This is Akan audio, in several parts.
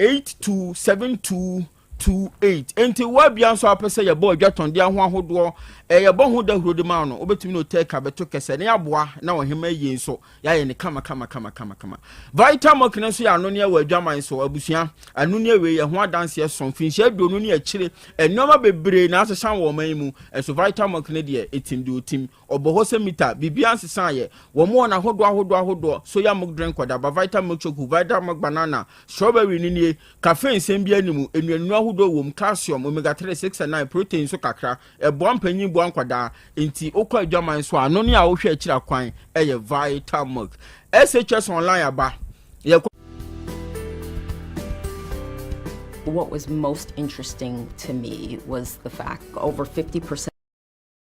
82 72 28. Enti wo abia nso a wopɛ sɛ yɛbɔ adwatɔndeɛ ho ahodoɔ, yɛbɔ ho dahuro de ma wo no, wobɛtumi ne Oteka bɛto kɛsɛ ne aboa na ɔhema yie nso yɛayɛ ne kama kama kama kama kama. Vital Milk no nso yɛ anoneɛ wɔ adwaman so abusua. Anoneɛ wei yɛ ho adanseɛ so mfinhyia 20 ne akyire nneɛma bebree na asesa wɔ ɔman yi mu. Ɛso Vital Milk no deɛ ɛtim deɛ ɔtim. Ɔbɔ hɔ sɛ mita, biribiara nsesaeɛ. Wɔn wɔ no ahodoɔ ahodoɔ ahodoɔ, soya milk drink kɔdaba, Vita Milk Choco, Vita Milk Banana, Strawberry no nie, caffeine nsɛm biara nni mu, nnuanunu ahodoɔ wɔ mu, calcium, omega 3, 6 and 9, protein nso kakra, ɛboa mpanyin boa nkwadaa, enti wokɔ adwaman nso a, ano ne a wohwɛ akyiri akwan yɛ Vita Milk. SHS Online aba, yɛkɔ. What was most interesting to me was the fact over 50%.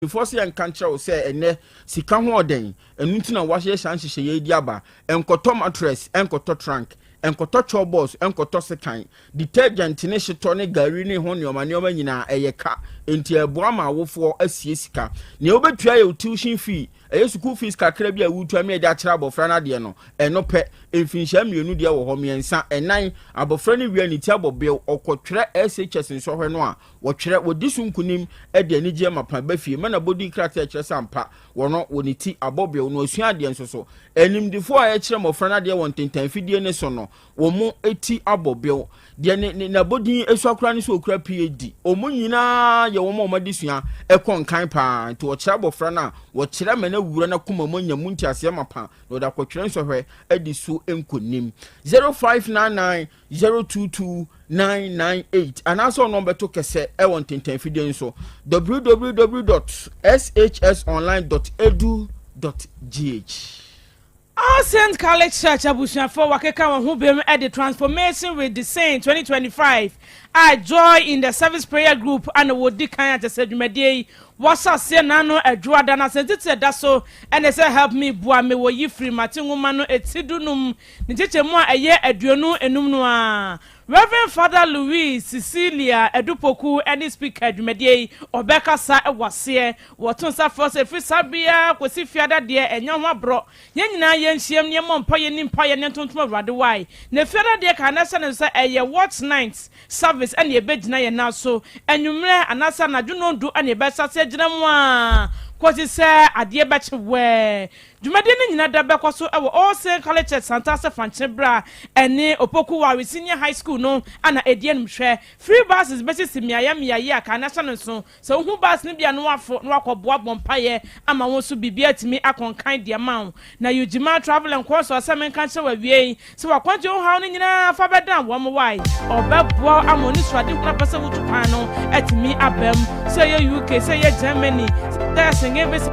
Mpanimfoɔ sɛ yɛnka nkyerɛ wo sɛ ɛnnɛ sika ho ɔdɛn, ɛno nti na wɔahyɛ saa nhyehyɛeɛ yi de aba. Nkɔtɔ mattress, nkɔtɔ trunk, nkɔtɔ chɔbɔs, nkɔtɔ sekan, detergent ne hyetɔ ne gari ne ho nneɛma nneɛma nyinaa ɛyɛ ka. Enti ɛboa ma awofoɔ asie sika. Nea wobɛtua yɛ wo tuition fee, ɛyɛ sukuu fees kakra bi a wotua ma yɛde akyerɛ abɔfra no adeɛ no, ɛno pɛ. Mfinhyia mmienu deɛ wɔ hɔ, mmiɛnsa, ɛnan, abɔfra no wie a ne ti abɔ bew, ɔkɔtwerɛ SHS nsɔhwɛ no a, Wɔtwerɛ, wɔdi so nkonim de anigyeɛ mapa ba fie ma n'abɔdin krataa a ɛkyerɛ sɛ ampa wɔno wɔ ne ti abɔ bew na wasua adeɛ nso so. Animdefoɔ a ɛkyerɛ mmɔfra no adeɛ wɔ ntentan afidie no so no, wɔn ti abɔ bew. Deɛ ne ne n'abɔdin sua koraa ne sɛ ɔkura PhD. Wɔn nyinaa yɛ wɔn a wɔn adesua kɔ nkan pa ara. Nti wɔkyerɛ abɔfra no a, wɔkyerɛ ma no awura n'akoma mu anya mu nteaseɛ mapa na ɔde akɔtwerɛ nsɔhwɛ adi so nkonim. 0599 022 998 anaasɛ ɔno ɔbɛto kɛsɛ ɛwɔ ntentanfidie nso www dot shsonline dot edu dot gh. All Saints College Church abusuafoɔ wakeka wɔn ho bem de Transformation with the Saints 2025 a Joy in the Service Prayer Group ana wɔdi kan akyɛ sɛ dwumadie yi wɔahyɛ aseɛ n'ano Adwoada na asɛntitire da so ɛne sɛ Help Me Boa Me wɔ Yi Firi Mate Nwoma no ti dunum ne nkyekyɛmu a ɛyɛ 25 no ara. Rev. Father Louis Cecilia Adu-Poku ne speaker dwumadie yi, ɔbɛkasa wɔ aseɛ. Wɔto nsa frɛ sɛ ɛfiri saa bere yi ara kɔsi Fiada deɛ ɛnyɛ ho aborɔ. Yɛn nyinaa yɛnhyiam na yɛmmɔ mpaeɛ nni mpaeɛ na yɛntontom Awurade wae. Na Fiada deɛ ka na hyɛ no nso sɛ ɛyɛ Watch Night service na yɛbɛgyina yɛn nan so anwummerɛ anaasɛ anadwo nnɔndu na yɛbɛhyɛ aseɛ agyina mu ara kɔsi sɛ adeɛ bɛkye wɛɛ. Dwumadie no nyina da bɛkɔ so wɔ All Saints College Church Santase Fankye berɛ a ɛne Opoku Ware Senior High School no na ɛdi animhwɛ. Free buses bɛsisi mmeaeɛ mmeaeɛ a kan ahyɛ no nso. Sɛ wohu bus no bi a na woaforo na woakɔboa bɔ mpaeɛ ama wo nso biribi atumi akɔ nkan de ama wo. Na Eugema Travel and Consult sɛ menka nkyerɛ wo awiei sɛ w'akwantuo ho haw no nyinaa fa bɛdan wɔn wae. Ɔbɛboa wo ama w'anisoadehunu a wopɛ sɛ wotu kwan no atumi aba mu. Sɛ ɛyɛ UK, sɛ ɛyɛ Germany, sɛ ɛyɛ Schengen visa,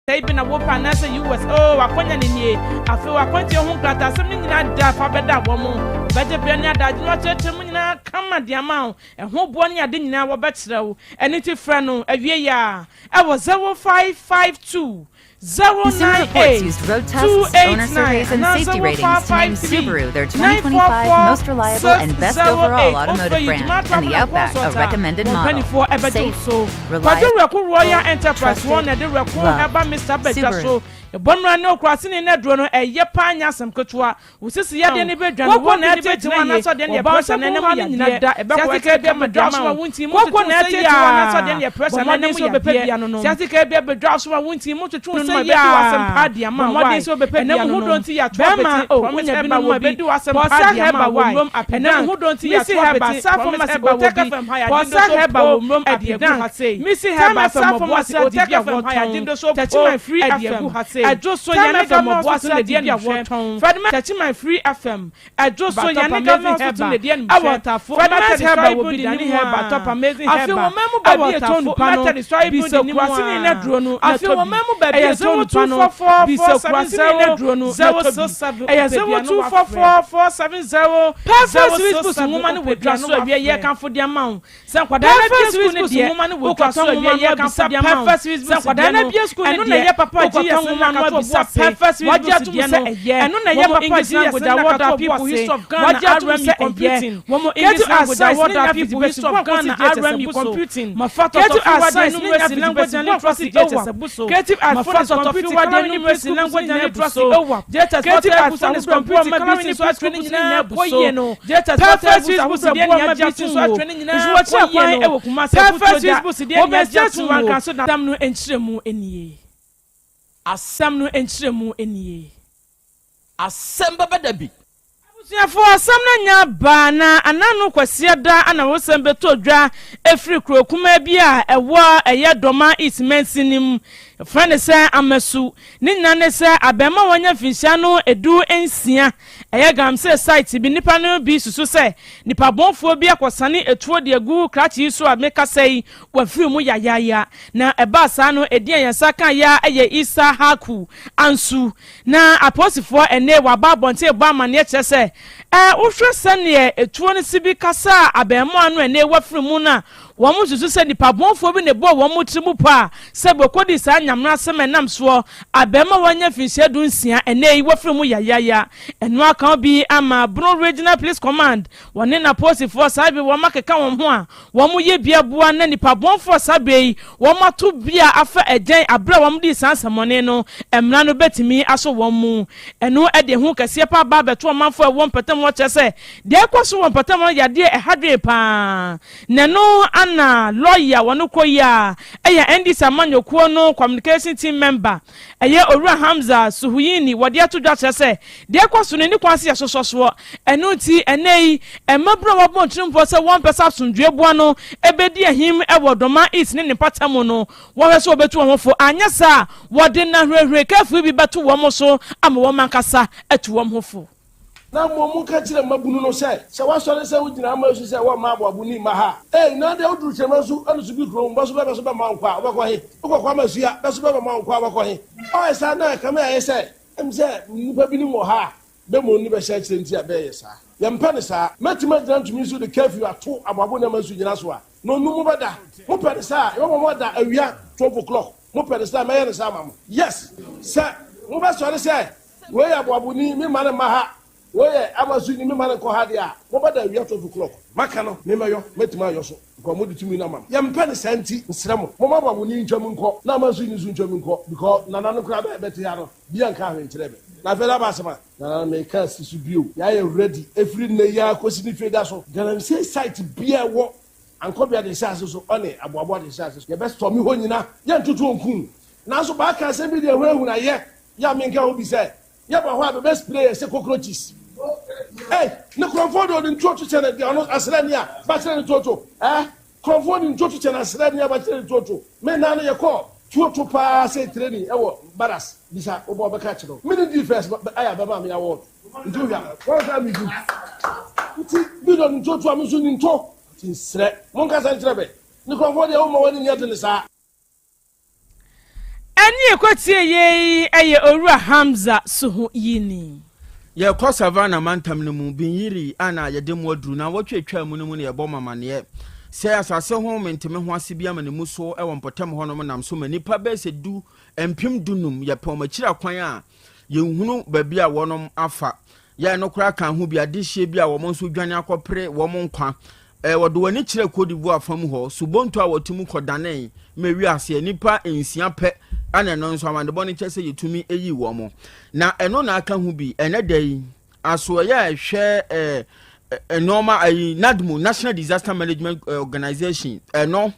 Sɛi bi na wopɛ anaasɛ US oh w'akwanya no nie Afei w'akwantuo ho nkrataasɛm no nyinaa da fa bɛda wɔn Wɔbɛgye berɛ ne adagye no akyerɛkyerɛ mu nyinaa kama de ama wo Ɛho boɔ ne ade nyinaa wɔbɛkyerɛ wo Ɛno nti frɛ no awiei a ɛwɔ 0552 Consumer Reports 098 used road tests, owner 289 surveys, and anaa safety ratings to name 0553 Subaru their 2025 most reliable and best 944 overall 608 automotive Wofrɛ brand Eugema and Travel the and Outback a Consult a recommended wɔn model. mpanimfoɔ ɛbɛgye wo Safe, so Kwadwo reliable, Werɛko Royal Enterprise wɔn trusted, na ɛde Werɛko loved. Herbal Mixture ba dwa Subaru. so. Ɛbɔ mmara ne ɔkuraseni no aduro no, ɛyɛ paa nyɛ asɛm ketewa. Wo sisi yadeɛ no bɛdwane, wɔn na ɛteete wo anaasɛ ɔdeɛ no yɛ pressure na ɛnam yadeɛ. Sciatica bi abɛdwa so ma wo nti mu twetwe wo sɛ yaa. Bɔ mmɔden sɛ wobɛpɛ bi anonom. Sciatica bi abɛdwa so ma wo nti mu twetwe wo sɛ yaa. Bɔ mmɔden sɛ wobɛpɛ bi anonom. Bɛrima, oh, wonya binom ma bi. Pɔsa Herbal wɔ Nwuram Apedank. Missy Herbal, Sapho Masi, Otec FM Pɔsa Herbal wɔ Nwuram Apedank. Missy Herbal, Sapho Masi, Otec FM Techiman Free FM, Ɛdwo so Yane Government Hospital na ɛdi animhwɛ. Fredman Techiman Free FM, Ɛdwo so Yane Government Hospital na ɛdi animhwɛ. Fredman's Herbal wɔ bi di mu a. Afei wɔ man mu baabi a ɛtɔn nnupa no, bisa kuraseni no aduro no na tɔ bi. Ɛyɛ 0244 470 067 Ɛyɛ 0244 470 Perfect Sweet Books nwoma no wɔ dwa so awie yɛkamfo de ama wo. Sɛ nkwadaa no abue sukuu no deɛ, wokɔtɔ nwoma no abisa Perfect Swiss Books deɛ no, ɛno na ɛyɛ papa a GS nwoma ano abisa Perfect Wagye atom sɛ ɛyɛ, ɛno na ɛyɛ papa English language award people history of Ghana RME computing Creative Arts Science ne nya fiti bɛsi bu ankosi JHS computing Creative Arts Science ne nya fiti bɛsi bu ankosi JHS Creative Arts Phonics computing Colouring Numeracy Language and Literacy JHS Creative Arts Phonics computing Colouring Numeracy ne nyinaa kɔ yie no Perfect Swiss Books deɛ nea agye atom wo nso wɔkyerɛ kwan wɔ Kumasi Perfect Swiss Books deɛ nea agye atom wo Asɛm no nkyerɛmu nie. Asɛm no nkyerɛmu nie. Asɛm bɛba da bi. Abusuafoɔ, asɛm no anya aba, na anano Kwasiada anawosɛm bɛtɔ dwa ɛfiri kuro kumaa bi a ɛwɔ ɛyɛ Dɔma East mansini mu, yɛfrɛ no sɛ Amasu. Ne nyinaa ne sɛ abarimaa a wanya mfinhyia no 16, ɛyɛ galamsey site bi, nnipa no bi susu sɛ nnipa bɔnfoɔ bi akɔsane atuo de agu krakye yi so a mekasa yi wafiri mu yayaaya. Na ɛbaa saa no, edin a yɛn nsa kaeɛ ara yɛ Issa Haku Ansu. Na apolisifoɔ ɛnnɛ wɔaba abɔnten rebɔ amaneɛ kyerɛ sɛ, ɛ, wohwɛ sɛdeɛ etuo no si bi kasaa abarimaa no ɛnnɛ wafiri mu no a, wɔsusu sɛ nnipa bɔnfoɔ bi na ɛbɔɔ wɔn tiri mu pɔ a sɛ wɔkɔdii saa nyamena asɛm a ɛnam soɔ abarimaa a wanya mfinhyia 16 ɛnnɛ yi wafiri mu yayaaya. Ɛno aka ho bi ama Bono Regional Police Command wɔne n'apolisifoɔ saa bere wɔakeka wɔn ho a Wɔyɛ bi aboa na nnipa bɔnfoɔ saa berɛ yi wɔato bi a afa agyan aberɛ a wɔdii saa nsɛmmɔne no, mmara no bɛtumi asɔ wɔn mu. Ɛno de ehu kɛseɛ paa ba abɛto ɔmanfoɔ a ɛwɔ mpɔtam hɔ kyerɛ sɛ deɛ ɛrekɔ so wɔ mpɔtam hɔ no yɛ adeɛ a ɛha dwene paa. Na ɛno ana lɔya a wɔne kɔ yi a ɛyɛ NDC amanyɔkuo no communication team member Ɛyɛ Owura Hamza Suhuyini wɔde ato dwa kyerɛ sɛ deɛ ɛkɔ so no nni kwan sɛ yɛsosɔ soɔ. Ɛno nti ɛnnɛ yi mmabunu a wɔabɔ ntirimpɔ sɛ wɔmpɛ sɛ asomdwoeɛ boa no bɛdi ahim wɔ Doma East ne ne mpatamu no, wɔhwɛ sɛ wɔbɛtu wɔn ho fo, anyɛ saa a wɔde nnahwerɛhwerɛ kafui bi bɛto wɔn so ama wɔn ankasa atu wɔn ho fo. Na mmom monka kyerɛ mmabunu no sɛ, Sɛ woasɔre sɛ wogyina ama asu sɛ wɔmma aboaboni mma ha a, ei, na deɛ woduru kyerɛma nsu ne so bi kurom, bɛ so bɛ bɛ so bɛma wo nkwa a, wobɛkɔ he? Wokɔ Kwame Asua, bɛ so bɛbɛma wo nkwa a, wobɛkɔ he? Ɔyɛ saa na ɛkame ayɛ sɛ ɛm sɛ nnipa binom wɔ ha a bɛ mmom ne bɛhyɛ akyire nti a bɛɛyɛ saa. Yɛmpɛ no saa. Mɛtumi agyina ntumi so de curfew ato aboabo nneɛma nsu nyina so a, nonnu mobɛda. Mopɛ no saa a, yɛbɛma moada awia 12 o'clock. Mopɛ no saa a, mɛyɛ no saa ama mo. Yes, sɛ mobɛsɔre sɛ Wei yɛ aboaboni, me mma no mma ha. Wei yɛ amasuni, me mma no nkɔ ha deɛ a, mobɛda awia 12 o'clock. Maka no, me mɛyɔ, mɛtumi ayɔ so, because mode tumi no ama me. Yɛmpɛ no saa nti, mesrɛ mo, momma aboaboni ntwam nkɔ, na amasuni nso ntwam nkɔ, because Nana no koraa bɛ bɛte ha no, bia nkaa hwee nkyerɛɛ me. Na afei na aba asɛm a, Nana no meka asi so bio, yɛayɛ ready, ɛfiri nnɛ yi ara kɔsi ne fie da so, Galamsey site biara ɛwɔ Ankɔbea de hyɛ ase so, ɔne Aboaboa de hyɛ ase so, yɛbɛ storm hɔ nyina, yɛntoto ɔnku. Nanso baaka asɛm bi de ahunahuna yɛ. Yɛ a menka ho bi sɛ yɛba hɔ a bɛbɛ spray yɛ sɛ cockroaches. Ei, ne korɔmfoɔ de ɔde ntuo to kyɛn deɛ ɔno asraani a bakyerɛ ne tuo to. Eh, korɔmfoɔ de ntuo to kyɛn asraani a bakyerɛ ne tuo to. Me naa no yɛkɔɔ tuo to paa sɛ training ɛwɔ barras bisa wobɔ ɔbɛka akyerɛ wo. Me ne dii first ayɛ a bɛmaa me award. Nti wohwɛ a, wɔn sɛ me di. Nti bi de ɔde ntuo to a me nso ni nto. Nti nsrɛ, monkasa nkyerɛ bɛ. Ne korɔmfoɔ deɛ womma w'ani nyɛ den saa. Ɛnne a ɛkɔtiee yei yɛ Owura Hamza Suhuyini. Yɛkɔ Savannah mantam no mu, Binyiri a na yɛde mmoa duru naawɔtwe a etwaa mu no mu na yɛbɔ mo amanneɛ sɛ asase ho mente-me-ho-ase bi ama ne mu so wɔ mpɔtam hɔnom nam so ma nnipa bɛyɛ sɛ du 15,000 yɛpɛ wɔn akyiri akwan a yɛnhunu baabi a wɔnom afa. Yɛn no koraa ka ho bi, adehyeɛ bi a wɔn nso dwane akɔpere wɔn nkwa. Wɔde wɔn ani kyerɛɛ Cote d'Ivoire fa mu hɔ, subonto a wɔte mu kɔdanee ma ewiee aseɛ nnipa nsia pɛ na ɛno nso amanebɔ no kyerɛ sɛ yɛtumi yii wɔn. Na ɛno na aka ho bi ɛnɛ da yi asoɛeɛ a ɛhwɛ nneɛma ayi NADMO National Disaster Management Organization ɛno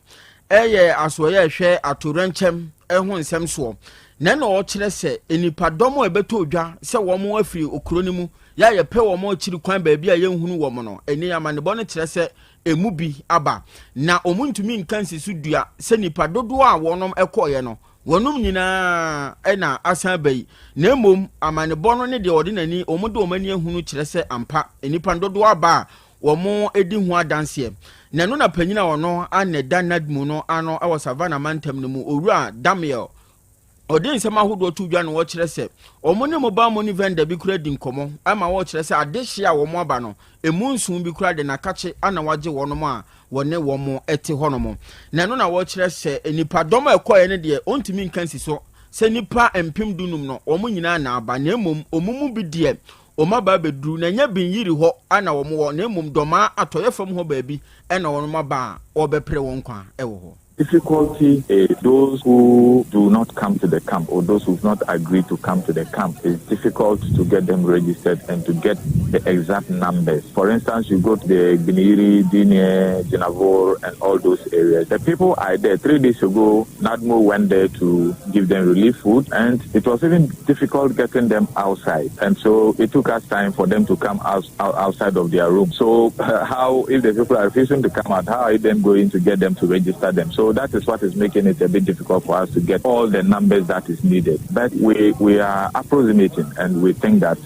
ɛyɛ asoɛeɛ a ɛhwɛ atoyerɛnkyɛm ho nsɛm soɔ na ɛna ɔkyerɛ sɛ nnipadɔm a ɛbɛtɔ dwa sɛ wɔn afiri okuro no mu Yɛ a yɛpɛ wɔn akyiri kwan baabi a yɛnhunu wɔn no, ɛnnɛ yi amanebɔ no kyerɛ sɛ emu bi aba, na wɔntumi nka nsi so dua sɛ nnipa dodoɔ a wɔnom kɔeɛ no, wɔnom nyinaa na asan aba yi, na mmom amanebɔ no ne deɛ wɔde n'ani, wɔn de wɔn ani ahunu kyerɛ sɛ ampa nnipa no dodoɔ aba a wɔdi ho adanseɛ. Na ɛno na panyin a ɔno na ɛda NADMU no ano wɔ Savannah mantam no mu, Owura Damiel Ɔde nsɛm ahodoɔ to dwa na ɔkyerɛ sɛ wɔn ne mobile money vendor bi koraa di nkɔmmɔ ma wɔkyerɛ sɛ adehyeɛ a wɔn aba no, ɛmu nson bi koraa de n'akakye ana wagye wɔnom a wɔne wɔn te hɔnom. Na ɛno na wɔkyerɛ sɛ nnipadɔm a ɛkɔeɛ no deɛ ɔntumi nka nsi so. sɛ nnipa 15,000 no wɔn nyinaa na aba na mmom wɔn mu bi deɛ wɔn aba abɛduru na ɛnyɛ Binyiri hɔ na wɔn wɔ na mmom Dɔmaa atɔeɛ fam hɔ baabi na wɔn aba a wɔrebɛpere wɔn nkwa wɔ hɔ. Difficulty is those who do not come to the camp or those who've not agreed to come to the camp. It's difficult to get them registered and to get the exact numbers. For instance, you go to the Gbiniyiri, Dinie, Jinavor, and all those areas. The people are there. 3 days ago, NADMO went there to give them relief food, and it was even difficult getting them outside. And so it took us time for them to come out outside of their room. So how, if the people are refusing to come out, how are you then going to get them to register them? So that is what is making it a bit difficult for us to get all the numbers that is needed. But we are approximating, and we think that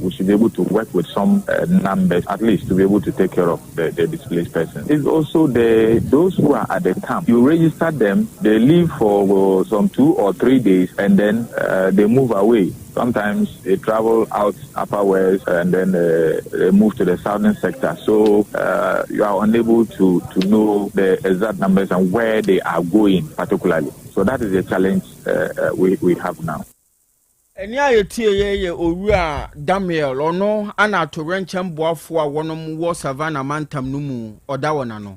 we should be able to work with some numbers at least to be able to take care of the displaced persons. It's also the those who are at the camp. You register them, they leave for some 2 or 3 days, and then they move away. Sometimes they travel out Upper West and then they move to the southern sector. So you are unable to know the exact numbers and where they are going particularly. So that is the challenge we have now. Ɛni a yɛtie yɛ yɛ Owura Daniel, ɔno ana atowerɛnkyɛm boafoɔ a wɔnom wɔ Savannah mantam no mu ɔda wɔ n'ano.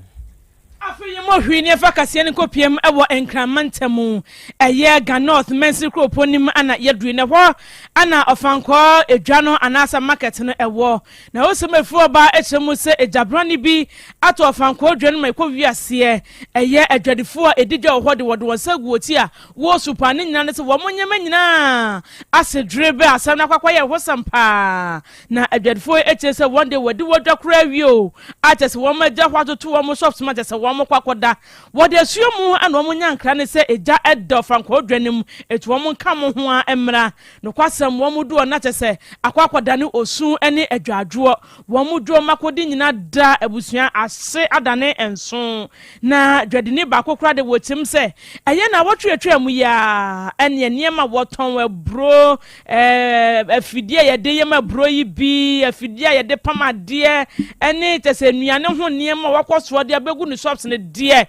Afei yi mo hwii ne ɛfa kaseɛ no nkɔpiem ɛwɔ Nkrama ntamu, ɛyɛ Ga North mɛnsiri kuropɔn nim ana yɛduru na hɔ ana Ɔfankɔɔ edwa no anaasɛ market no ɛwɔ. Na wosɛm efiri ɔba ɛkyerɛ mu sɛ egyabrane bi ato Ɔfankɔɔ dwa no ma ɛkɔ wiaseɛ. Ɛyɛ adwadifoɔ a edi dwa wɔ hɔ de wɔde wɔn nsa gu wɔn ti a wɔresu paa. Ne nyinaa no sɛ wɔn nneɛma nyinaa ase dwere bɛ asɛm no akɔkɔ yɛ hosɛm paa. Na adwadifoɔ ɛkyerɛ sɛ wɔn de wɔde wɔdwa koraa wie o, akyɛ sɛ wɔn agya hɔ atoto wɔn shops mu, akyɛ sɛ wɔn kɔ akɔda wɔde asuo mu. Ɛna wɔn nya nkra ne sɛ egya ɛda Ɔfankɔɔ dwa no mu etu wɔn nka mo ho a mmra. Nokwasɛm, wɔn do ɔna kyɛ sɛ akɔ akɔda ne osu ne adwadwoɔ. Wɔn do wɔn akɔdi nyinaa da abusua ase adane nson. Na dwadini baako koraa de wɔ kyɛm sɛ ɛyɛ na wɔtwe mu yaa ɛne nneɛma wɔtɔn, aburo, afidie a yɛde yɛm aburo yi bi, afidie a yɛde pam adeɛ, ɛne kyɛ sɛ nnuane ho nneɛma a wɔkɔ soɔ de abɛgu ne shops ne deɛ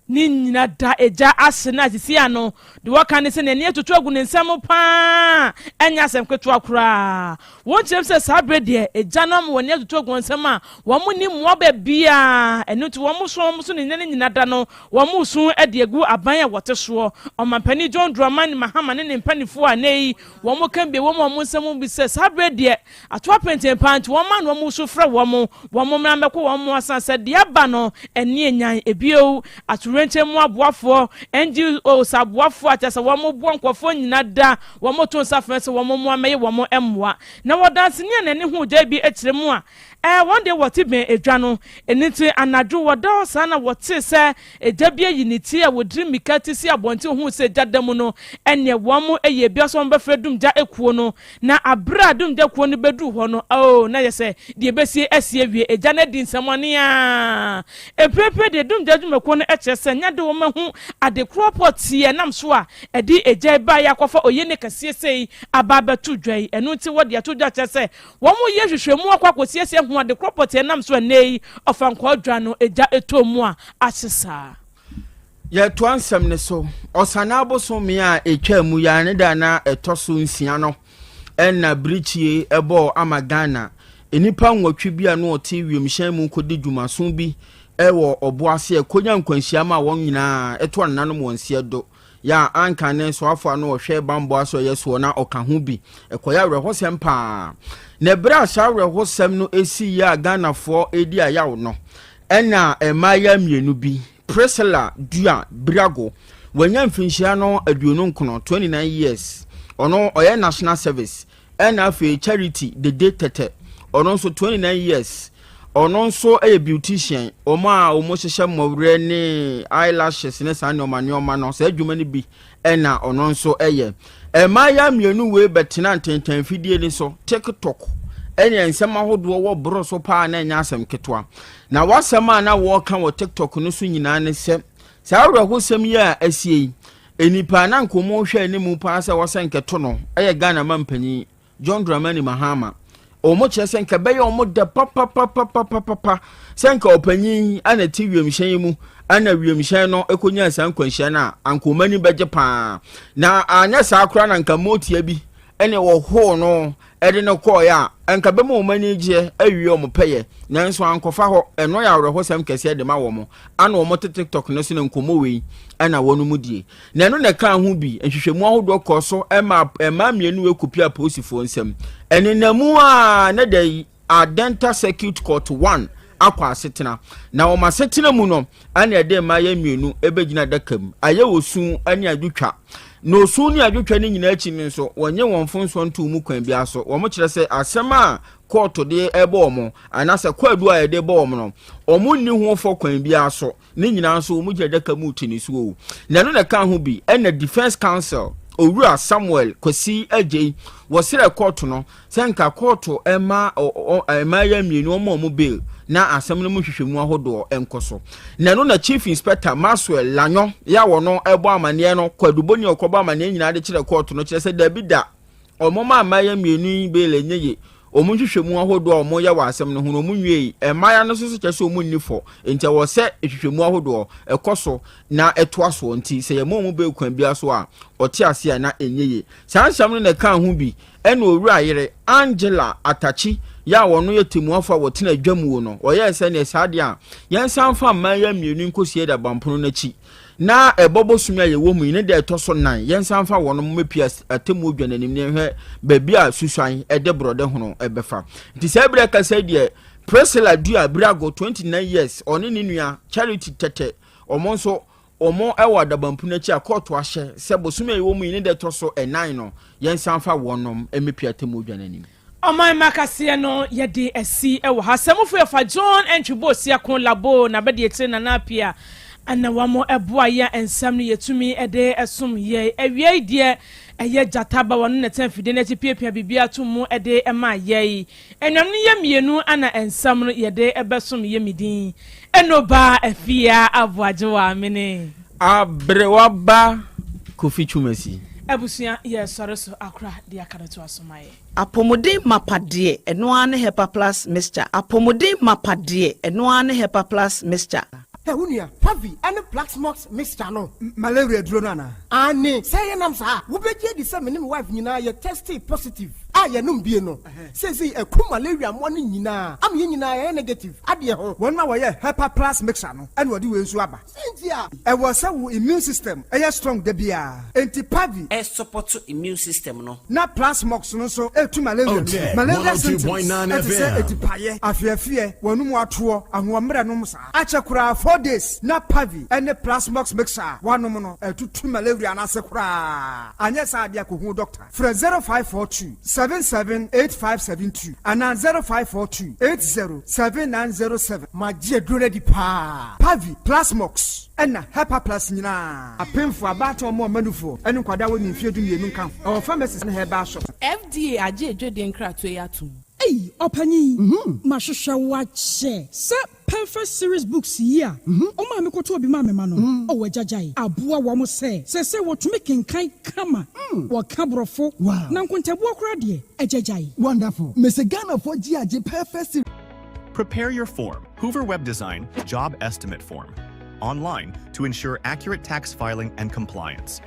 ne nyina da egya ase. Na asisi ano de wɔka ne sɛ n'ani atoto agu ne nsam paa, ɛnyɛ asɛm ketewa koraa. Wɔn kyerɛ sɛ saa abere deɛ egya no ama wɔn ani atoto agu wɔn nsam a wɔn ni mmoa baabiara. Ɛno nti wɔn so wɔn so ne nyina ne nyina da no wɔn so de agu aban a wɔte soɔ, Ɔmampanin John Dramani Mahama ne ne mpanimfoɔ a ne yi wɔn ka bi wɔn a wɔn nsam bi sɛ saa abere deɛ ato apɛntɛn paa, nti wɔn ma na wɔn so frɛ wɔn mmra mbɛkɔ wɔn mo asan sɛ deɛ aba no ɛne enyan ebio. Atorenkyɛn mu aboafoɔ, NGOs aboafoɔ a kyerɛ sɛ wɔn boa nkurɔfoɔ nyina da, wɔn to nsa frɛ sɛ wɔn mmoa mɛyɛ wɔn mmoa. Na wɔdanseni a n'ani ho gya bi akyerɛ mu a wɔn deɛ wɔte bɛn edwa no ɛni nti anadwo wɔda hɔ saa na wɔte sɛ egya bi ayi ne ti a wɔdiri mika ti si abɔnten ho sɛ egya da mu no. Ɛneɛ wɔn yɛ ebi asɔ wɔn bɛfrɛ dumgya ekuo no. Na abere a dumgya kuo no bɛduru hɔ no, oh, na yɛ sɛ deɛ ebesie asi awie, egya no adi nsɛmɔne a mprempren deɛ dumgya dwumakuo no kyerɛ sɛ nya de wɔn ahu ade korɔ pɔteɛ nam so a ɛde egya ba yɛ akɔfa oye ne kɛseɛ sei aba abɛto dwa yi. Ɛno nti wɔde ato dwa kyerɛ sɛ wɔn yɛ hwehwɛmu akɔ akɔsiesie ho ade korɔ pɔteɛ nam so ɛnɛ yi Ɔfankɔɔ dwa no egya etɔ mu a ahye saa. Yɛtoa nsɛm ne so. Ɔsane abosome a ɛtwa mu yɛ ne da na ɛtɔ so 6 no ɛna birikyie ɛbɔɔ ama Ghana nnipa 8 bi a no ɔte wiemhyɛn mu kɔdi dwumaso bi ɛwɔ Ɔbo ase ɛkɔnya nkwanhyia ma wɔn nyinaa ɛto anananom wɔn nseɛ do yɛ a anka ne soafo a no ɔhwɛ bambɔ aso ɛyɛ soɔ na ɔka ho bi. Ɛkɔyɛ awerɛhosɛm paa. Na ɛberɛ a saa awerɛhosɛm no ɛsi yɛ a Ghanafoɔ ɛdi ayaw no, ɛna mmaayɛ mmienu bi, Priscilla Dua Birago, wanya mfinhyia no 29, 29 years, ɔno ɔyɛ national service, ɛna afei Charity Dede Tɛtɛ, ɔno nso 29 years, ɔno nso yɛ beautician, wɔn a wɔn hyehyɛ mmɔwerɛ ne eyelashes ne saa nneɛma nneɛma no, saa adwuma no bi ɛna ɔno nso yɛ. Mmaayɛ mmienu wei bɛtena ntɛntɛn fidie ni so, TikTok, ɛne nsɛm ahodoɔ wɔ boro so paa na ɛnyɛ asɛm ketewa. Na wasɛm a na wɔreka wɔ TikTok no so nyinaa ne sɛ saa awerɛhosɛm yi a asie yi, nipa na nkɔmmɔ hwɛ anim paa sɛ wɔsɛ nkɛto no ɛyɛ Ghana ma mpanyin John Dramani Mahama. Wɔn kyerɛ sɛ nka ɛbɛyɛ wɔn dɛ papapapapapa sɛ nka ɔpanyin na ɛte wiemhyɛn yi mu ɛna wiemhyɛn no ɛkɔnyaa saa nkwanhyia no a, anka wɔn ani bɛgye paa. Na anyɛ saa koraa na nka motia bi ɛne wɔhoo no ɛde no kɔɔeɛ a, anka bɛma wɔn ani gyeɛ awie wɔn pɛyɛ. Nanso ankɔfa hɔ, ɛno yɛ awerɛhosɛm kɛseɛ de ma wɔn. Ana wɔn te TikTok no so na nkɔmmɔ wei ɛna wɔn mu die. Na ɛno na ɛkaa ho bi, nhwehwɛmu ahodoɔ kɔɔ so ma mmaa mmienu wei kɔpie apolisifoɔ nsam. Ɛnenamu a na da yi Adenta Circuit Court 1 akɔ asetena. Na wɔn asetena mu no, ɛna ɛde mmaayɛ mmienu ɛbɛgyina adaka mu. Ayɛ osu ne adwotwa. Na osu ne adwotwa no nyinaa akyi no nso, wɔnyɛ wɔn mfonsoɔ ntoo mu kwan biara so. Wɔn kyerɛ sɛ asɛm a kɔɔto de ɛbɔ wɔn, anaasɛ kwaadu a yɛde bɔ wɔn no, wɔn nni ho fɔ kwan biara so. Ne nyinaa nso wɔn gyina adaka mu te ne so o. Na ɛno na ɛka ho bi ɛna Defence Counsel Owura Samuel Kwasi Adjei wɔsrɛ kɔɔto no sɛ nka kɔɔto ɛma mmayewa mmienu wɔn wɔn bail na asɛm no mu nhwehwɛmu ahodoɔ nkɔ so. Na ɛno na Chief Inspector Maxwell Lanyo yɛ a wɔn ɛbɔ amaneɛ no kwaduboni a ɔkɔbɔ amaneɛ nyinaa de kyerɛ kɔɔto no kyerɛ sɛ dabi da wɔn ma mmayewa mmienu yi bail ɛnyɛ ye. Wɔn nhwehwɛmu ahodoɔ a wɔyɛ wɔ asɛm no ho no, wɔnwiei. Mmayewa no nso so kyerɛ sɛ wɔnni fɔ, enti ɛwɔ sɛ nhwehwɛmu ahodoɔ ɛkɔ so na ɛtoa soɔ. Nti sɛ yɛma wɔn bail kwan biara so a, wɔte aseɛ a na ɛnyɛ yie. Saa nsɛm no na ɛkaa ho bi ɛna Owura yere, Angela Atakyi, yɛ a ɔno yɛ tɛmmuafoɔ a wɔtena adwamuo no, ɔyɛɛ sɛ neɛ saa deɛ a, yɛnsan mfa mmayewa mmienu yi nkɔsie dabampono no akyi. Na ɛbɔ bosome a yɛwɔ mu yi ne da ɛtɔ so nan, yɛnsan mfa wɔnom mmɛpue atemmuo dwa no anim na yɛnhwɛ baabi a susuan de borɔde hono bɛfa. Nti saa berɛ kasa yi deɛ, Priscilla Dua Birago, 29 years, ɔne ne nua Charity Tɛtɛ, wɔn nso wɔn wɔ adabampono akyi a kɔɔto ahyɛ sɛ bosome a yɛwɔ mu yi ne da ɛtɔ so ɛnan no, yɛnsan mfa wɔnom mmɛpue atemmuo dwa no anim. Ɔman mma kaseɛ no yɛde asi wɔ ha. Samufo yɛfa John Antwi Boasiako Labo na bɛde akyire Nana Appiah na wɔn boa yɛn a nsɛm no yɛtumi de som yɛn. Awia yi deɛ ɛyɛ gyata ba wɔn na ɛtena afidie no akyi piapia biribiara to mu de ma yɛn. Anuanom no yɛ mmienu na nsɛm no yɛde bɛsom yɛ me din Enoba Afia Aboagyewa mene. Aberewa ba Kofi Twumasi. Abusua yɛsɔre so akora de aka no to aso ma yɛ. Apɔmuden mapa deɛ, ɛno ara ne Hepa Plus Mixture. Apɔmuden mapa deɛ, ɛno ara ne Hepa Plus Mixture. Hɛ wo nua, Pavi ne Plaxmox mixture no. Malaria aduro no anaa? Aane, sɛ ɛyɛ nam saa a, wobɛgye adi sɛ me ne me wife nyinaa yɛ testee positive a yɛnom bie no. Seesei aku malaria mmoa no nyinaa ama yɛn nyinaa yɛayɛ negative adeɛ ho. Wɔn a wɔyɛ Hepa Plus mixture no na wɔde wei nso aba. Sɛ nti a. Ɛwɔ sɛ wo immune system yɛ strong da biara, enti Pavi. Ɛsupɔto immune system no. Na Plasmox no nso ɛtu malaria no mu. Malaria symptoms te sɛ atipaeɛ, afeafeɛ, w'anum atoɔ, ahoɔmmerɛ nom saa. Akyɛ koraa 4 days na Pavi ne Plasmox mixture a woanom no atutu malaria no ase koraa. Anyɛ saa deɛ a kɔhu doctor. Frɛ 0542 778572 anaa 0542 80 7907. Magye aduro no adi paa. Pavi, Plasmox, ɛna Hepa Plus nyinaa. Apemfo, abaatan, wɔn a wɔma nufoɔ, ne nkwadaa a wɔnni mfeɛ 12 nka ho. Ɛwɔ pharmacies ne herbal shops. FDA agye adwadie nkratoɔ yi atom. Ei ɔpanyin, mahwehwɛ wo akyɛ sɛ Perfect Series Books yi a ɔmaa mekɔtɔɔ bi maa me mma no, oh agyagyae aboa wɔn sɛ seesei wɔtumi kenkan kama, wɔka Borɔfo, na nkontabuo koraa deɛ, agyagyae. Wonderful. Mese Ghanafoɔ gye agye Perfect Series. Prepare your form, Hoover Web Design Job Estimate Form, online to ensure accurate tax filing and compliance.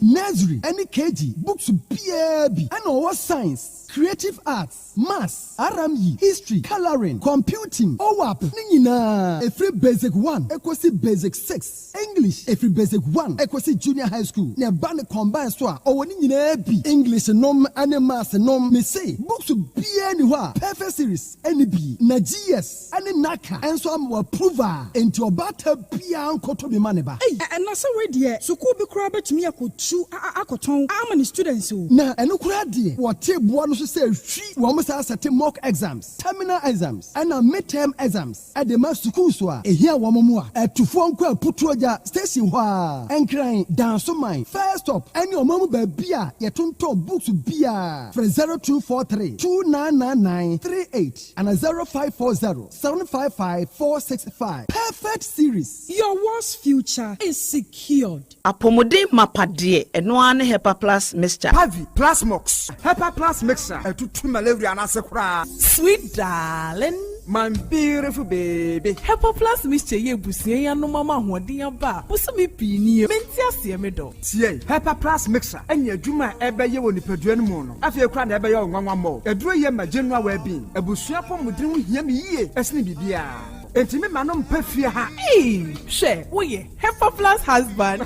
Nursery ne KG books biara bi ɛna ɔwɔ science, creative arts, maths, RME, history, colouring, computing, OAP ne nyinaa ɛfiri basic 1 ɛkɔsi basic 6, English ɛfiri basic 1 ɛkɔsi junior high school na ɛba ne combine so a ɔwɔ ne nyinaa bi, English nom ne maths nom. Mese books biara ni hɔ a Perfect Series ɛne bi na GS ɛne NaCCA ɛnso ama wɔ approve a enti ɔbaata biara nkɔtɔ bi ma ne ba. Ei, ɛna sɛ wei deɛ sukuu bi koraa bɛtumi akɔtu akɔtɔn ama ne students o. Na ɛno koraa deɛ wɔte boa no so sɛ hwi wɔn saa sɛte mock exams, terminal exams ɛna midterm exams ɛde ma sukuu so a ehia wɔn mu a ɛtufoɔ nkɔ Aputuogya station hɔ a Nkran, Dansoman, First Stop ɛne ɔman mu baabi a yɛtontɔn books biara. Frɛ 0243 2999 38 ana 0540 755 465. Perfect Series. Your world's future is secured. Apɔmuden mapa deɛ, ɛno ara ne Hepa Plus Mixture. Pavi, Plasmox, Hepa Plus Mixture. mixer atutu malaria no ase koraa. Sweet darling. My beautiful baby. Hepa Plus mixture yi abusua yi anom ama ahoɔden aba a bosome pii nie. Mente aseɛ me dɔ. Tie, Hepa Plus mixture ne adwuma a ɛbɛyɛ wɔ nipadua no mu no, afei koraa na ɛbɛyɛ wo nwanwa mmɔ. Aduro yi ma general well-being. Abusua apɔmuden ho hia me yie sene biribiara. Enti me ma no mpa fie ha. Eii hwɛ woyɛ Hepa Plus husband.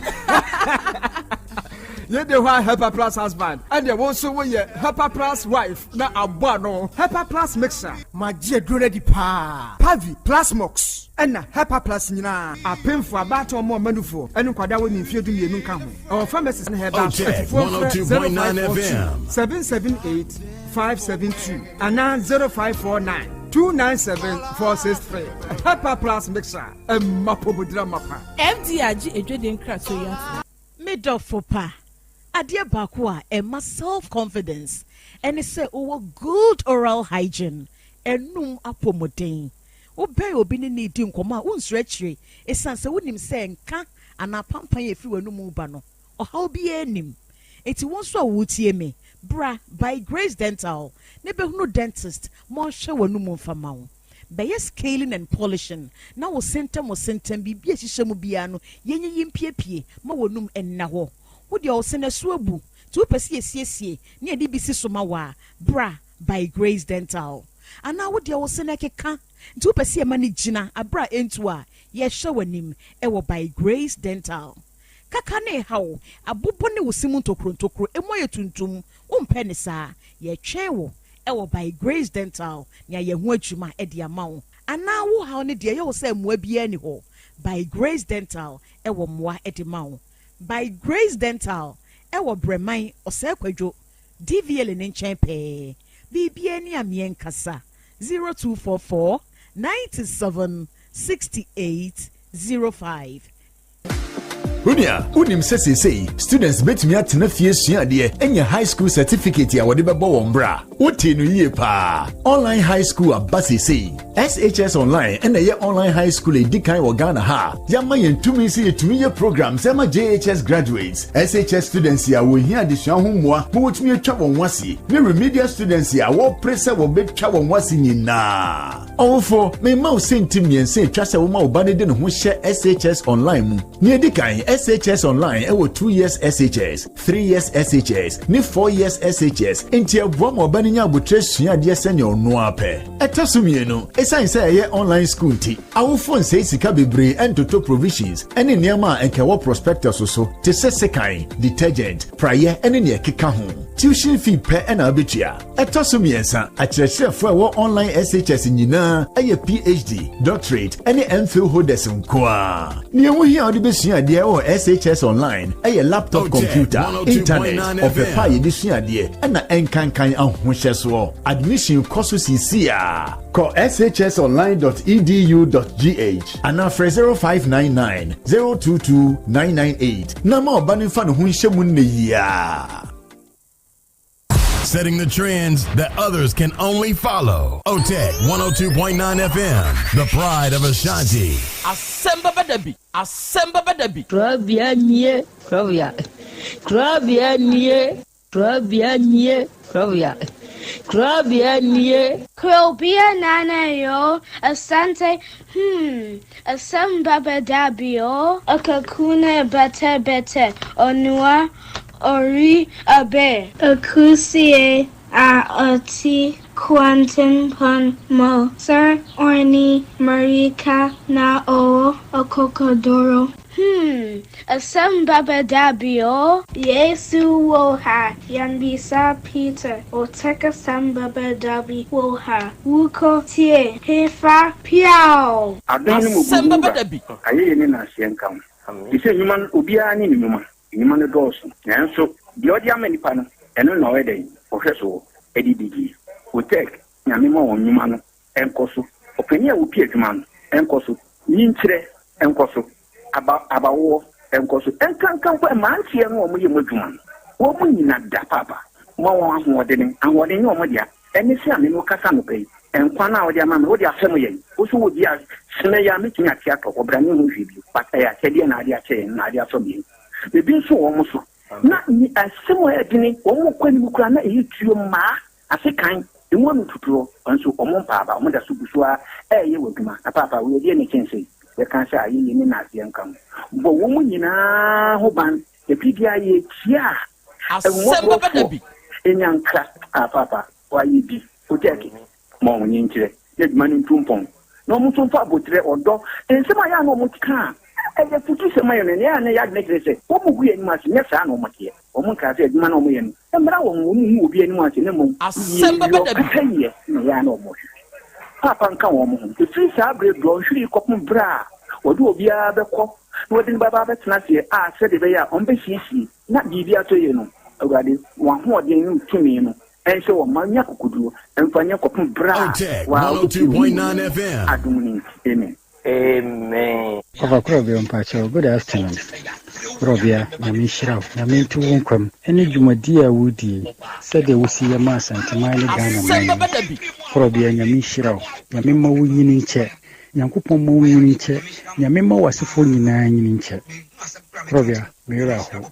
Yei de hɔ a Hepa Plus husband, ɛnneɛ wo nso woyɛ Hepa Plus wife na abɔ ano. Hepa Plus mixture. Magye aduro no adi paa. Pavi, Plasmox, ɛna Hepa Plus nyinaa. Apemfoɔ, abaatan ɔmo ɔma nufoɔ, ɛne nkwadaa a wɔnni mfeɛ 12 nka ho. Ɛwɔ pharmacies ne herbal shops. Otec Atufoɔ mfrɛ 102.9 0542 FM. 778 572 anaa 0549 297 463. Hepa Plus mixture, ɛma apɔmuden amapa. FDA agye adwadie nkratoɔ yi atom. Me dɔfo pa, adeɛ baako a ɛma self confidence ɛne sɛ wowɔ good oral hygiene, anum apɔmuden. Wobɛn obi ne no redi nkɔmmɔ a wonsuro akyire ɛsiane sɛ wonim sɛ nka anaa pampan a ɛfiri w'anum reba no, ɔhaw biara nnim. Enti wo nso a woretie me, bra By Grace Dental na bɛhunu dentist ma ɔnhwɛ w'anum mfa ma wo. Bɛyɛ scaling and polishing na wo se ntam wo se ntam biribi a ɛhyehyɛ mu biara no yɛnyiyi mpiepie ma w'anum nna hɔ. Wo deɛ wo se no ɛso abu nti wopɛ sɛ yɛsiesie na yɛde bi si so ma wo a, bra By Grace Dental. Anaa wo deɛ wo se no ɛkeka nti wopɛ sɛ yɛma no gyina aberɛ a ɛntu a, yɛhwɛ w'anim wɔ By Grace Dental. Kaka no reha wo, abobɔ ne wo se mu ntokuro ntokuro, ɛmu ayɛ tuntum, wompɛ no saa? Yɛtwɛn wo wɔ By Grace Dental nea yɛ ho adwuma de ama wo. Anaa wo haw no deɛ ɛyɛ wo sɛ mmoa biara nni hɔ? By Grace Dental wɔ mmoa de ma wo. By Grace Dental wɔ Brɛman, Ɔsɛe Kwadwo, DVLA no nkyɛn pɛɛ. Biribiara ni a meɛ nkasa. 0244 97 68 05. Onua, wonim sɛ seesei students betumi atena fie asua adeɛ anya high school certificate a wɔde bɛbɔ wɔn bra? Wotee no yie paa. Online high school aba seesei. SHS Online ɛna ɛyɛ online high school a edi kan wɔ Ghana ha a yɛama yɛn tumi sɛ yɛtumi yɛ programs ɛma JHS graduates, SHS students a wɔhia adesua ho mmoa ma wɔtumi atwa wɔn ho ase, ne remedial students a wɔpere sɛ wɔbɛtwa wɔn ho ase nyinaa. Ɔwofo, mema wo sɛnti mmiɛnsa a etwa sɛ woma wo ba no de ne ho hyɛ SHS Online mu. Nea edi kan, SHS Online wɔ 2 years SHS, 3 years SHS, ne 4 years SHS, enti ɛboa ma ɔba no nya aboterɛ sua adeɛ sɛnea ɔno ara pɛ. Ɛtɔ so mmienu, esiane sɛ ɛyɛ online sukuu nti, awofo nsɛe sika bebree ntoto provisions ne nneɛma a anka ɛwɔ prospectus so te sɛ sekan, detergent, praeɛ ne nea ɛkeka ho. Tuition fee pɛ na wubetua. Ɛtɔ so mmiɛnsa, akyerɛkyerɛfo a ɛwɔ online SHS nyinaa yɛ PhD, doctorate, ne MPhil holders nko ara. Nea ɛho hia a wode besua adeɛ wɔ SHS online yɛ laptop computer, internet, ɔpɛ pa a yɛde sua adeɛ, ɛna ɛnkankan ahohyɛsoɔ. Admission kɔ so seesei ara. Kɔ shsonline.edu.gh anaa frɛ 0599 022 998 na ma ɔba no mfa ne ho nhyɛ mu nnɛ yi ara. Setting the trends that others can only follow. OTEC 102.9 FM, the pride of Ashanti. Asɛm bɛba da bi, asɛm bɛba da bi. Korabea nie, korabea. Korabea nie, korabea nie, korabea. Korabea nie. Krobea nana yo, asante hmm, asɛm bɛba da bi o. Akakuna bɛtɛ bɛtɛ, onua Ɔre abɛ. Akusie a ɔte kwantempɔn mu sɛ ɔne mmirika na ɔwɔ akokoduro. Hmm, asɛm bɛba da bi o. Yesu wɔ ha, yɛmmisa Peter, ɔtɛk asɛm bɛba da bi wɔ ha, wokɔ tie, hefa, piaw! Adom ne Asɛm mmɔborɔhunu bɛba wura, da bi. Ayɛyie ne naaseɛ nka wo. Te sɛ nnwuma no, obiara ne ne nnwuma. Nnwuma no dɔɔso, nanso deɛ ɔde ama nnipa no, ɛno na ɔyɛ dɛn? Ɔhwɛ soɔ de di die. Otec, Nyame ma wɔn nnwuma no nkɔ so. Ɔpanin a ɔpi adwuma no nkɔ so. Nyinkyerɛ nkɔ so. Aba, abawoɔ nkɔ so. Ɛnkanka mpo mmeranteɛ no a wɔyɛ mu adwuma no, wɔn nyina da paapa. Ma wɔn ahoɔdene. Ahoɔden nyɛ wɔn dea. Ɛne sɛ a me ne wo kasa anɔpa yi, nkwa no a wode ama me, wode afɛm yɛn. Wo nso wɔ bi a, sene yi a mɛtumi ate atɔ hɔ, bra menhu hwee bio. But ɛyɛ akyɛdeɛ na ade akyɛ yɛn, na ade afɛm yɛn. Ebi nso wɔ wɔn so. Na asɛm a ɛyɛ dene, wɔn kɔ anim koraa na ɛyɛ tuo mmaa. Asekan, emu ano tuturɔ, nso wɔn mpaaba, wɔn da so gu so ara reyɛ wɔ adwuma. Na paapa, wei ɛdeɛn na ɛkyɛn sei? Yɛka sɛ ayɛyie ne nnaseɛ nka ho. Bɔ wɔn nyinaa ho ban. Ɛfiri biara yɛkyia a, ahummɔborɔfoɔ nya nkra. Ah, paapa, woayɛ bi. Otɛɛke, ma wɔn nkyerɛ na adwuma no ntu mpɔn. Na wɔn nso mfa aboterɛ, ɔdɔ, nsɛm a ɛyɛ a na wɔka a ɛyɛ afutusɛm ma yɛn no, ɛyɛ a na yɛn adwene kyerɛ sɛ wɔgu yɛn anim ase. Nyɛ saa na wɔteɛ. Wɔnkaa sɛ adwuma no a wɔyɛ no mmra wɔn ho, wɔnhu obi anim ase, na mmom yieyɔ, pɛpɛyɛ na ɛyɛ a na wɔhwehwɛ. Paapa nka wɔn ho. Ɛfiri saa berɛ dɔnhwere yi kɔpem berɛ a wɔde obiara bɛkɔ na wɔde no bɛba abɛtena aseɛ a sɛdeɛ ɛbɛyɛ a wɔbɛsiesie na biribi atɔ yie no, Awurade, wɔn ahoɔden ne wo tumi no nhyɛ wɔn ma wɔnya akokoduo mfa nyɛ kɔpem berɛ a Otec wɔa wobɛpue wo 102.9 animuonyam FM. adom no nti. Amen. Amen. Ɔfa Korɔbea mpakyɛw good afternoon Korɔbea Nyame nhyira wo Nyame nto wo nkwa mu ɛne dwumadie a wodie yi sɛdeɛ wosi yɛ ma Asanteman ne Ghana man yi Korɔbea Nyame nhyira wo Nyame mma wo nyini nkyɛ Nyankopɔn mma wo nyini nkyɛ Nyame mma w'asefoɔ nyinaa nyini nkyɛ Korɔbea me werɛ aho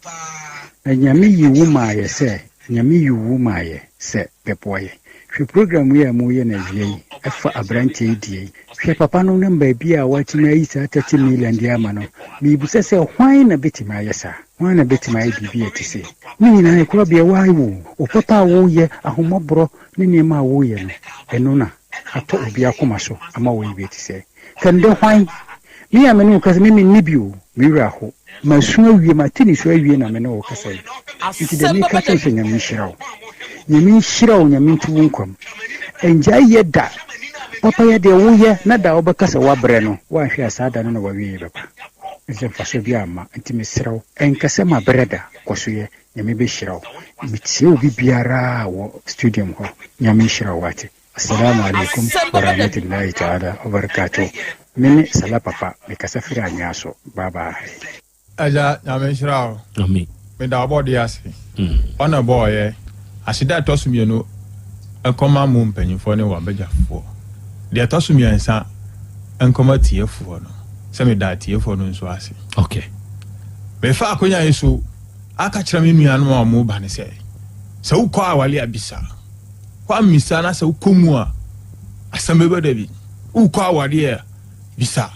na Nyame yi wo maayɛ sɛ Nyame yi wo maayɛ sɛ bɛboa yɛ. Hwɛ program yi a moreyɛ no awia yi ɛfa abranteɛ yi deɛ yi. Hwɛ papa no ne baabi a watumi ayi saa 30 million de ama no. Merebisa sɛ hwan na bɛtumi ayɛ saa? Hwan na bɛtumi ayɛ biribi a ɛte sei? Ne nyinaa ɛkorabea woayɛ o. Wo papa a woyɛ, ahommɔborɔ ne nneɛma a woyɛ no, ɛno na atɔ obi akoma so ama woayɛ bi a ɛte sɛɛ. Kɛndɛ hwan? Me a me ne wo kasa, me menni bi o, me werɛ aho. Masu awie, mate nisuo awie na me ne wo kasa yi. Nti deɛ meka kyerɛ wo sɛ Nyame nhyira wo. Nyame nhyira wo, Nyame nto wo nkwa mu. Ɛngyae yɛ da. Papa yɛ deɛ woyɛ na da a wobɛka sɛ woabrɛ no, woanhwɛ a saa da no na w'awieɛ bɛba. Ɛfiri sɛ mfasoɔ biara mma. Nti mesrɛ wo, ɛnka sɛ mabrɛ da, kɔ so yɛ. Nyame bɛhyira wo. Metie obi biara wɔ studium hɔ. Nyame nhyira wo wate. Assalamu alaikum warahmatullahi ta'ala wabarakatuh Me ne Salah Papa me kasa firi Anwea so bye bye. Agya Nyame nhyira wo. Amen. Meda ɔbɔdeɛ ase. Ɔna ɛbɔɔyɛ. Aseda ɛtɔ so mienu nkɔma mo mpanyinfoɔ ne w'abagyafoɔ. Deɛ ɛtɔ so miɛnsa nkɔma atiefoɔ no. Sɛ meda atiefoɔ no nso ase. Okay. Mefa akonya yi so aka kyerɛ me nuanom a wɔn ba no sɛ, sɛ wokɔ awale a bisa. Woammisa na sɛ wokɔ mu a, asɛm bɛba da bi. Wokɔ awadeɛ a, bisa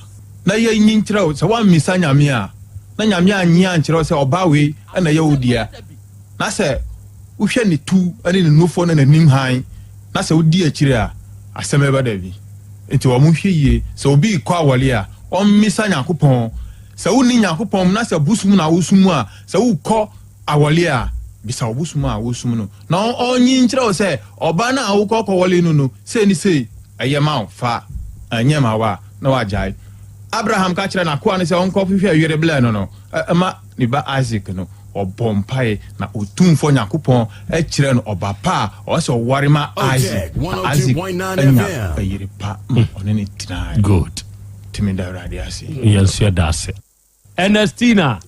na yɛnyi nkyerɛ wo. Sɛ woammisa Nyame a, na Nyame annye ankyerɛ wo sɛ ɔbaa wei na ɛyɛ wo dea, na sɛ wohwɛ ne tu ne ne nufoɔ ne n'anim hann, na sɛ wodi akyire a, asɛm bɛba da bi. Nti wɔn nhwɛ yie. Sɛ obi rekɔ awɔre a, ɔmmisa Nyankopɔn. Sɛ wonni Nyankopɔn mu na sɛ bosom na wosom a, sɛ wokɔ awɔre a, bisa wo bosom a wosom no, na ɔnyi nkyerɛ wo sɛ ɔbaa no a wokɔ kɔwɔre no no, sei ne sei, ɛyɛ ma wo, fa, ɛnyɛ ma wo a, na wagyae. Abraham ka kyerɛɛ n'akoa no sɛ ɔnkɔhwehwɛ yere blɛ no no ma ne ba Isak no, ɔbɔɔ mpae, na Otumfoɔ Nyankopɔn kyerɛɛ no ɔba pa a ɔwɔ sɛ ɔware ma Isak, na Isak anya yere pa ma ɔne no tenae. Good. Nti meda Awurade ase. Yɛn nso yɛda ase. Ernestina,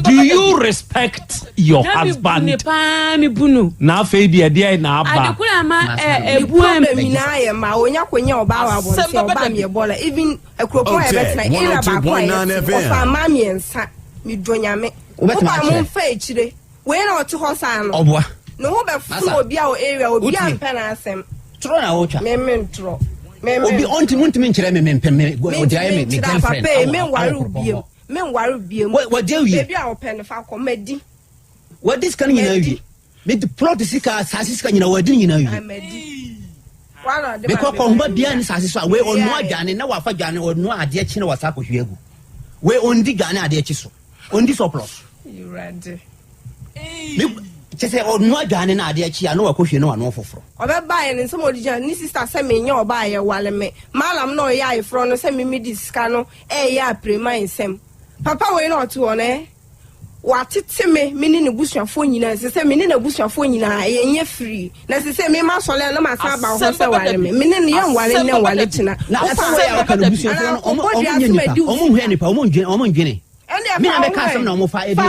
do you respect your husband? paa mi bu no. Na afei deɛ deɛ na aba. Adekora ama ɛ ebu problem nyinaa yɛ ma onya konya ɔbaa wɔ abɔnten ɔbaa mi ɛbɔ la even akuropɔn a yɛbɛtena area baako a yɛte ɔfa mmaa mmiɛnsa mi dɔ nyame wopa mo nfa akyire. Wei na ɔte hɔ saa no. Ɔboa. Ne ho bɛ funu obi a wɔ area obi a mpɛ n'asɛm. Torɔ na ɔtwa. Me me ntorɔ. Me me. Obi ɔnti mo ntumi nkyerɛ me me mpɛ me ɔdi ayɛ me me girlfriend. Papa yi me nware obiem me nware obiem. Wadi awie. Beebi a ɔpɛ no fa kɔ ma di. Wadi sika no nyinaa awie. Me di plot sika asase sika nyinaa wadi nyinaa awie. Ma di. Mekɔ kɔ nhoma biara ne sase so a wei ɔnoa dwane na wafa dwane ɔnoa adeɛ kye na wasa akɔhwie agu. Wei ɔndi dwane adeɛ kye so. Ɔndi surplus. Awurade. Me kyɛ sɛ ɔnoa aduane na adeɛ kye a na wakɔhwie na wanoa foforɔ. Ɔbɛbaeɛ no nsɛm a ɔde gyina ne sista sɛ menyɛ ɔbaa a yɛwale me malam na ɔyɛ ayeforɔ no sɛ me mede sika no ɛreyɛ apirema nsɛm. Papa wei na ɔte hɔ no eh watete me me ne ne busuafoɔ nyinaa ɛsɛ sɛ me ne n'abusuafoɔ nyinaa yɛnyɛ free na ɛsɛ sɛ me ma sɔle a na masan aba hɔ sɛ ware me me ne no yɛnware nnɛ nware kyena. Na asɛm wei a ɔka no busuafoɔ no ɔmo ɔmo nyɛ nipa ɔmo nhwɛ nipa ɔmo ndwene ɔmo ndwene. Me na mɛka asɛm na ɔmo fa ebi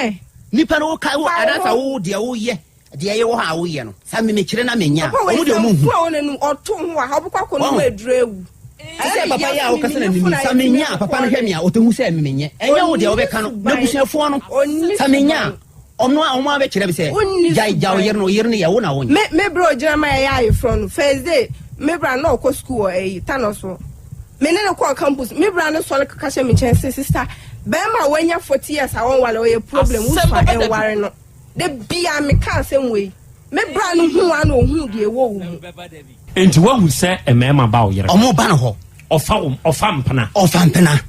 edi. Nipa no woka wo anaasɛ wo deɛ woyɛ deɛ ɛyɛ wɔ hɔ a woyɛ no sa me mekyerɛ na menya a ɔmo deɛ ɔmo nhu. Te sɛ papa yi a wokasa na mimi sa menya a papa no hwɛ me a ɔtɛhu sɛ menyɛ ɛnyɛ wo deɛ wobɛka no n'abusuafoɔ no sa menya a. Ɔno a ɔmo abɛkyerɛ me sɛ Wonni gyae gya suban. ɔyere no ɔyere no yɛ wo na wonyɛ. Me me bra ogyina ma yɛyɛ ayeforɔ no first day me bra na ɔkɔ school wɔ ɛyi Tano so me ne no kɔɔ campus me bra no sɔre keka hyɛ me nkyɛn sɛ sister bɛrima a wanya 40 years a wɔnwale ɔyɛ problem Asɛm wosua bɛba da bi. ɛnware no da bia meka asɛm wei me bra no hu a na ɔhu deɛ ɛwɔ wo mu. Enti woahu sɛ mmarima ba wo yere hɔ? Ɔmo ba no hɔ. Ɔfa wo ɔfa mpena. Ɔfa mpena.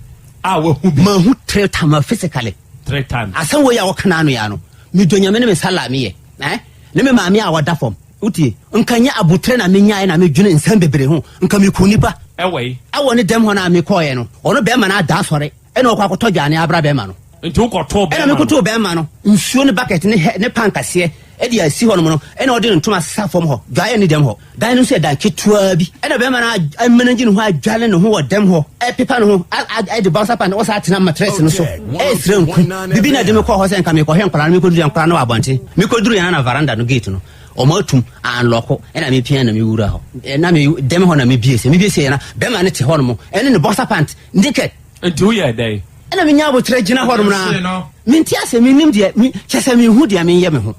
A wahu bi. Mahu three times physically. Three times. Asɛm wei a wɔka n'ano yi ano, medɔ Nyame ne me sala meyɛ eh, ne me maame a ɔda fam. Wotie? Nka nyɛ aboterɛ na menyaeɛ na medwene nsɛm bebree ho, nka meku nipa. Ɛwɔ yi? Ɛwɔ ne dɛm hɔ no a mekɔeɛ no, ɔno bɛrima no ada asɔre, ɛna ɔkɔ akɔtɔ dwane abra bɛrima no. Nti wokɔtoo bɛrima no? Ɛna mekɔtoo bɛrima no, nsuo ne bucket ne hɛ ne pan kaseɛ de asi hɔnom no, ɛna ɔde ne ntoma sesa fam hɔ, dwaeɛ ne dɛm hɔ. Dan no nso yɛ dan ketewa bi. Ɛna bɛrima no amanage ne ho adwale ne ho wɔ dɛm hɔ, ɛpepa ne ho, ɛde bouncer pant, ɔsan atena matress no so, ɛresrɛ nku. Bibi na ɛde me kɔɔ hɔ sɛ nka mekɔhwɛ nkwadaa no, mekɔduru yɛ nkwadaa no wɔ abɔnten. Mekɔduru yɛn na veranda no gate no, wɔn atum, anlɔko, ɛna mepia na mewura hɔ. Ɛna me dɛm hɔ na mebie sɛ, mebie sɛ yɛ na bɛrima no te hɔ nom, ɛne ne boxer pant, naked. Nti woyɛɛ dɛn? Ɛna menya aboterɛ gyina hɔnom na mente ase mennim deɛ kyɛ sɛ menhu deɛ menyɛ me ho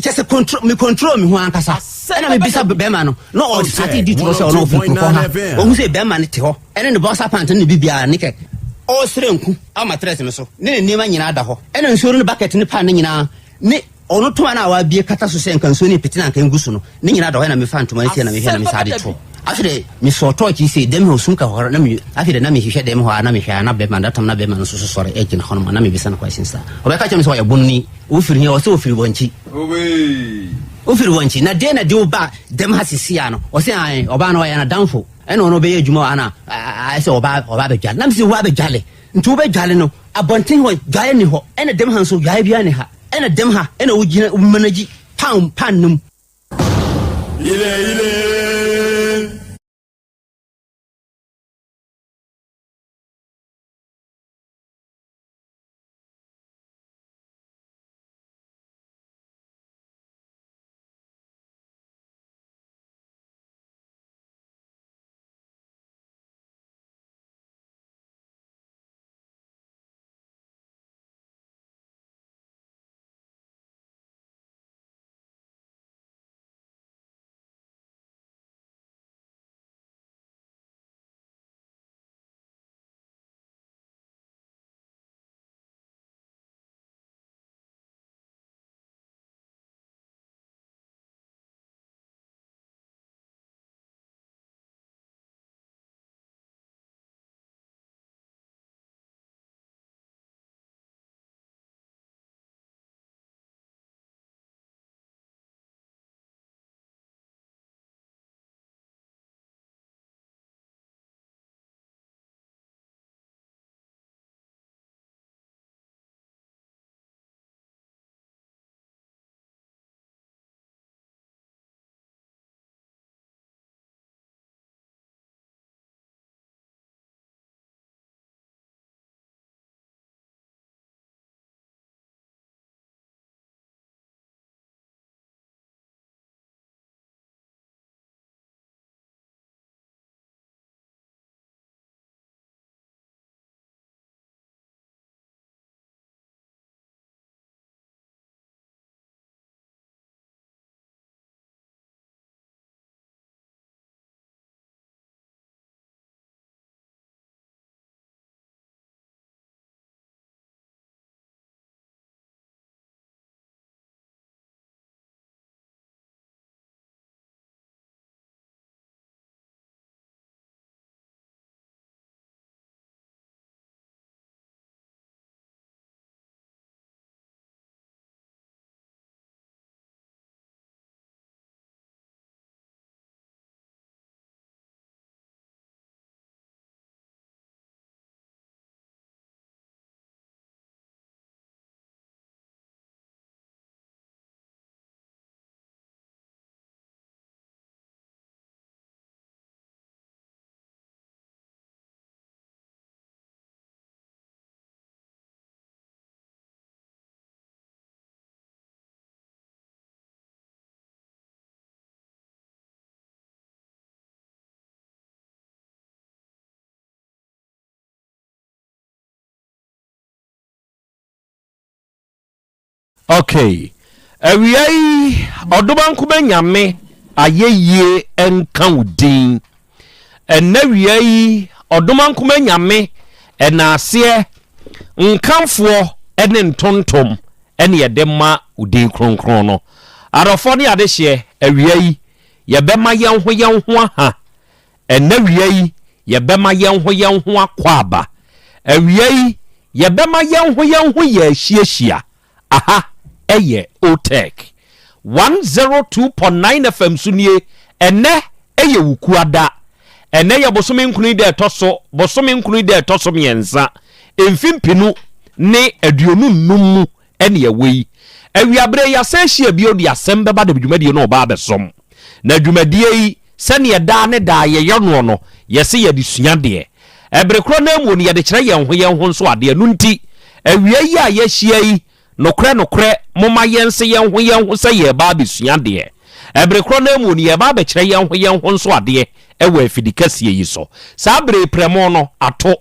kyɛ sɛ control me control me ho ankasa ɛna mebisa bɛrima no na ɔsate di torɔ sɛ ɔno ɔfiri kuropɔn ha ɔhu sɛ bɛrima no te hɔ ɛne ne boxer pant ne biribiara ne kɛ ɔresrɛ nku ama trɛs no so ne ne nneɛma nyinaa da hɔ ɛna nsuo no ne bucket ne pan no nyinaa ne Ɔno toma no a wabue kata so sɛ nka nsuo no repete na anka ngu so no, ne nyinaa da hɔ na mefa ntoma no sie na mehwɛ na mesan de to. Afei de, mesɔɔ tɔɔkye yi sei, dɛm hɔ sum ka hɔ na me, afei de na mehwehwɛ dɛm hɔ a na mehwɛ a na bɛrima, that time na bɛrima no nso so sɔre gyina hɔ nom a na mebisa no questions a ɔbɛka kyerɛ me sɛ ɔyɛ bononi, wofiri he, ɔsɛ ofiri Wankyi. Wofiri Wankyi, na deɛ na de wo ba dɛm ha sisi a no, ɔsɛ ae, ɔbaa no ɔyɛ n'adamfo, ɛna ɔno ɔbɛyɛ adwuma wɔ ha na ayɛ sɛ ɔba ɔba abɛdwale, na mese wo abɛdwale, nti wobɛdwale no, abɔnten hɔ dwaeɛ nni hɔ, ɛna dɛm ha nso dwaeɛ biara nni ha. Ɛna dɛm ha ɛna wogyina wo manage pan pan no mu. Ile ile. Okay. Awia yi, Ɔdomankoma Nyame ayɛyie nka wo din. Ɛnnɛ wia yi, Ɔdomankoma Nyame ɛnaaseɛ, nkamfoɔ ne ntontom ɛne yɛde ma wo din kronkron no. Adɔfoɔ ne adehyeɛ, awia yi, yɛbɛma yɛn ho yɛn ho aha. Ɛnnɛ wia yi, yɛbɛma yɛn ho yɛn ho akwaaba. Awia yi, yɛbɛma yɛn ho yɛn ho yɛ ahyiahyia. Aha yɛ Otec 102.9 FM so nie. Ɛnnɛ yɛ Wukuada. Ɛnnɛ yɛ bosome nkron yi da ɛtɔ so bosome nkron yi da ɛtɔ so mmiɛnsa, mfe mpenu ne 25 mu ɛne ɛwɔ yi. Awiaberɛ yi asan ahyia bio de asɛm bɛba de dwumadie no reba abɛsom. Na dwumadie yi, sɛdeɛ daa ne daa yɛyɛ noɔ no, yɛse yɛde sua adeɛ. Ɛbere korɔ no ara mu no, yɛde kyerɛ yɛn ho yɛn ho nso adeɛ. Ɛno nti, awia yi a yɛahyia yi, nokorɛ nokorɛ, momma yɛnse yɛn ho yɛn ho sɛ yɛreba abɛsua adeɛ. Ɛbere korɔ no ara mu no, yɛreba abɛkyerɛ yɛn ho yɛn ho nso adeɛ wɔ afidikɛseɛ yi so. Saa berɛ yi, prɛmo no ato.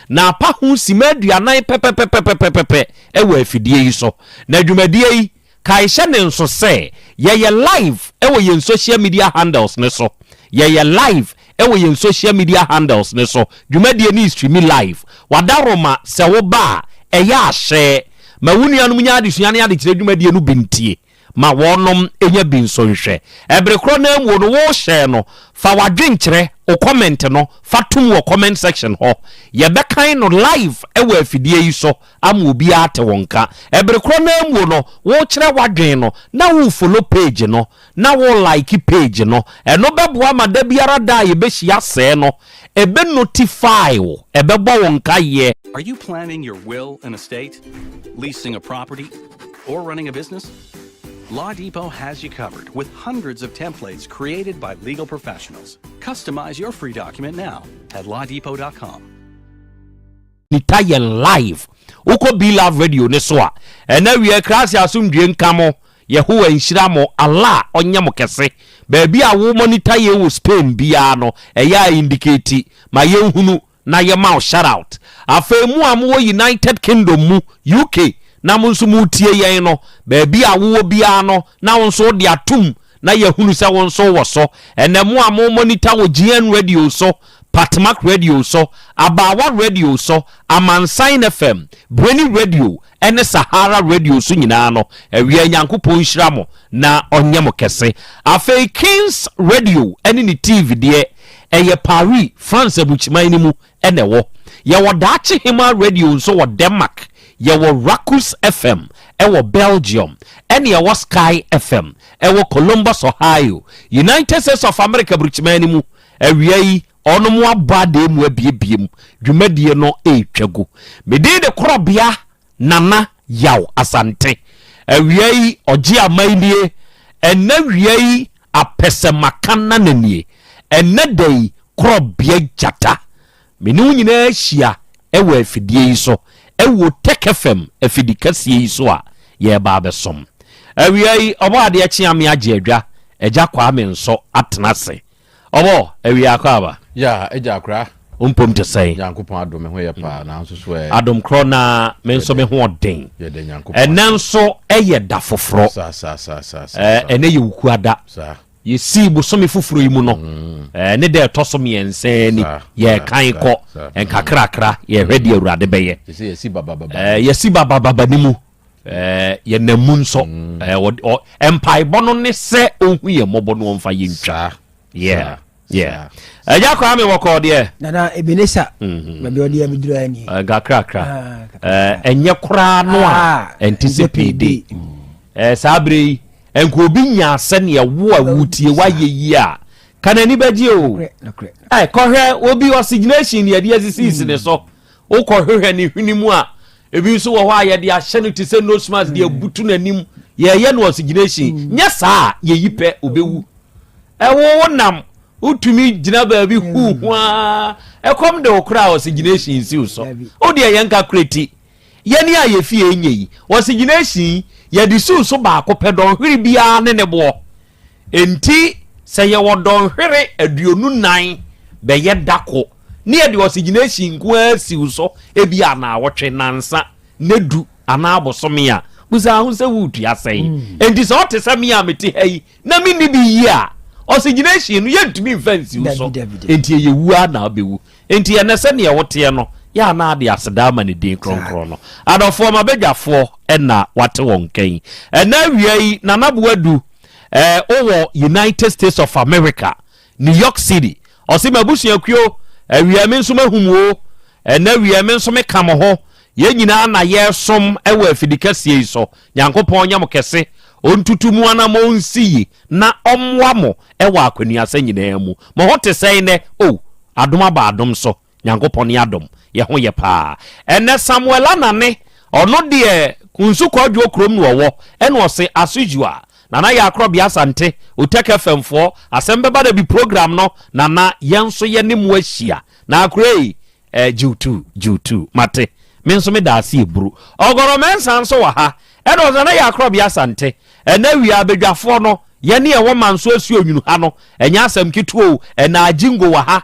Na apa ho simma 40 pɛpɛpɛpɛpɛpɛ wɔ afidie yi so. Na dwumadie yi, kae hyɛ ne nso sɛ, yɛyɛ live wɔ yɛn social media handles no so. Yɛyɛ live wɔ yɛn social media handles no so. Dwumadie no streami live. W'adaworoma, sɛ woba a, ɛyɛ a hyɛ ma wo nuanom nya adesua ne adekyerɛ dwumadie no bi ntie. Ma wɔnom nya bi nso nhwɛ. Ɛbere korɔ no ara mu no, wo share no, fa w'adwenkyerɛ, wo comment no, fa tom wɔ comment section hɔ. Yɛbɛkan no live wɔ afidie yi so ama obiara ate wo nka. Ɛbere korɔ no ara mu no, wo kyerɛ w'adwen no, na wo follow page no, na wo like page no. Ɛno bɛboa ma da biara da a yɛbɛhyia sɛɛ no, ɛbɛ notify wo, ɛbɛbɔ wo nkaeɛ. Are you planning your will and estate, leasing a property, or running a business? Law Depot has you covered with hundreds of templates created by legal professionals. Customize your free document now at lawdepot.com. Nita yɛn live. Wokɔ Be Love Radio ne so a, ɛna wie krase asomdwie nka mo, Yehowa nhyira mo, Allah ɔnyɛ mo kɛse. Baabi a wo monitor yɛn wɔ Spain biara no, ɛyɛ a indicate ma yɛnhunu na yɛma wo shout out. Afei mo a mowɔ United Kingdom mu, UK, na mo nso moretie yɛn no, baabi a wowɔ biara no, na wo nso wode atom na yɛahunu sɛ wo nso wowɔ so. Ɛnnɛ mo a mo monitor wɔ GN Radio so, Patmak Radio so, Abaawa Radio so, Amansan FM, Breni Radio, ne Sahara Radio so nyinaa no, awia Nyankopɔn nhyira mo na ɔnyɛ mo kɛse. Afei Kings Radio ne ne TV deɛ, ɛyɛ Paris, France abukyiman no mu na ɛwɔ. Yɛwɔ Daakye Hemaa Radio nso wɔ Denmark, yɛwɔ Rakus FM wɔ Belgium, ɛne ɛwɔ Sky FM wɔ Columbus, Ohio, United States of America abukyiman no mu. Awia yi, ɔnom abɔ adeɛ mu abiebie mu, dwumadie no retwa gu. Me din de Korɔbea Nana Yaw Asante. Awia yi, ɔgye aman nie. Ɛnnɛ awia yi, apɛsɛmaka nana nie. Ɛnnɛ da yi, Korɔbea Gyata. Me ne wo nyinaa ahyia wɔ afidie yi so, wɔ Tech FM afidi kɛseɛ yi so a yɛreba abɛsom. Awia yi, Ɔbɔadeɛ Kyeame agye adwa, Agya Kwame nso atena ase. Ɔbɔ, awia akɔ aba. Ya, agya akora. Wo mpom te sɛn? Nyankopɔn adom, me ho yɛ paa, nanso so ɛ. Adom korɔ na me nso me ho ɔden. Yɛda Nyankopɔn Ɛnɛ nso ɛyɛ da foforɔ. Sa, sa, sa, sa, sa, Ɛ, sa. ɛnɛ yɛ Wukuada. Sa. Yɛsii bosome foforɔ yi mu no, ɛ, ne da ɛtɔ so mmiɛnsa ni. Sa, Yɛrekan sa, kɔ sa. nkakrakra, yɛhwɛ deɛ Awurade bɛyɛ. Te sɛ yɛsi babababa. Ɛ, yɛsi babababa ne mu. Ɛ, yɛnam mu nso. Ɛ, ɔ, ɔ, mpaebɔ no ne sɛ ɔnhu yɛn mmɔbɔ na ɔmfa yɛn ntwa. Sa, Yeah. sa, Yeah. Ɛgya kwaa me wɔkɔɔ deɛ. Nana Ebenezer. Mm-hmm. Baabi ɔde abɛduru ayɛ nie. Nkakrakra. Ah, ɛnyɛ koraa no a ah, ɛnte sɛ pede. Mm. Saa berɛ yi nka obi nyaa sɛdeɛ wo a wotie woayɛ yi a ka n'ani bɛgye o. Kɔhwɛ obi oxygenation ne yɛde asisisi ne so. Wokɔhwehwɛ ne hwene mu a ebi nso wɔ hɔ a yɛde ahyɛ no te sɛ nose mask de abutu n'anim yɛyɛ no oxygenation. Nyɛ saa a yɛyi pɛ obɛwu. Ɛwo wo nam wotumi gyina baabi huu ho ara ɛkɔm de wo koraa oxygenation nsi wo so. Wo deɛ yɛn kakorɛ yɛne a yɛfie nyɛ yi oxygenation yɛde si wo so baako pɛ dɔnhwere biara ne ne boɔ. Enti sɛ yɛwɔ dɔnhwere 24 bɛyɛ da ko ne yɛde oxygenation nko ara si wo so ebi a naawɔtwe, nansa, ne du anaa bosome a, Busa ho sɛ woretua sɛn. Enti sɛ ɔte sɛ me a mete ha yi na menni bi yie a, oxygenation no yɛntumi mfa nsi wo so. Enti ɛyɛ wu ara na wobɛwu. Enti ɛnnɛ sɛdeɛ woteɛ no, yɛ a na ade aseda ama ne din kronkron no. Adɔfoɔ, m'abadwafoɔ na wate wɔn nka yi. Ɛnnɛ awia yi, Nana Boadu, eh, wowɔ United States of America, New York City. Ɔse, m'abusuakuo, awia me nso mahu mo o. Ɛnnɛ awia me nso meka mo ho. Yɛn nyinaa na yɛresom wɔ afidikɛseɛ yi so. Nyankopɔn nyɛ mo kɛse, ɔntutu mo anammɔn nsi yi, na ɔmmoa mo wɔ akwanuasɛ nyinaa mu. Mo ho te sɛn nnɛ? Oh, adom aba adom so. Nyankopɔn adom, yɛ ho yɛ paa. Ɛnnɛ Samuel Anane, ɔno deɛ Kunsu Kwadwo kurom na ɔwɔ, ɛna ɔse, as usual, Nana Yaakorɔbea Asante, Otec FM foɔ, asɛm bɛba da bi program no, Nana, yɛn nso yɛne mo ahyia. Na akora yi, Eh, Jiw tu, jiw tu, mate. Me nso meda ase eburu. Ɔgɔrɔ Mensah nso wɔ ha. Ɛna ɔsɛ na yɛ akorɔbea Asante. Ɛnɛ wia abadwafoɔ no, yɛne ɛwɔ Manso Asuo Nwunu ha no, ɛnyɛ asɛm ketewa o. Ɛna Agyingo wɔ ha.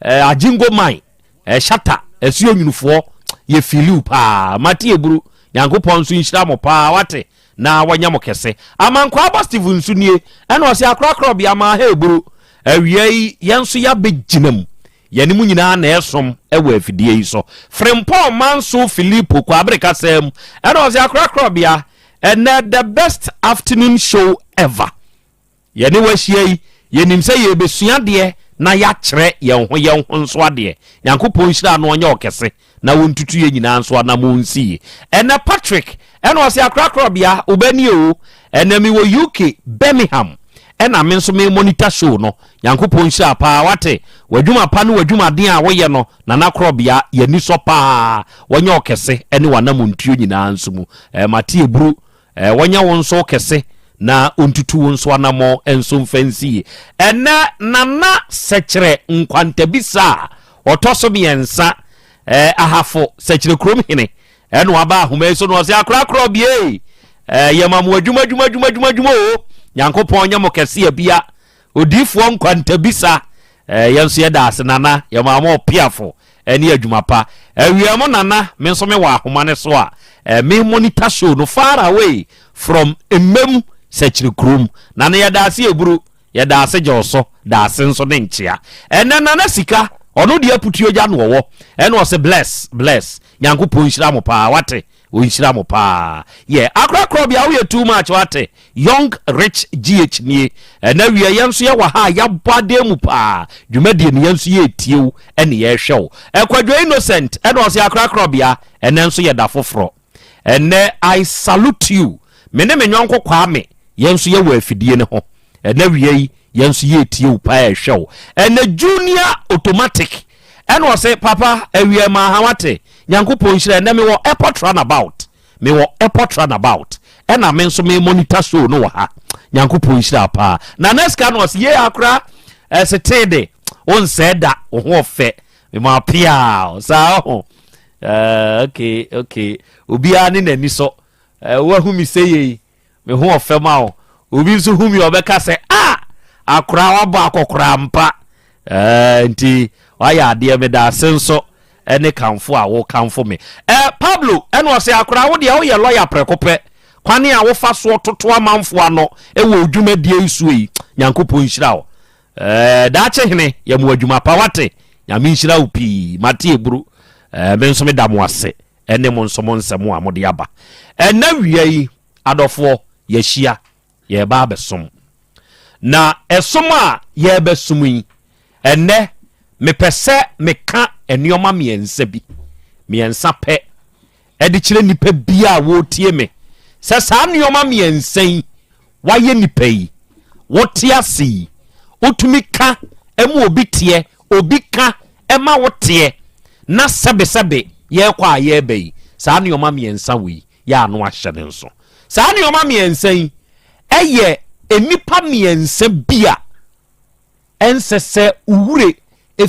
Eh, Agyingo man, eh, Shatta, Asuo Nwunufoɔ, yɛ feeliw paa. Mate eburu. Nyankopɔn nso nhyira mo paa, wate, na wanyɛ mo kɛse. Amankwaa ba Steve nso nie. Ɛna ɔsɛ akorɔkorɔbea maa ha eburu. Awia yi, yɛn nso yɛabɛgyina mu. Yɛne mo nyinaa na ɛresom wɔ afidie yi so. Frimpong Manso Philipo Kwabere kasa mu ɛna ɔse akorakorabea ɛnɛ the best afternoon show ever. Yɛne wo ahyia yi yɛnim sɛ yɛrebɛsua adeɛ na yɛakyerɛ yɛn ho yɛn ho nso adeɛ. Nyankopɔn nhyira no ɔnyɛ ɔkɛse na wɔntutu yɛn nyinaa nso anamɔn nsi yie. Ɛnɛ Patrick ɛna ɔse akorakorabea wo ba nie o, ɛnɛ mewɔ UK Birmingham ɛna me nso me monitor show no. Nyankopɔn nhyira paa wate, w'adwuma pa ne w'adwumaden a woyɛ no Nana Korɔbea y'ani sɔ paa, wɔnyɛ wo kɛse ɛne w'anamontuo nyinaa nso mu. Ɛɛ mate eburu Ɛɛ, wɔnyɛ wo nso kɛse na wɔntutu wo nso anammɔn nso mfa nsi yie. Ɛnnɛ, Nana Sɛkyerɛ Nkwantabisa a ɔtɔ so mmiɛnsa, ɛɛ, Ahafo Sɛkyerɛ kurom hene, ɛna waba ahoma yi so na ɔse, Akorakorɔ bie, ɛɛ, yɛma mo adwuma adwuma adwuma adwuma adwuma o, Nyankopɔn nyɛ mo kɛse abia. Odiyifoɔ nkwantabisa eh, yɛn nso yɛda ase Nana, yɛmaa mo ɔpeafo ne adwuma pa. Awia mo Nana, me nso mewɔ ahoma no so a eh, me monitor show no far away from Mmam Sɛkyere kurom. Nana yɛda ase eburu, yɛda ase gye wo so, da ase nso ne nkyea. Ɛnɛ Nana sika, ɔno deɛ aputuogya na ɔwɔ, ɛna ɔse bless, bless, Nyankopɔn nhyira mo paa, wate? Ɔnhyira mo paa. Yɛ akorakorɔ bia woyɛ too much wate. Young rich GH nie. Ɛna wia yɛn nso yɛwɔ ha a yɛabɔ adeɛ mu paa. Dwumadie no yɛn nso yɛretie wo ɛne yɛrehwɛ wo. Ɛkwadwo Innocent ɛna ɔse akorakorɔ bia ɛnɛ nso yɛ da foforɔ. Ɛnɛ I salute you. Me ne me nyɔnko Kwame yɛn nso yɛwɔ afidie no ho. Ɛnɛ wia yi yɛn nso yɛretie wo paa ɛhwɛ wo. Ɛnɛ Junior Automatic ɛna ɔse papa awia maa ha wate Nyankopɔn nhyira ɛnɛ mewɔ airport runabout mewɔ airport runabout ɛna me nso me monitor show no wɔ ha Nyankopɔn nhyira paa na next ka no ɔse yee akora ɛse tee de wo nsɛɛ da wo ho ɔfɛ mema piaa saa ho uh, okay okay obiara ne n'ani so uh, wahu me sɛ yei Me ho ɔfɛ ma wo. Obi nso hu mi ɔbɛka sɛ ah akora wabɔ akɔkora ampa. Ɛɛ nti wayɛ adeɛ meda ase nso ɛne kamfo a wokamfo me. Ɛɛ Pablo ɛna ɔsɛ akora wo deɛ woyɛ lɔya prɛko pɛ. Kwane a wofa soɔ toto amanfo ano ɛwɔ odwumadie yi soɔ yi Nyankopɔn nhyira wo. Ɛɛ daakye hene yɛ mo adwuma pa wate. Nyame nhyira wo pii mate eburu. Ɛɛ me nso meda mo ase. ɛne mo nso mo nsɛm a mode aba. Ɛnnɛ awia yi, adɔfoɔ, yɛahyia, yɛreba abɛsom. Na ɛsom a yɛrebɛsom yi, ɛnnɛ mepɛ sɛ meka nneɛma mmiɛnsa bi, mmiɛnsa pɛ, ɛde kyerɛ nnipa bi a wɔretie me sɛ saa nneɛma mmiɛnsa yi wayɛ nipa yi, wote ase yi, wotumi ka ma obi teɛ, obi ka ma wo teɛ, na sɛbesɛbe yɛrekɔ a yɛreba yi, saa nneɛma mmiɛnsa wei yɛ ano ahyɛ ne nso. Saa nneɛma mmiɛnsa yi yɛ nnipa mmiɛnsa bi a ɛnsɛ sɛ wo werɛ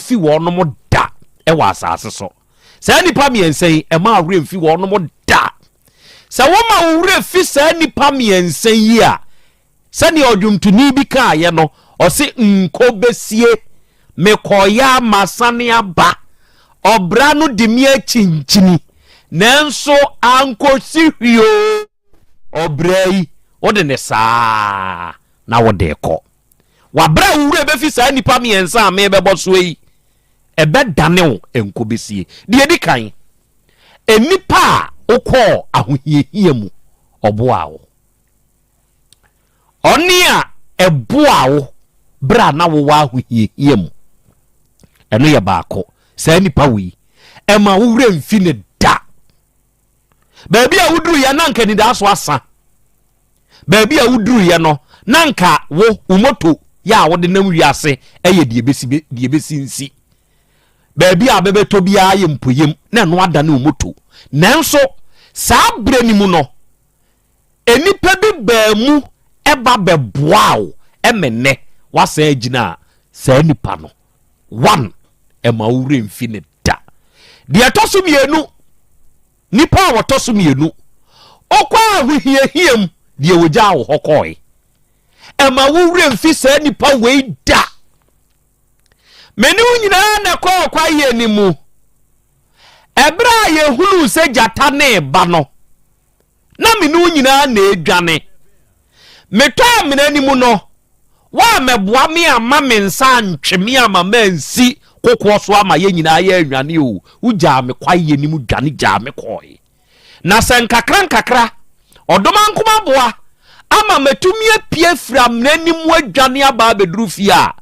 fi wɔnom da wɔ asase so. Saa nnipa mmiɛnsa yi, ɛma wo werɛ mfi wɔnom da. Sɛ woma wo werɛ fi saa nnipa mmiɛnsa yi a, sɛdeɛ ɔdwomtoni bi kaeɛ no, ɔse nko bɛsie, mekɔeɛ a masane aba, ɔbra no de me akyinkyini, nanso ankɔsi hwee o. Ɔbrɛ yi, wode ne saa na wode rekɔ. W'abrɛ a wo werɛ bɛfi saa nnipa mmiɛnsa a merebɛbɔ soɔ yi, ɛbɛdane wo nkɔbɛsie. Deɛ ɛdi kan, nnipa a wokɔɔ ahohiahia mu, ɔboaa wo. Ɔne a ɛboaa wo berɛ a na wowɔ ahohiahia mu. Ɛno yɛ baako. Saa nnipa wei, ɛma wo werɛ mfi ne da. Baabi a woduruiɛ na anka anidaso asa. Baabi a woduruiɛ no na anka wo wo moto yɛ a wode nam wiase yɛ deɛ bɛsi deɛ bɛsi nsi. Baabi a bɛbɛtɔ biara yɛ mpoyam na ɛno adane wo moto. Nanso saa berɛ no mu no, nnipa bi baa mu ba bɛboaa wo ma nnɛ woasan agyina a, saa nipa no, one, ɛma wo werɛ mfi ne da. Deɛ ɛtɔ so mmienu, nipa a wɔtɔ so mmienu, ɔkɔ ahohiahia mu, deɛ wɔgyaa wo hɔ kɔe. Ɛma wo werɛ mfi saa nipa wei da. Me ne wo nyinaa na ɛkɔɔ kwaeɛ no mu. Ɛberɛ a yɛhunuu sɛ gyata ne ba no, na me ne wo nyinaa na ɛredwane. Metɔ amena no mu no, woammɛboa me amma me nsa antwe me amma mansi kokoɔ so ama yɛn nyinaa yɛannwane o, wogyaa me kwaeɛ no mu dwane gyaa me kɔɔe. Na sɛ nkakra nkakra, ɔdomankoma boa ama matumi apue afiri amena no mu adwane aba abɛduru fie a,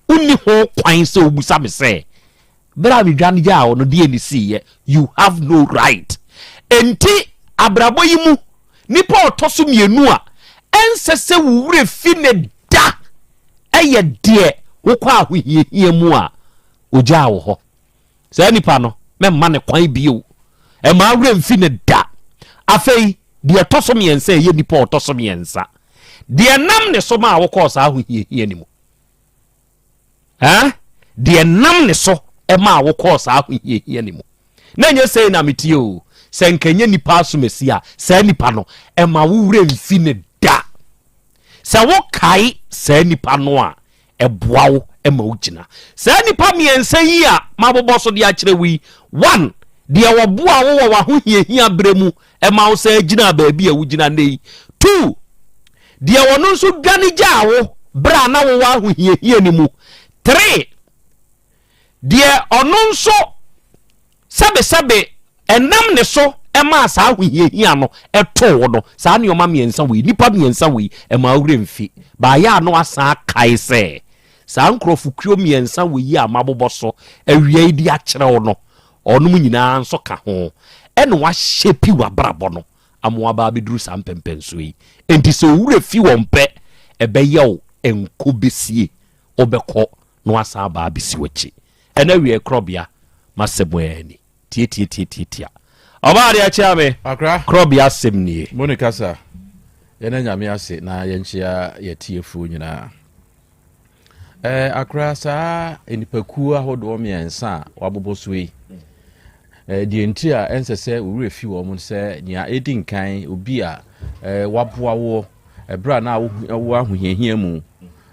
wonni ho kwan sɛ wobisa me sɛ, Berɛ a medwane gyaa wo no, deɛ ne siiɛ? You have no right. Enti, abrabɔ yi mu, nipa a ɔtɔ so mmienu a ɛnsɛ sɛ wo werɛ fi ne da yɛ deɛ wokɔ ahohiahia mu a ɔgyaa wo hɔ. Saa nipa no, mɛmma ne kwan bio. Ɛma werɛ mfi ne da. Afei, deɛ ɛtɔ so mmiɛnsa ɛyɛ nipa a ɔtɔ so mmiɛnsa. Deɛ nam ne so maa wokɔɔ saa ahohiahia no mu. Ɛn? Deɛ nam ne so maa wokɔɔ saa ahohiahia no mu. Na ɛnyɛ sei na metie o. Sɛ nka ɛnyɛ nipa asomasi a, saa nipa no, ɛma wo werɛ mfi ne da. Sɛ wokae saa nipa no a, ɛboa wo ma wogyina. Saa nipa mmiɛnsa yi a mabobɔ so de akyerɛ wo yi, one, deɛ wɔboa wo wɔ w'ahohiahia berɛ mu ɛma wo san gyinaa baabi a wogyina nnɛ yi. Two, deɛ ɔno nso dwane gyaa wo berɛ a na wowɔ ahohiahia no mu. Three, deɛ ɔno nso sɛbesɛbe ɛnam ne so ɛmaa saa ahohiahia no ɛtoo wo no. Saa nneɛma mmiɛnsa wei, nnipa mmiɛnsa wei, ɛma wo werɛ mfi. Baayɛ a na wasan akae sɛ saa nkurɔfokuo mmiɛnsa wei a mabobɔ so awia yi de akyerɛ wo no, Ɔnom nyinaa nso ka ho na wɔahyɛpi w'abrabɔ no ama woaba abɛduru saa mpɛnpɛnsoɔ yi. Enti sɛ wo werɛ fi wɔn pɛ, ɛbɛyɛ wo nko bɛsie, wobɛkɔ na woasan aba abɛsi w'akyi. Ɛna awieɛ korɔbea, m'asɛm ara ni. Tiatiatiatiatia. Ɔbaa adeɛ kyea me. Akra. Korɔbea asɛm nie. Mo ne kasa. Yɛna Nyame ase na yɛnkyea yɛtiefoɔ nyinaa. Ɛɛ akora saa nnipakuo ahodoɔ mmiɛnsa a wɔabobɔ so yi, ɛɛ deɛ nti a ɛnsɛ sɛ wo werɛ fi wɔn sɛ nea ɛdi nkan obi a ɛɛ waboa woɔ ɛberɛ a na wɔ ahohiahia mu,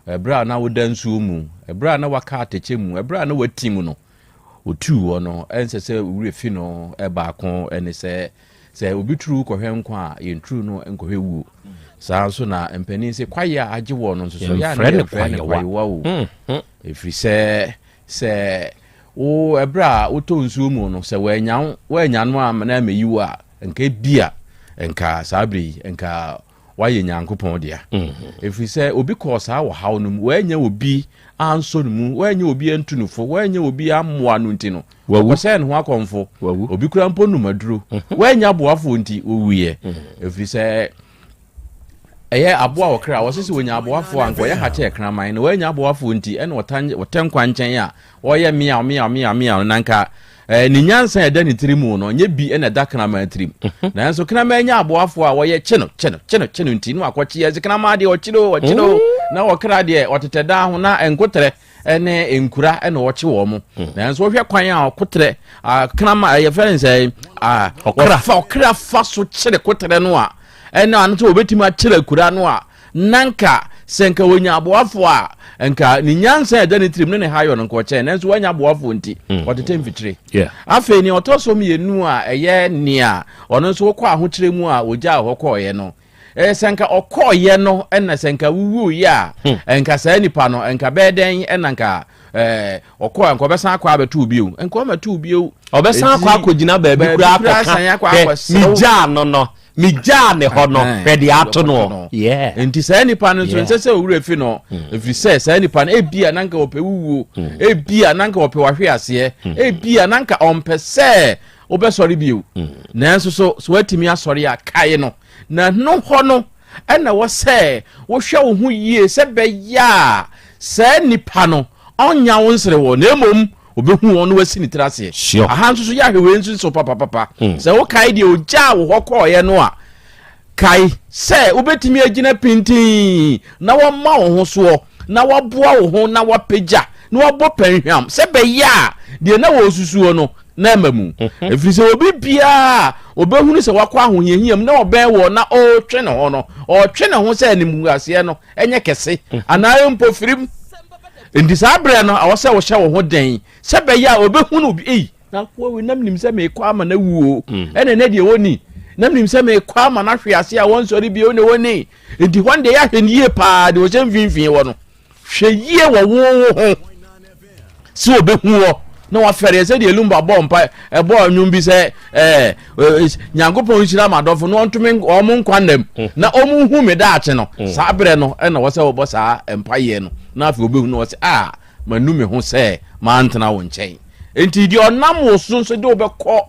ɛberɛ a na woda nsuo mu, ɛberɛ a na waka atɛkyɛ mu, ɛberɛ a na wati mu no, Otuu hɔ no, ɛnsɛ sɛ wo werɛ fi no. Baako ne sɛ, sɛ obi turu kɔhwɛ nkwa a, yɛnturu no nkɔhwɛ wuo. Saa nso na mpanin sɛ kwaeɛ a agye wɔ no nso so, yɛ a na yɛmfrɛ no kwayewa o. Ɛfiri sɛ, sɛ wo ɛberɛ a wotɔ nsuo mu no, sɛ wɔanya wo, wɔanya no ama na amɛyi wo a, nka ebia nka saa berɛ yi, nka wayɛ Nyankopɔn dea. Ɛfiri sɛ obi kɔɔ saa ɔhaw no mu, wannya obi ansɔ no mu, wannya obi antu no fo, wannya obi ammoa no nti no, ɔkɔsɛɛ ne ho akɔmfo. Obi kura mpo nom aduro, wannya aboafoɔ nti ɔwuiɛ. Ɛfiri sɛ ɛyɛ aboa ɔkra, wɔse sɛ wɔnya aboafoɔ a nka ɔyɛ ha kyɛɛ kraman, na wannya aboafoɔ nti ɛna ɔtɛ nkwa nkyɛn a ɔyɛ meaw meaw meaw meaw no, na nka Eh, ne nyansa a ɛda ne tiri mu no nyɛ bi na ɛda kraman tirim. Mhm. Nanso kraman nya aboafoɔ a wɔyɛ kye no kye no kye no kye no nti na wakɔkye yɛ sɛ kraman deɛ ɔkyere o ɔkyere o mm. na ɔkra deɛ ɔtetɛ daa ho na nkotrɛ ne nkura na ɔkye wɔn mo. Mm. Nanso wɔhwɛ kwan a ɔkotrɛ kraman yɛfrɛ no sɛ ɔkra ɔkra fa so kyere kotrɛ no a ɛna ano sɛ wɔbɛtumi akyere akura no a nanka. Sɛ nka wɔnya aboafoɔ a, nka ne nyansa a ɛda ne tirim ne ne hayɔ no nka ɔkyɛn, nanso wanya aboafoɔ nti, ɔtetɛ mfitire. Afei nea ɔtɔ so mmienu a ɛyɛ nea ɔno nso wokɔ ahokyerɛ mu a ɔgyaa hɔ kɔɔeɛ no, ɛyɛ sɛ nka ɔkɔɔeɛ no ɛna sɛ nka wowuiɛ a, nka saa nipa no nka bɛyɛ dɛn ɛna nka ɛɛ ɔkɔɔ nka ɔbɛsan akɔ abɛto bio, nka ɔmɛto bio. Ɔbɛsan akɔ akɔgyina baabi koraa akɔka hwɛ megyaa no no megyaa ne hɔ no hwɛ deɛ ato no. Nti saa nipa no nso nsɛ sɛ owura fi no, ɛfiri sɛ saa nipa no ebia na nka ɔpɛ wuwuo, ebia na nka ɔpɛ wahwe aseɛ, ebia na nka ɔmpɛ sɛ wobɛsɔre bio. Nanso so so watumi asɔre a, kae no na no hɔ no ɛna wɔ sɛ wohwɛ wo ho yie sɛ bɛyɛ a saa nipa no ɔnya wo nsere wɔ, na mmom obehu wɔn na wasi ne tiri aseɛ. Sure. Aha nso so yɛ ahwɛ wei nso so papapapa. Sɛ wokae deɛ ogyaa wo hɔ kɔɔeɛ no a, kae sɛ wobɛtumi agyina pintinn na wɔma wo ho soɔ na waboa wo ho na wapagya na wabɔ pɛnhwam sɛ bɛyɛ a deɛ na wɔresusuo no na ɛma mu. Ɛfiri sɛ obi biara a ɔbɛhunu sɛ wakɔ ahohiahia mu na ɔbɛn wɔ na ɔretwe ne ho no, ɔretwe ne ho sɛ animguaseɛ no ɛnyɛ kɛse anaa mpofirim. Nti saa berɛ no, ɛwɔ sɛ wohyɛ wo ho den sɛ bɛyɛ a ɔbɛhunu bi, ei, na akoa wei nam nim sɛ meekɔ ama no awu o, ɛna ɛnɛ deɛ wɔni, nam nim sɛ meekɔ ama no ahwe ase a wɔnsɔre bio na wɔni. Nti hɔ no deɛ yɛahwɛ no yie paa, deɛ ɔhyɛ mfimfini wɔ no, hwɛ yie wɔ wo wo ho sɛ ɔbɛhu wɔ na wafɛreɛ sɛdeɛ Lumba bɔɔ mpa ɛbɔɔ nnwom bi sɛ ɛɛ Nyankopɔn nhyira m'adɔfo na ɔntome wɔn nkwa nnam na wɔn hu me daakye no. Saa berɛ no ɛna wɔ sɛ wɔbɔ saa mpaeɛ no na afei wɔbɛhu no wɔ sɛ a manu me ho sɛ mantena wo nkyɛn. Enti deɛ ɔnam wo so nso de wobɛkɔ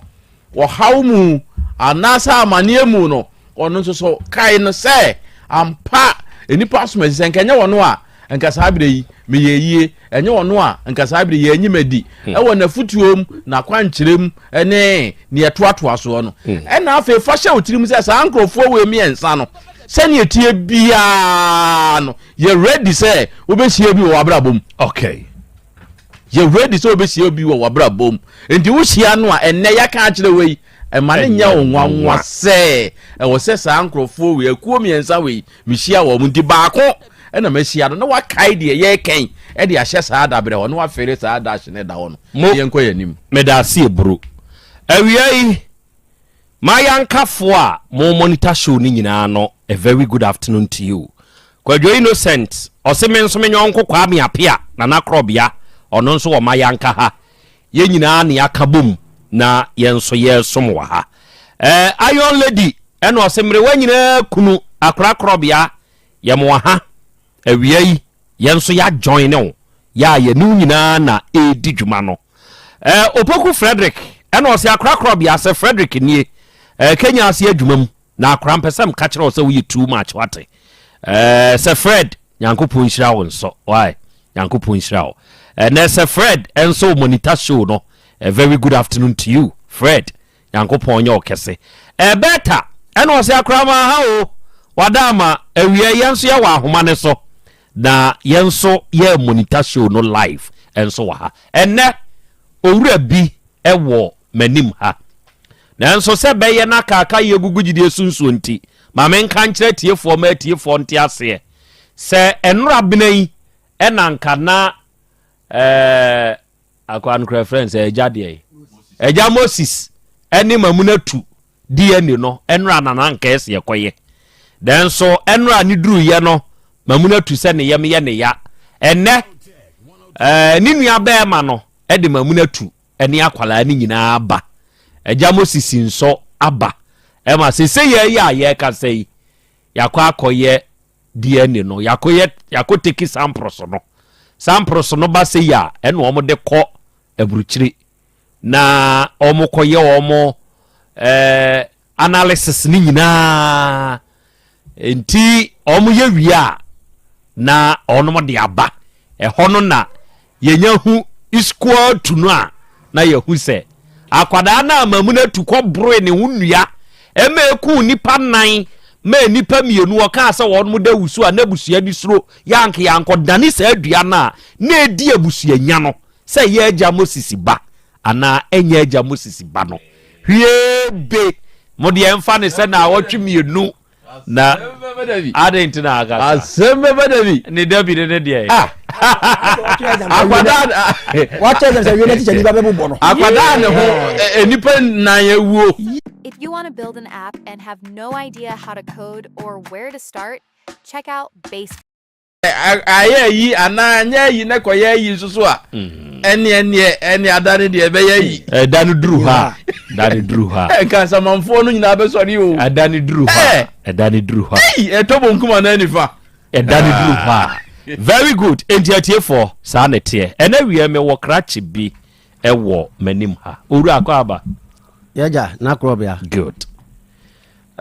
ɔhaw mu anaasɛ amaneɛ mu no, ɔno nso so kae no sɛ ampa nnipa asom asi sɛ nka ɛnyɛ wɔn a nka saa berɛ yi meyɛ yie, ɛnyɛ ɔno a nka saa berɛ yi anyi madi ɛwɔ n'afotuo mu, n'akwankyerɛ mu ne neɛ ɛtoatoa soɔ no. Ɛna afei fa hyɛ wo tirim sɛ saa nkurɔfoɔ wei mmiɛnsa no, sɛdeɛ ɛteɛ biara no, yɛ ready sɛ wobɛhyia bi wɔ w'abrabɔ mu. Okay. Yɛ ready sɛ wobɛhyia bi wɔ w'abrabɔ mu. Nti wohyia no a, ɛnnɛ yɛaka akyerɛ wei, ɛma no nyɛ wo nwanwa sɛ ɛwɔ sɛ saa nkurɔfoɔ wei, akuo mmiɛnsa wei, mehyia wɔn. Nti baako ɛna mahyia no, na wakae deɛ yɛrekɛn ɛde ahyɛ saa dabrɛ hɔ, na wafere saa dash no ɛda hɔ no. Mo, Yɛnkɔ yɛn anim. Meda ase eburo. Awia yi, Mayankafoɔ a mo monitor show no nyinaa no, a very good afternoon to you. Kwadwo Innocent, ɔse me nso me nyɔnko Kwame Apea, Nana Korɔbea, ɔno nso wɔ Mayanka ha. Yɛn nyinaa ne yɛaka bom na yɛn nso yɛresom wɔ ha. Eh, Iron Lady, ɛna ɔse mmerewa nyinaa kunu Akora Korɔbea, yɛ mo wɔ ha. Awia yi, yɛn nso yɛ join ne wo, yɛ a yɛne wo nyinaa na ɛredi dwuma no. Eh, Opoku Frederick, ɛna ɔse Akora Korɔbea, sɛ Frederick nie, eh, Kenya ase adwuma mu. Na akora mpɛ sɛ mka kyerɛ wo sɛ woyɛ too much wate. Eh, sɛ Fred, Nyankopɔn nhyira wo nso. Why? Nyankopɔn nhyira wo. Ɛnɛ sɛ Fred nso monitor show no. A very good afternoon to you, Fred. Nyankopɔn nyɛ wo kɛse. Eh, Bertha, ɛna ɔsɛ akora ma ha o. Wada ama awia yɛn nso yɛwɔ ahoma ne so. Na yɛn nso yɛ monitor show no live nso wɔ ha. Ɛnɛ owura bi ɛwɔ m'anim ha. Nanso sɛ ɛbɛyɛ na kaakayɛ gugu gyidie so nsuo nti, ma menka nkyerɛ atiefoɔ ma atiefoɔ nte aseɛ sɛ ɛnora bena yi ɛna nka na ɛɛ akoa no kora frɛ sɛ agya deɛ yi agya Moses ɛne Mamuna tu DNA no ɛnora na na nka ɛsɛ ɛkɔyɛ nanso ɛnora ne duruyɛ no Mamuna tu sɛ ne yam yɛ ne ya ɛnɛ ɛɛ ne nua bɛrima no ɛde Mamuna tu ne akwadaa no nyinaa aba. Agya Moses nso aba. Ɛma sese yɛ yi a yɛrekasa yi, yɛakɔ akɔyɛ DNA no, yɛakɔyɛ yɛakɔ take samples no. Samples no ba sɛ yi a, ɛna wɔn de kɔ aburukyire na wɔn kɔyɛ wɔn ɛɛ analysis no nyinaa nti wɔn yɛ wie a na wɔn de aba ɛhɔ no na yɛnya hu iskual tu no a na yɛhu sɛ akwadaa no a mamu no atu kɔ boroe ne ho nnua ɛma eku nipa nan ma nipa mmienu ɔkaa sɛ wɔn da wusu a n'abusua de suro yank yankɔ dane saa dua no a na edi abusua nya no sɛ ɛyɛ agya Moses ba anaa ɛnyɛ agya Moses ba no. Hwie be! Mo deɛ ɛmfa ne sɛ naawɔtwe mmienu. Na adɛn nti na aka saa? Asɛm bɛba da bi. Ne da bi ne ne deɛ. Ah! Akwadaa. Wakyerɛ sɛ sɛ wie na tikya nipa bɛbobɔ no. Akwadaa ne ho nipa nan awuo. If you want to build an app and have no idea how to code or where to start, check out Base. Ayɛ ayi anaa anyɛ ayi na kɔyɛ ayi nso so a mm. ɛne ɛneɛ ɛne ada no deɛ ɛbɛyɛ ayi. Ɛda no duru hɔ a ɛda no duru hɔ a. Ɛnka nsamanfoɔ no nyinaa bɛsɔre o. Ɛda no duru hɔ a ɛda no duru hɔ a. Ɛyi ɛtɔ bonkum anaa nifa. Ɛda no duru hɔ a. Very good enti atiefoɔ saa na ɛteɛ ɛnɛ wiɛ mewɔ krakye bi ɛwɔ m'anim ha owura akɔ aba. Yɛgya n'akorɔbea. Good.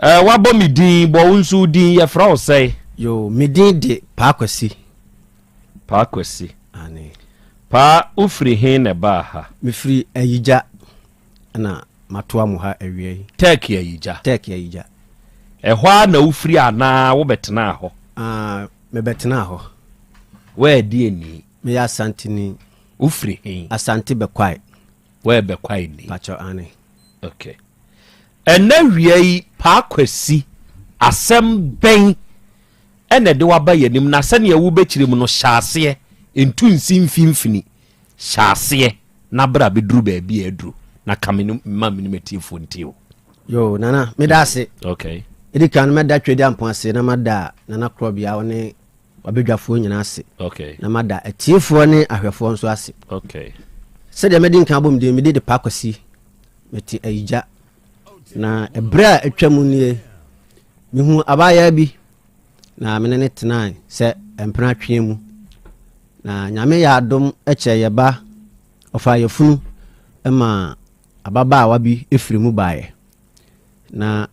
Eh, wabɔ me din, bɔ wo nso wo din, yɛfrɛ wo sɛe? Yo, me din de Paa Kwasi. Paa Kwasi. Ane. Paa, wofiri he na ɛbaa ha? Mefiri Ayigya na matoa mo ha awia yi. Turkey Ayigya? Turkey Ayigya. Ɛhɔ ara na wofiri anaa wobɛtenaa hɔ? Ah, mebɛtenaa hɔ. Woadi ani? Meyɛ Asanteni. Wofiri he? Asante Bɛkwae. Woyɛ Bɛkwae ni? Pakyɛ, ane. Okay. Ɛnnɛ awia yi, Paa Kwasi, asɛm bɛn na ɛde wo aba yɛn anim, na sɛdeɛ wobɛkyerɛ mu no, hyɛ aseɛ, ntu nsi mfimfini, hyɛ aseɛ na bra bɛduru baabi a aduru, na ka me no ma me ne m'atiefoɔ ntie wo. Yo, Nana, meda ase. Okay. Ɛdi kan no, mɛda Twedeampɔn ase na mada Nana Korɔbea ɔne wabadwafoɔ nyinaa ase. Okay. Na mada atiefoɔ ne ahwɛfoɔ nso ase. Okay. Sɛdeɛ mɛdi nkan abɔ me din, mede de Paa Kwasi. Mete Ayigya, na ɛberɛ a atwa mu nie, mehuu abaayaa bi na me ne no tenae sɛ mpena tweɛ mu. Na Nyame yɛ adom kyɛ yɛ ba, ɔfaa yafunu ma ababaawa bi firi mu baeɛ. Na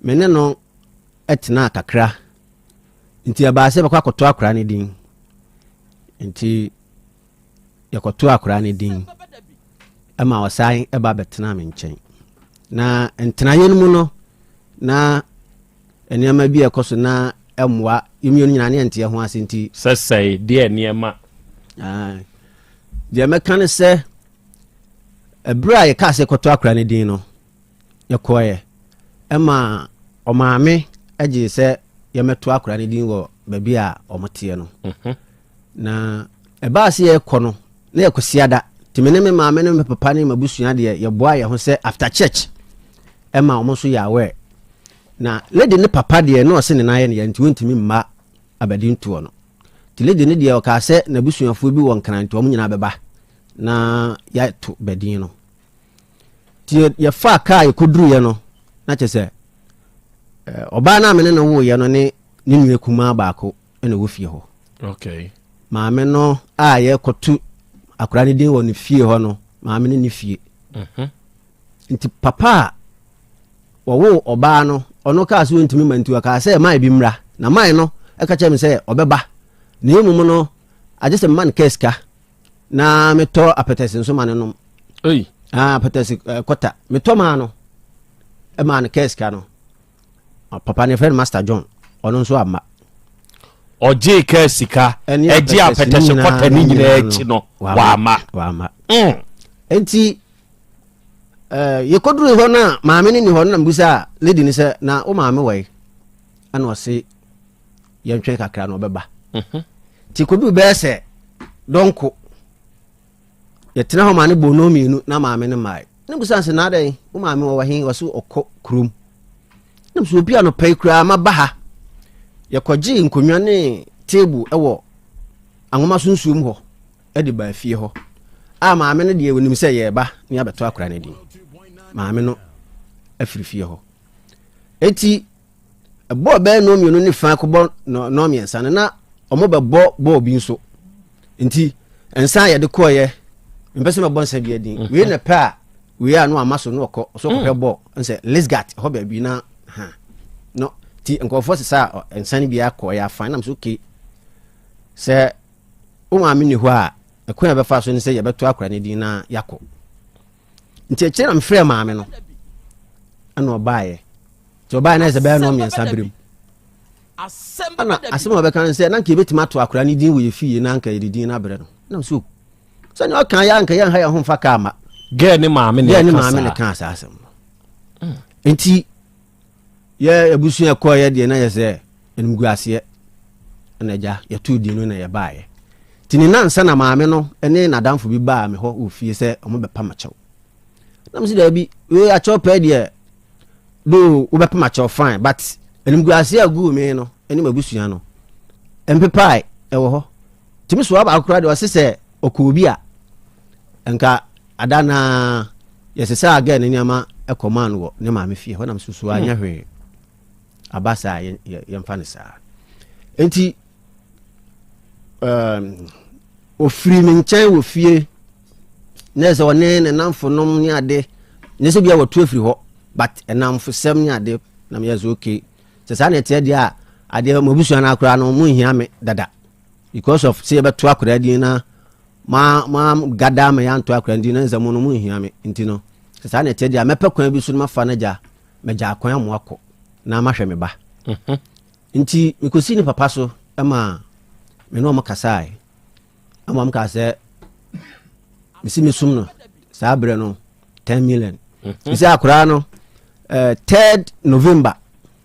me ne no tenaa kakra, nti ɛbaa sɛ bɛkɔ akɔto akwadaa no din. Nti yɛkɔtoo akwadaa no din ma ɔsan ba bɛtenaa me nkyɛn. Na ntenaeɛ no mu no, na nneɛma bi a ɛkɔ so na ɛmmoa yɛmmienu nyinaa ne yɛnteɛ ho ase nti. Sɛsɛe deɛ nneɛma. Deɛ mɛka ne sɛ, ɛberɛ a yɛkaa sɛ kɔtɔ akwadaa no din no, yɛkɔeɛ ɛma ɔmaame gyee sɛ yɛmɛto akwadaa no din wɔ baabi a wɔteɛ no. Mhm. Na ɛbaa sɛ yɛrekɔ no, na yɛ Kwasiada, nti me ne me maame ne me papa ne m'abusua deɛ yɛboa yɛn ho sɛ after church ɛma wɔn nso yɛ aware. Na lady ne papa deɛ na ɔse ne nan yɛ ne ya nti wɔntumi mma abɛde ntoɔ no. Nti lady ne deɛ ɔkaa sɛ n'abusuafoɔ bi wɔ Nkran nti wɔn nyinaa bɛba na yɛato bɛdin no. Nti yɛfaa kaa yɛkɔduruiɛ no na kyerɛ sɛ ɔbaa no a me ne no woeɛ no ne ne nua kumaa baako na ɛwɔ fie hɔ. Okay. Maame no a yɛkɔto akwadaa no din wɔ ne fie hɔ no, maame no ne fie. Mhm. Nti papa a wɔwoo ɔbaa no, ɔno kaa sɛ ɔntumi ma nti ɔkaa sɛ mae bi mmra. Na mae no ɛka kyerɛ me sɛ ɔbɛba. Na mmom no, agye sɛ mema no kaa sika na metɔ apɛtɛse nso ma no nom. Ei. Ah, apɛtɛse eh, kɔta. Metɔ maa no. Ɛmaa no kaa sika no. Papa no yɛfrɛ no Master John, ɔno nso amma. Ɔgyee kaa sika, ɛgye apɛtɛhye kɔta ne nyinaa akyi no, wamma. Wamma. Mm. Enti eh, yɛkɔduru hɔ no a maame no ni hɔ no na mebisa lady no sɛ na wo maame wɔ yi ɛna ɔse yɛntwɛn kakra na ɔbɛba. Mhm. Nti kɔduru bɛyɛ sɛ dɔnko Yɛtena hɔ ma no bɔ nnɔn mmienu na maame no mmae. Na bisa sɛ na adɛn wo maame wɔ he? Ɔse ɔkɔ kurom. Na sɛ obi anɔpa yi koraa maba ha. Yɛkɔgyee nkonnwa ne table wɔ anwoma so nsuom hɔ de baa fie hɔ. A maame no deɛ onim sɛ yɛreba ne abɛtɔ akora no din. Maame no afiri fie hɔ. Eti ɛbɔɔ bɛyɛ nnɔn mmienu ne fa kɔbɔ nnɔn mmiɛnsa no na wɔbɛbɔ bɔɔl bi nso. Nti nsa a yɛde kɔɔyɛ mpɛ sɛ mɛbɔ nsa bi adin mhm. wei na pɛ a wei a no ama so no ɔkɔ ɔso kɔhwɛ mm. bɔɔl nsɛ lisgat hɔ baabi na ha no ti nkurɔfoɔ sesa a nsa no bi akɔ ɛyɛ afan nam so okay sɛ wo maame ni hɔ a ɛkwan a bɛfa so ne sɛ yɛbɛto akora no din na yɛakɔ nti akyire na mefrɛ maame no ɛna ɔbaeɛ nti ɔbaeɛ na ɛsɛ bɛyɛ no mmiɛnsa berɛ mu Ɛna asɛm a ɔbɛka no sɛ na nka yɛbɛtumi ato akwadaa no din wɔ yɛ fie na anka yɛde din no abrɛ no. Nam so sɛnea ɔka yɛ anka yɛnha yɛn ho mfa kaa ma. Gɛɛ ne maame ne maame ne kaa saa asɛm no. Hmm. Nti Yɛ abusua ɛkɔɔyɛ deɛ na yɛ sɛ animguaseɛ ɛna agya yɛtoo din no na yɛbaeɛ. Nti ne nansa na maame no ne n'adamfo bi baa me hɔ wɔ fie sɛ ɔmo bɛpa m'akyɛw. Na mese daabi, wei akyɛw pɛɛ deɛ though wobɛpa m'akyɛw fine but animguaseɛ a guu me no ne m'abusua no mpepae ɛwɔ hɔ. Nti me soa baako koraa deɛ ɔse sɛ ɔkɔ obi a nka ada no ara yɛsesaa gɛɛ no nneɛma kɔmaa no wɔ ne maame fie hɔ nam so so anyɛ hmm. hwee aba saa yɛmfa no saa nti um, ofiri me nkyɛn wɔ fie na sɛ ɔne ne namfonom ne ade ne sɛ bia wɔtu afiri hɔ but ɛnamfosɛm ne ade na meyɛ sɛ okay sɛ saa na ɛteɛ deɛ a adeɛ mabusua no akoraa no monhia me dada because of sɛ yɛbɛto akwadaa din na ma ma gada ma yɛanto akwadaa din na nsɛ mo no mo nhia me nti no sɛ saa na ɛteɛ deɛ a mɛpɛ kwan bi so no mafa no agya magya akwan amo akɔ na mahwɛ me ba mhm. nti mekɔsi ne papa so ma me ne ɔmo kasae ama ɔmo kaa sɛ mesi mesum no saa berɛ no 10 million mhm. sɛ akwadaa no uh, third November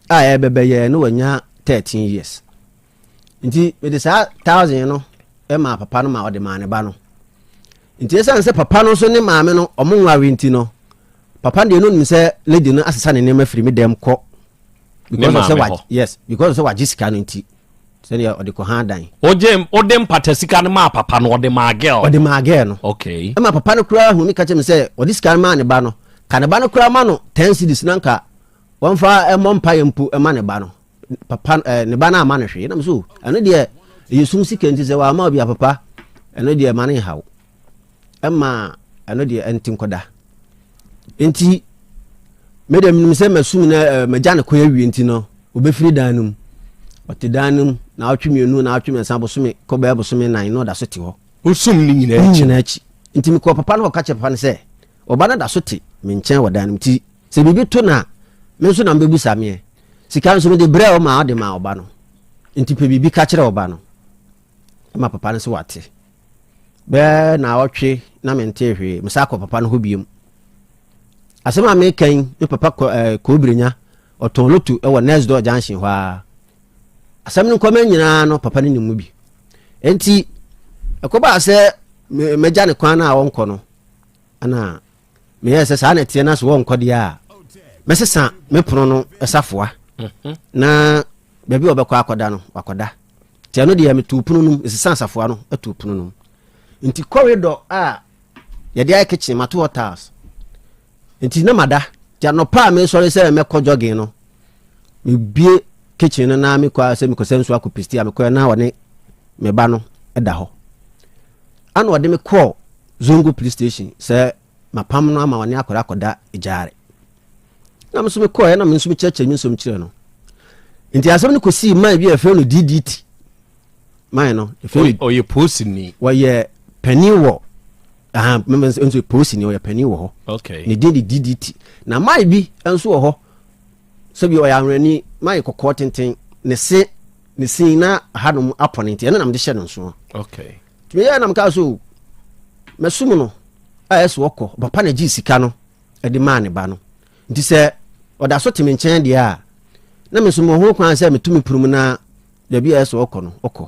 a ɛbɛbɛyɛ no wanya 13 years nti mede saa thousand no maa papa no ma ɔde maa ne ba no nti ɛsiane sɛ papa no nso ne maame no ɔmo nware nti no papa deɛ no nim sɛ lady no asesa ne nneɛma firi me dɛm kɔ because of sɛ wa yes because of sɛ wagye sika no nti sɛdeɛ ɔde kɔ ha dan. Ogye ɔde mpata sika no maa papa no ɔde maa girl. Ɔde maa girl no. Okay. Ɛma papa no koraa hu mi ka kyerɛ mi sɛ ɔde sika no maa ne ba no ka ne ba no koraa ma no ten cedis na nka wɔmfa ɛmɔ mpa yɛ mpo ɛma ne ba no. papa ɛɛ eh, ne ba no ama no hwee nam so ɛno deɛ ɛyɛ sum sika nti sɛ wama obi apapa ɛno deɛ ma ne nhaw ɛma ɛno deɛ ɛnte nkɔda nti me deɛ menim sɛ masum na ɛɛ eh, magya ne kwan awie nti no obɛfiri dan no mu ɔte dan no mu na ɔtwe mmienu na ɔtwe mmiɛnsa bosome kɔ bɛyɛ bosome nan na ɔda so te hɔ wosum ne nyinaa akyi nyinaa akyi nti mekɔ papa no ɔka kyerɛ papa no sɛ ɔba no da so te me nkyɛn wɔ dan no mu nti sɛ biribi to no a me nso na mebɛbusa meɛ Sika nso mede brɛɛ wo ma wode maa ɔba no. Nti pɛ biribi ka kyerɛ ɔba no. Ma papa no sɛ wate. Bɛɛ naawɔtwe na mentee hwee. Mesa kɔ papa no hɔ biom. Asɛm a meka yi, me papa kɔ ɛɛ eh, Koobirenya, ɔtɔn loto wɔ next door junction hɔ ara. Asɛm no nkɔmɛ nyinaa no papa no nim mu bi. Nti ɛkɔbaa sɛ mɛgya ne kwan no a ɔnkɔ no, ɛna meyɛɛ sɛ saa na ɛteɛ na so wɔnkɔ deɛ a mɛsesa me pono no safoa mhm. na baabi a ɔbɛkɔ akɔda no wakɔda nti ɛno deɛ metuu pono no mu mesesa safoa no tuu pono no mu nti corridor a yɛde ayɛ kitchen mato hɔ tiles nti na mada nti anɔpa a mesɔre sɛ mɛkɔ jogging no mebie kitchen no na mekɔ sɛ mekɔsɛ nsuo akɔ pisti a mekɔɛ na ɔne me ba no da hɔ ana ɔde me kɔɔ Zongo police station sɛ mapam no ama ɔne akwadaa akɔda gyaare na me nso mekɔɛ na me nso mekyerɛkyerɛ me nsɛm kyerɛ no nti asɛm no kɔsii man bi a yɛfrɛ no DDT man no yɛfrɛ no ɔyɛ polisini wɔyɛ panin wɔ aha nso polisini ɔyɛ panin wɔ hɔ okay ne din de DDT na man bi nso wɔ hɔ sɛbi ɔyɛ ahwerɛni man kɔkɔɔ tenten ne se ne sin na hanom apɔne nti ɛno na mede hyɛ no nso okay Nti meyɛɛ na mekaa sɛ o mɛsom no a ɛsɛ ɔkɔ papa na gyee sika no de maa ne ba no nti sɛ ɔda so te me nkyɛn deɛ a na me nso mewɔ ho kwan sɛ meto me pono mu na baabi a ɛsɛ ɔkɔ no ɔkɔ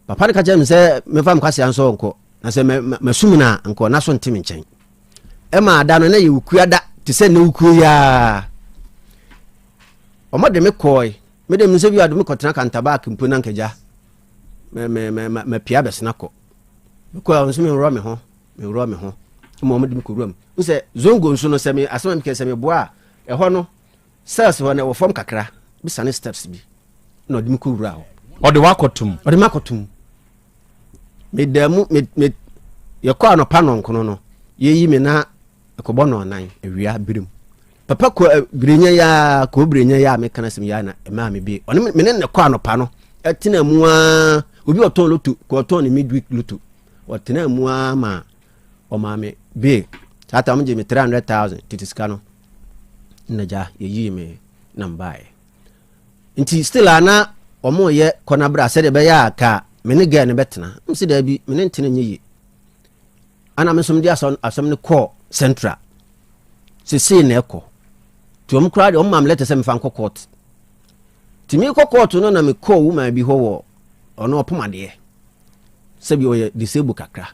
papa no ka kyerɛ me sɛ memfa me kwasea nso ɔnkɔ na sɛ masum no a nkɔ na so nte me nkyɛn ɛma ada no na yɛ wukua da te sɛ ne wukuo yi a ɔmɔde me kɔe mede me sɛ bi ade me kɔtena kantabaak mpo na nkagya mapia abɛsena kɔ mekɔ a nso menworɔ me ho menworɔ me ho ma ɔmde me kɔwura mu wo sɛ zongo nso no sɛ me asɛm a mekɛ sɛ meboa a ɛhɔ no cells hɔ no ɛwɔ fam kakra bisane steps bi na ɔde me kɔwura hɔ ɔde wakɔtom ɔde me akɔtom meda mu me me yɛkɔ anɔpa nɔnkono no yɛyi me na ɛkɔbɔ nɔnan awia birim Papa kɔ eh, birenya yi ara kɔ birenya yi a meka no asɛm yi ara na ɛmaa me bie ɔne me ne ne kɔ anɔpa no ɛtena mu ara obi ɔtɔn loto kɔ ɔtɔn ne midweek loto ɔtena mu ara ma ɔmaa me bie saa ta wɔn gye me 300,000 tete sika no na gya yɛyii me na mbaeɛ nti still a na wɔn yɛ kɔnabra sɛdeɛ ɛbɛyɛ a ka me ne girl no bɛtena m sɛ daabi me ne ntena nyɛ yie Ana me nso mede asɛm no kɔɔ central sesei na ɛkɔ. Nti wɔn koraa deɛ wɔn maa me lɛtɛ sɛ mefa nkɔ court. Nti mekɔ court no na mekɔɔ woman bi hɔ wɔ ɔno ɔpom adeɛ sɛbi ɔyɛ disable kakra.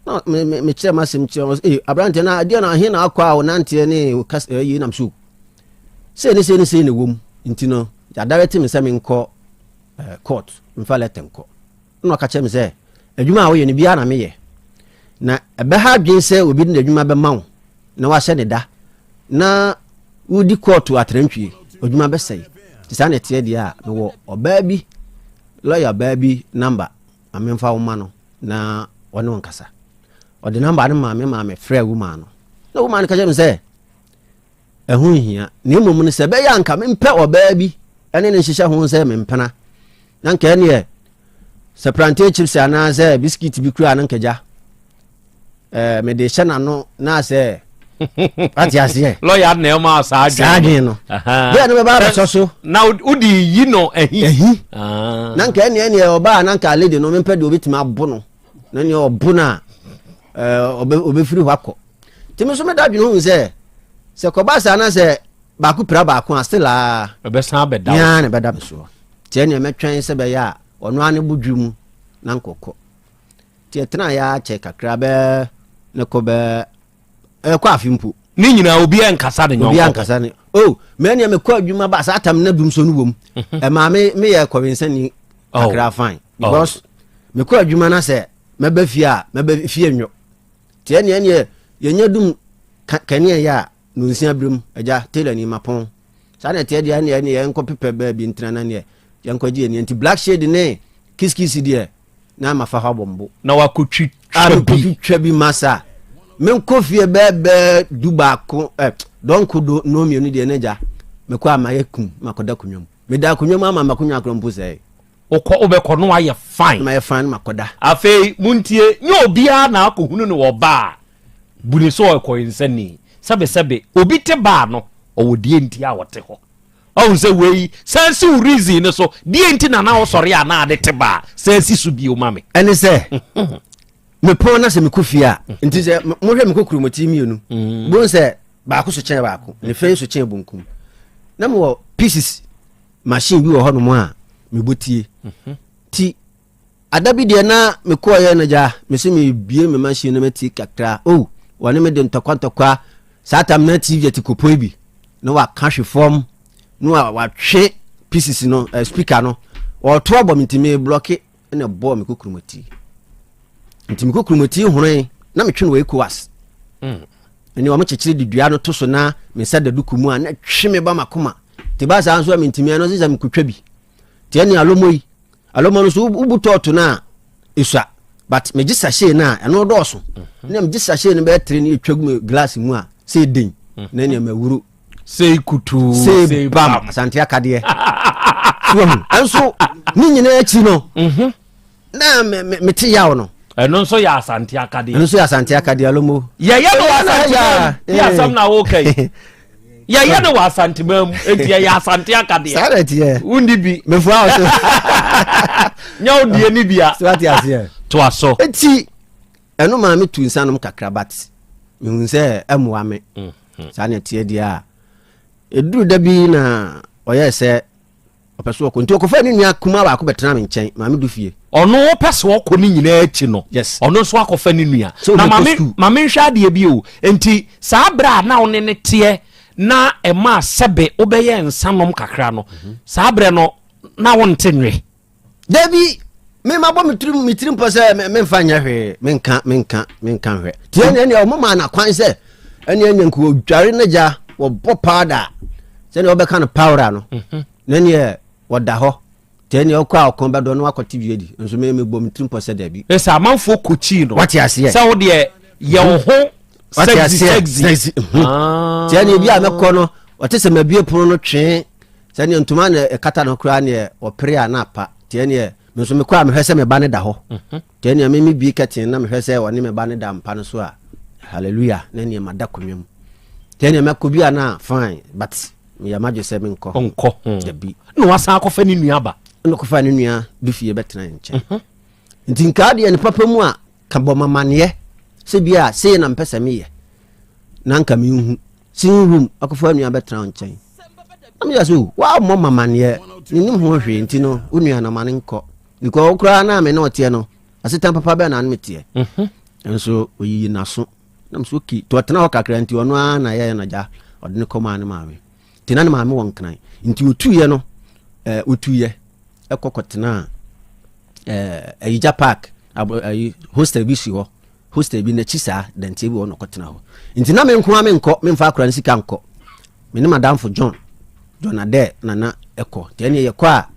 Na me me mekyerɛ m'asɛm kyerɛ wɔn ee aberanteɛ na adeɛ na ahe na akɔ a ɔnanteɛ ne kas ɛyi nam so. Sei ne sei ne sei na ɛwɔ mu nti no yɛadarɛte me sɛ menkɔ eh, court mfa lɛtɛ nkɔ. Ɛna ɔka kyerɛ me sɛ adwuma a woyɛ no biara na meyɛ na ɛbɛha adwene sɛ obi de n'adwuma bɛma wo na wahyɛ ne da na wodi kɔɔto atrantwie adwuma bɛsɛe nti saa na ɛteɛ deɛ a mewɔ ɔbaa bi lɔya baa bi namba ma memfa wo ma no na ɔne wo nkasa ɔde namba no maa me maa mefrɛ wo maa no na wo maa no ka kyerɛ me sɛ Ɛho nhia, na mmom no sɛ ɛbɛyɛ a anka mempɛ ɔbaa bi ne no nhyehyɛ ho sɛ me mpena, na anka ɛneɛ sɛ plantain chips anaasɛ bisikiti bi koraa no nkagya ɛɛ mede hyɛ n'ano na sɛ ate aseɛ. Lɔya na ɛma saa adwene saa adwene no bɛɛ no bɛba abɛsɔ so na wode yi no ahi ahi ah. na nka ɛneɛ neɛ ɔbaa na nka lady no mempɛ deɛ obɛtumi abo no na neɛ ɔbo no a ɔbɛfiri hɔ akɔ Nti me nso meda dwene hu sɛ sɛ kɔba saa na sɛ baako pira baako a still a ɛbɛsan abɛda wo na ɛbɛda me soɔ. Nti ɛneɛ mɛtwɛn sɛ bɛyɛ a ɔno ara ne bo dwu mu na nkɔkɔ. Nti ɛtena yɛ akyɛ kakra bɛɛ ne kɔ bɛɛ ɛkɔ afe mpo. Ne nyinaa obiara nkasa ne nyɔnko. Obiara nkasa ne oh mɛ neɛ mekɔ adwuma ba saa tam na dum so no wom. Mhm. Ɛmaa me meyɛ kɔwensani oh. kakra fine oh. because mekɔ adwuma na sɛ mɛba fie a mɛba fie nwo. Nti ɛneɛ ɛneɛ yɛnya dum kanea yɛ a nonsia berɛ mu agya tailor ni mapɔn saa na ɛteɛ deɛ ɛneɛ ɛneɛ yɛnkɔ pepɛ baabi ntena na neɛ yɛnkɔ gye ɛneɛ nti black shade ne kiskisi deɛ na mafa hɔ abɔ mbo na wakɔtwi twa bi mekɔtwitwa bi masa menkɔ fie bɛɛbɛɛ du baako ɛ dɔnko do no mmienu deɛ ne gya mekɔ a mayɛ kum makɔda akonnwa mu meda akonnwa mu ama makonnwa akora mpo sɛe Wokɔ wobɛkɔ no ayɛ fine. Na mayɛ fine na makɔda. Afei montie, nyɛ obiara na akɔhunu no wɔ baa, bu ne sɛ ɔkɔ nsani. Sɛbesɛbe, obi te baa no, ɔwɔ deɛ nti a ɔte hɔ. Wahu sɛ wei, san si wo reason no so, deɛ nti na na wosɔre a na ade te baa, san si so bio ma me. Ɛne sɛ, mepɔn na sɛ mekɔ fie a, nti sɛ mohwɛ mekɔ kuromoti mmienu, bohu sɛ baako so kyɛn baako, ne fɛn so kyɛn bonkum. Na mewɔ pieces machine bi wɔ hɔnom a mebɔ tie mhm. ti ada bi deɛ na mekɔɔyɛ no gya mese mebie me machine no mati kakra o oh, wɔne me de ntɔkwa ntɔkwa saa tam na tv ati kɔpɔi bi na waka hwe fam na watwe pieces no uh, speaker no ɔto abɔ me nti me blɔke na ɛbɔɔ me kokuromoti nti me kokuromoti horoe na metwe no wɔ ECOWAS mm. ɛne wɔn kyekyere de dua no to so na me nsa da duku mu a na twe me ba makoma te ba saa nso a mentumi ɛno sɛ mekotwa bi te ɛne alomo yi alomo no so wobu tɔɔto no a ɛsua but megye sachet no a ɛno dɔɔso mhm. na megye sachet no bɛyɛ tere no ɛtwa gu me glass mu a sɛ ɛden mhm. na nneɛma wuro sei kutuu sei bam asante akadeɛ so ahu ɛnso ne nyinaa akyi no mhm. na mete yaw no ɛno nso yɛ asante akadeɛ ɛno nso yɛ asante akadeɛ alomo yɛyɛ no wɔ asante mu yɛ asɛm na woka yi yɛyɛ no wɔ asante mu enti yɛyɛ asante akadeɛ saa na ɛteɛ wondi bi mefoa wo so nyɛ wo deɛ ne bia so ate aseɛ toa so enti ɛno maa metu nsa nom kakra but mehu sɛ ɛmmoa me mm. Saa na ɛteɛ deɛ a, ɛduru da bi na ɔyɛɛ sɛ ɔpɛ so ɔkɔ nti ɔkɔfaa ne nua kumaa baako bɛtena me nkyɛn maame du fie. Ɔno ɔpɛ sɛ ɔkɔ ne nyinaa akyi no, yes. ɔno nso akɔfa ne nua. So na mekɔ maame school. maame nhwɛ adeɛ bi o. Nti saa berɛ a na wo ne ne teɛ na ɛmaa sɛbe wobɛyɛ nsa nom kakra no, saa berɛ no na wonte nwe. Dabi, me mabɔ me tirim me tirim pɔ sɛ memfa nyɛ hwee, menka menka menka nhwɛ. Ti ɛne ɛne ɔmo maa na kwan sɛ ɛne ɛne nko odware ne gya wɔbɔ powder sɛnea wɔbɛka no powder no mhm. na ɛneɛ wɔda hɔ nti ɛneɛ ɔkɔ a ɔkɔn bɛdɔ no wakɔte bi adi nso me mebɔ me tirim pɔ sɛ dabi. Ɛsɛ amanfoɔ kɔkyii no. Wate aseɛ. Sɛ wo deɛ yɛ wo ho sexy sexy. Sexy. Mhm. Ah. Nti ɛneɛ bi a mɛkɔ no ɔte sɛ mabie pono no twee Sɛdeɛ ntoma na ɛkata no koraa neɛ ɔpere a na apa nti ɛneɛ me nso mekɔ a mehwɛ sɛ me ba no da hɔ mhm. nti ɛneɛ me mebie kɛten na mehwɛ sɛ ɔne me ba no da mpa no so a hallelujah na ɛneɛ mada konwa mu nti ɛneɛ mɛkɔ bi a na fine but meyɛ madwe sɛ menkɔ nkɔ hmm. dabi na wasan akɔfa ne nua ba na kɔfa ne nua bi fie bɛtena nkyɛn mhm. nti nkaa deɛ ne papa mu a ka bɔ mamaneɛ sɛ bi a sei na mpɛ sɛ meyɛ na nka menhu. Sitting room akɔfa wo nua bɛtena wo nkyɛn. Na meyɛ so woammɔ mamaneɛ menim ho hwee nti no wo nua no ma no nkɔ because wo koraa na me ne ɔteɛ no asetan papa bɛn na ne meteɛ mhm. nso oyiyi n'aso na mso okay nti ɔtena hɔ kakra nti ɔno ara na yɛyɛ no gya ɔde ne kɔmaa ne maame nti na ne maame wɔ nkran nti ɔtuiɛ no ɛɛ ɔtuiɛ ɛkɔ kɔtenaa ɛɛ ayigya park abo ayi hostel bi si hɔ hostel bi n'akyi saa dantie bi wɔ na ɔkɔtena hɔ nti na me nko ara menkɔ memfa akora no sika nkɔ me ne madamfo John John Adɛ na na ɛkɔ nti ɛneɛ yɛkɔ a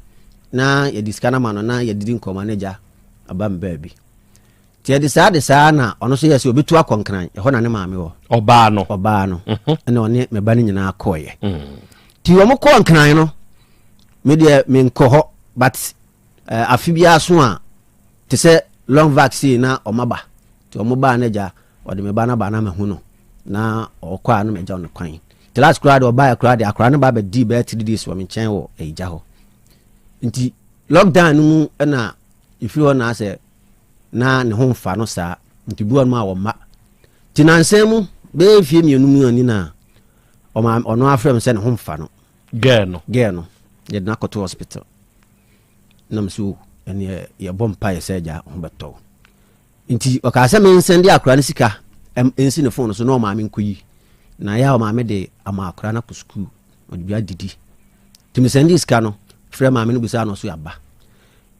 na yɛde sika no ama no na yɛdidi nkɔma no agya aba me baabi nti yɛde saa de saa na ɔno nso yɛ sɛ ɔbɛtu akɔ nkran ɛhɔ na ne maame wɔ ɔbaa no ɔbaa no mhm. ɛna ɔne me ba no nyinaa kɔɔyɛ mm. nti wɔn kɔɔ nkran no me deɛ menkɔ hɔ but uh, afe biara so a te sɛ long vac sei na ɔma ba nti ɔmo baa no agya ɔde me ba no aba na mahu no na ɔkɔ a na magya no kwan nti last koraa de ɔbaeɛ koraa de akwaraa no ba bɛdii bɛyɛ three days wɔ me nkyɛn wɔ agya hɔ nti lockdown no mu na ɛfiri hɔ na asɛ na ne ho mfa no saa nti bi wɔ no a wɔmma nti nansan mu bɛyɛ mfie mmienu mu ani na ɔno afrɛ m sɛ ne ho mfa no gɛɛ no gɛɛ no yɛde no akɔto hospital nam so ɛneɛ yɛbɔ mpaeɛ sɛ agya ho bɛtɔ nti ɔkaa sɛ mensɛnde akora no sika nsi ne fon so na ɔmaame nkɔyi na yɛ a ɔmaame de ama akora no akɔ sukuu ɔde bi adidi nti mesɛnde sika no frɛ maame no busaa no ɔso yɛaba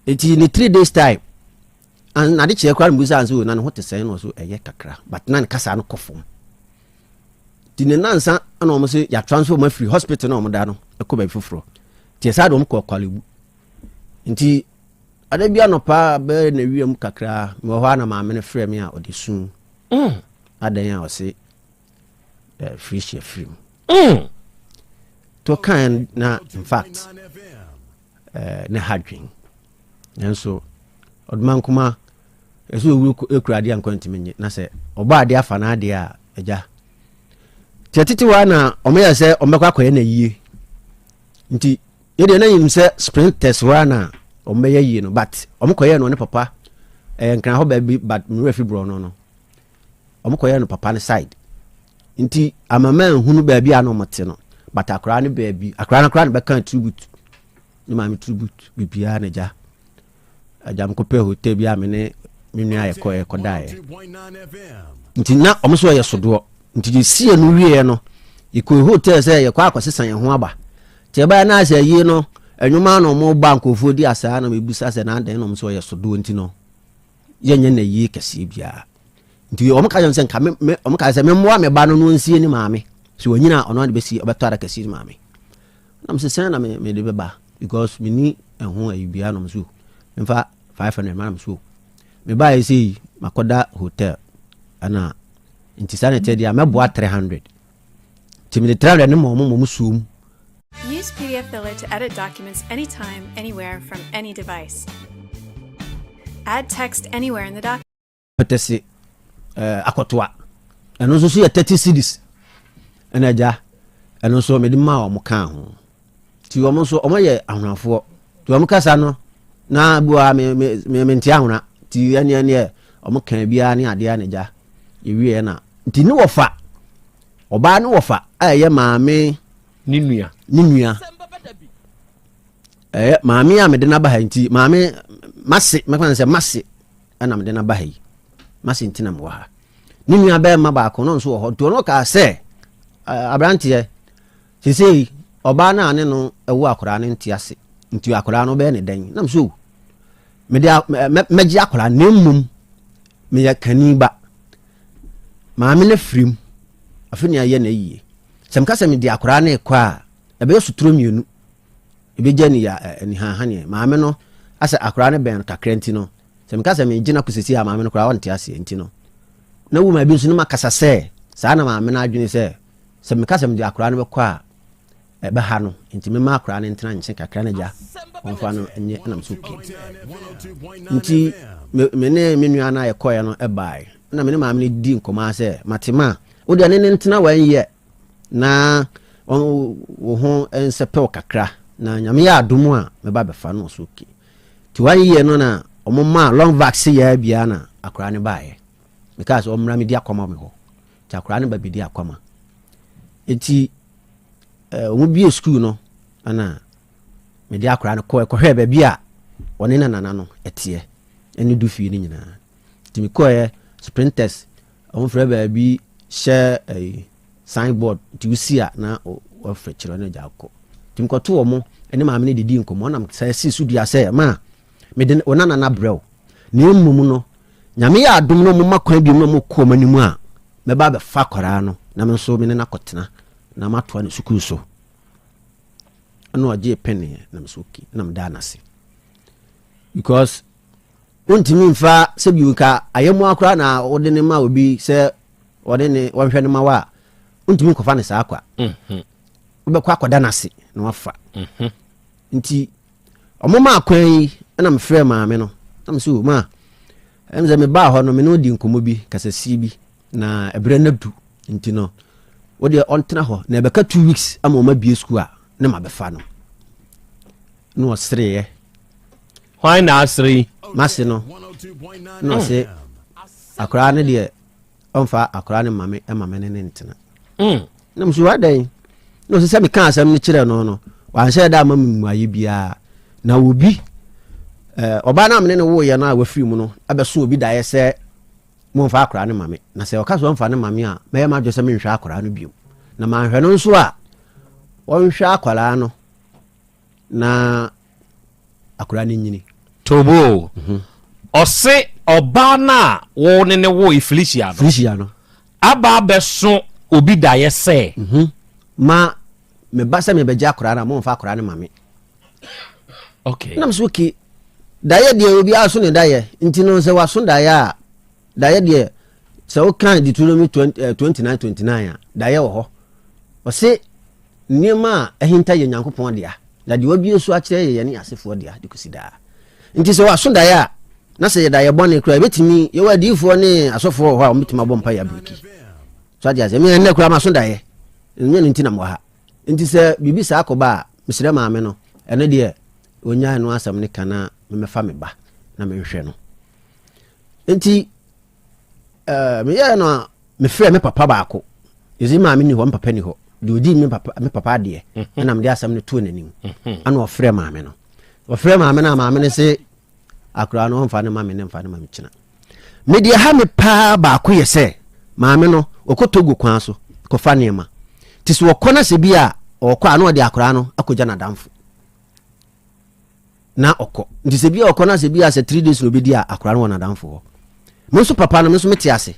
nti ne three days time nade kyeɛ koraa no busaa nso na ne ho te sɛn na ɔso ɛyɛ kakra but na ne kasa no kɔ fam nti ne nansa na wɔn sɛ yɛatransfer wɔn afiri hospital na wɔn da no ɛkɔ baabi foforɔ nti ɛsaa de wɔn kɔ kwalebu nti ada bi anɔpa bɛyɛ na wiem kakra mewɔ hɔ a na maame no frɛ me a ɔde su mm. adan a ɔse eh, firi hyɛ firi mu mm. to kan na in fact eh, ne ha dwen nanso ɔdoma nkoma ɛsɛ owu ekura adeɛ nkwa ntumi nye na sɛ ɔbɔ adeɛ afa n'adeɛ a agya kyɛ tete wa na ɔmo yɛ sɛ ɔmo bɛkɔ akɔyɛ na yie nti yɛdeɛ na yɛnim sɛ sprinters hɔ a na ɔmo bɛyɛ yie no but ɔmo kɔyɛ no ɔne papa ɛyɛ nkran hɔ baabi but mmerɛ fi borɔ no no ɔmo kɔyɛ no papa no side nti amama nhunu baabi a na ɔmo te no but akwaraa no baabi akwaraa no koraa na bɛka tribute ne maame tribute biribiara na gya agya mekɔpɛ hotel bi a me ne me nua yɛkɔ yɛkɔdaeɛ nti na ɔmo so ɔyɛ sodoɔ nti yɛsie no wieɛ no yɛkɔ hotel sɛ yɛkɔ akɔsesa yɛn ho aba nti ɛbɛyɛ na asɛ yie no ɛnwoma na ɔmo ba nkurɔfoɔ di asaa na mebusa sɛ na adɛn na ɔmo so ɔyɛ sodoɔ nti no yɛnyɛ na yie kɛseɛ biara nti ɔmo ka kyerɛ sɛ nka me ɔmo ka sɛ memmoa me ba no no nsie ne maame sɛ ɔnyina ɔno ade bɛsie ɔbɛtɔ ada kɛseɛ ne maame Na mese sɛn na me mede bɛba because menni ɛho ayi biara na ɔmo so memfa 500 ma na mese o mebaeɛ sɛ yi makɔda hotel ɛna nti saa na ɛteɛ deɛ a mɛboa 300 nti mede 300 no ma ɔmo ma ɔmo suom. Use PDF Filler to edit documents anytime, anywhere, from any device. Add text anywhere in the document. pɛtɛse ɛɛ akɔtoa ɛno nso so yɛ 30 cedis ɛna agya ɛno nso mede maa wɔn kaa ho nti wɔn nso wɔn yɛ ahonafoɔ nti wɔn kasa no na bua me me me me nte ahona nti ɛne ɛneɛ wɔn kan biara ne adeɛ na agya yɛwie na nti ne wɔfa ɔbaa ne wɔfa a ɛyɛ maame ne nua ne nua ɛyɛ maame a mede n'aba ha nti maame mase mɛka sɛ mase ɛna mede no aba ha yi mase nti na mewɔ ha ne nua bɛrima baako no nso wɔ hɔ nti ɔno kaa sɛ aberanteɛ sesei ɔbaa no a ne no ɛwo akwaraa no nte ase nti akwaraa no bɛyɛ ne dɛn nam so mede mɛgye akwaraa na mmom meyɛ kani ba maame no firim afe ne ayɛ na ayie sɛ meka sɛ mede akwaraa no rekɔ a ɛbɛyɛ sotoro mmienu Ebegya ni ya anihanhaneɛ. Maame no asɛ akwaraa no bɛn no kakra nti no, sɛ meka sɛ megye no akɔ sɛsi a maame no koraa ɔnte aseɛ nti no, na wuma bi nso no makasa sɛ saa na maame no adwene sɛ sɛ meka sɛ mede akwaraa no bɛkɔ a ɛbɛha no nti mema akwaraa no ntena nkyɛn kakra no gya ɔmfa no nyɛ ɛnam so okay nti me ne me nua no a yɛkɔeɛ no ɛbaeɛ na me ne maame no di nkɔmmɔ sɛ mate ma wo deɛ ne ne ntena wɔn yɛ na wo ho nsɛpɛw kakra na nyame yɛ adom a mɛba bɛfa no ɔso okay nti one year no na ɔmo maa long vax yɛ bia na akwaraa no baeɛ mekaa sɛ ɔmmra medi akwama me hɔ nti akwaraa no ba bɛdi akwama. Nti wɔn bie sukuu no ɛna mede akwadaa no kɔɛ kɔhwɛɛ baabi a ɔne ne nana no ɛteɛ ɛne du fie no nyinaa. Nti mekɔɛ sprinters wɔn frɛ baabi hyɛ ɛyi sign board nti wosi a na wɔfrɛ kyerɛ no agya akɔ. Nti mekɔto wɔn ɛne maame no didi nkɔmmɔ na sɛ si so dua sɛ ma mede wɔn nana no abrɛ wo na mmom no Nyame yɛ adom na wɔma kwan biom na wɔkɔ wɔn anim a mɛba abɛfa akwadaa no na me nso me ne no akɔtena na matoa ne sukuu so. Ɛna ɔgyee peneɛ na me so okay na medaa no ase because wontumi mfa sɛbi nka ayɛmmoa koraa na wode ne ma obi sɛ ɔde ne wɔnhwɛ no ma wo a wontumi nkɔfa ne saa kwa mhm. wobɛkɔ akɔda no ase na wafa mhm. nti Ɔmo maa kwan yi ɛna me frɛɛ maame no na me sɛ o ma ɛm sɛ me baa hɔ no me ne wo di nkɔmmɔ bi kasasie bi na ɛberɛ no adu nti no wo deɛ ɔntena hɔ na ɛbɛka two weeks ama ɔma bie sukuu a ne ma bɛfa no na ɔsereeɛ. Hwan na asere yi? Mase no na ɔse akwaraa no deɛ ɔmfa akwaraa no ma me ma me ne ne ntena. Mm. Na mso adɛn? Na ɔsɛ sɛ meka asɛm no kyerɛ no no, wanhyɛ da ama me mmuaeɛ biara. Na obi, eh, ɔbaa no a mene no woeɛ no a wafiri mu no abɛso obi daeɛ sɛ momfa akwaraa no ma me. Na sɛ ɔka sɛ ɔmfa no ma me a, mɛyɛ m'adwene sɛ menhwɛ akwaraa no bio. Na manhwɛ no nso a, ɔnhwɛ akwaraa no na akwadaa no nyini. Tobo. Mhm. Ɔse ɔbaa no a wo ne ne woe Felicia no. Felicia no. Aba abɛso obi daeɛ sɛ. Mhm. Ma meba sɛ mebɛgye akwadaa no a momfa akwadaa no ma me. Okay. Nam so okay. Daeɛ deɛ obi aso ne daeɛ nti no sɛ waso daeɛ a daeɛ deɛ sɛ wokan Deuteronomy 29 29 a daeɛ wɔ hɔ. Ɔse Nneɛma a ahinta yɛ Nyankopɔn dea, na deɛ wabue so akyerɛ yɛ yɛne yɛn asefoɔ dea de kɔsi daa. Nti sɛ wɔaso daeɛ a, na sɛ yɛ daeɛ bɔne koraa, yɛbɛtumi, yɛwɔ adiyifoɔ ne asɔfoɔ wɔ hɔ a wɔbɛtumi abɔ mpaeɛ abiriki. So ate aseɛ? Me ɛnnɛ koraa maso daeɛ, ɛnyɛ no nti na mewɔ ha. Nti sɛ biribi saa kɔba a, mesrɛ maame no, ɛno deɛ ɔnyae no asɛm no ka na memmɛfa me ba na menhwɛ no. Nti Eh, meyɛɛ no a mefrɛ me papa baako ɛsɛ maame ni hɔ me papa ni hɔ deɛ ɔdi me papa me papa adeɛ mhm. ɛna mede asɛm no too n'anim mhm. ana ɔfrɛ maame no ɔfrɛ maame no a maame no se akora no ɔmfa no ma me ne mfa no ma me kyena medeɛ ha me paa baako yɛ sɛ maame no ɔkɔ Togo kwan so kɔfa nneɛma nti sɛ ɔkɔ no sɛ bi a ɔkɔ a na ɔde akora no akɔgya n'adamfo na ɔkɔ nti sɛ bi a ɔkɔ na sɛ bi a sɛ three days na obedi a akora no wɔ n'adamfo hɔ me nso papa no me nso mete ase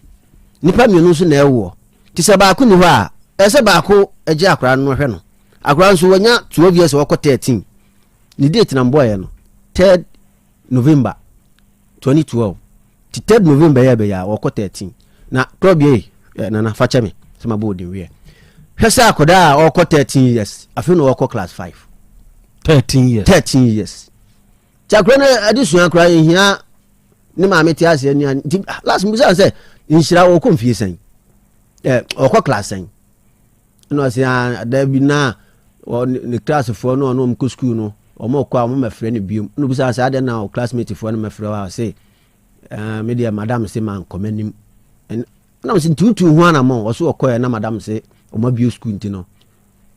nipa mmienu nso na ɛwoɔ nti sɛ baako ni hɔ a ɛsɛ baako gye akora no hwɛ no akora nso wanya 12 years wɔkɔ 13 ne date na mbɔɔyɛ no third November 2012 ti third November yɛ bɛyɛ a wɔkɔ 13 na club yɛ eh, nana fakyɛ me sɛ mabɔ odin wiɛ hwɛ sɛ akɔdaa a ɔkɔ 13 years afei na ɔkɔ class 5 13 years 13 years nti akora no adesua koraa yɛhia ne maame te aseɛ nua nti ah, last mbisa sɛ nhyira ɔkɔ mfie sɛn ɔkɔ class sɛn ɛna ɔsɛ ah, da bi na ne classfoɔ no ɔno ɔmkɔ sukuu no ɔmo kɔ a ɔmo mɛfrɛ no biom ɛna obisa sɛ adɛn na classmate foɔ no mɛfrɛ wa ɔsɛ eh, me deɛ madam se mankɔ m'anim ɛna ɔsɛ nti wotu ho anamɔ ɔso ɔkɔɛ na madam se ɔmo abio sukuu nti no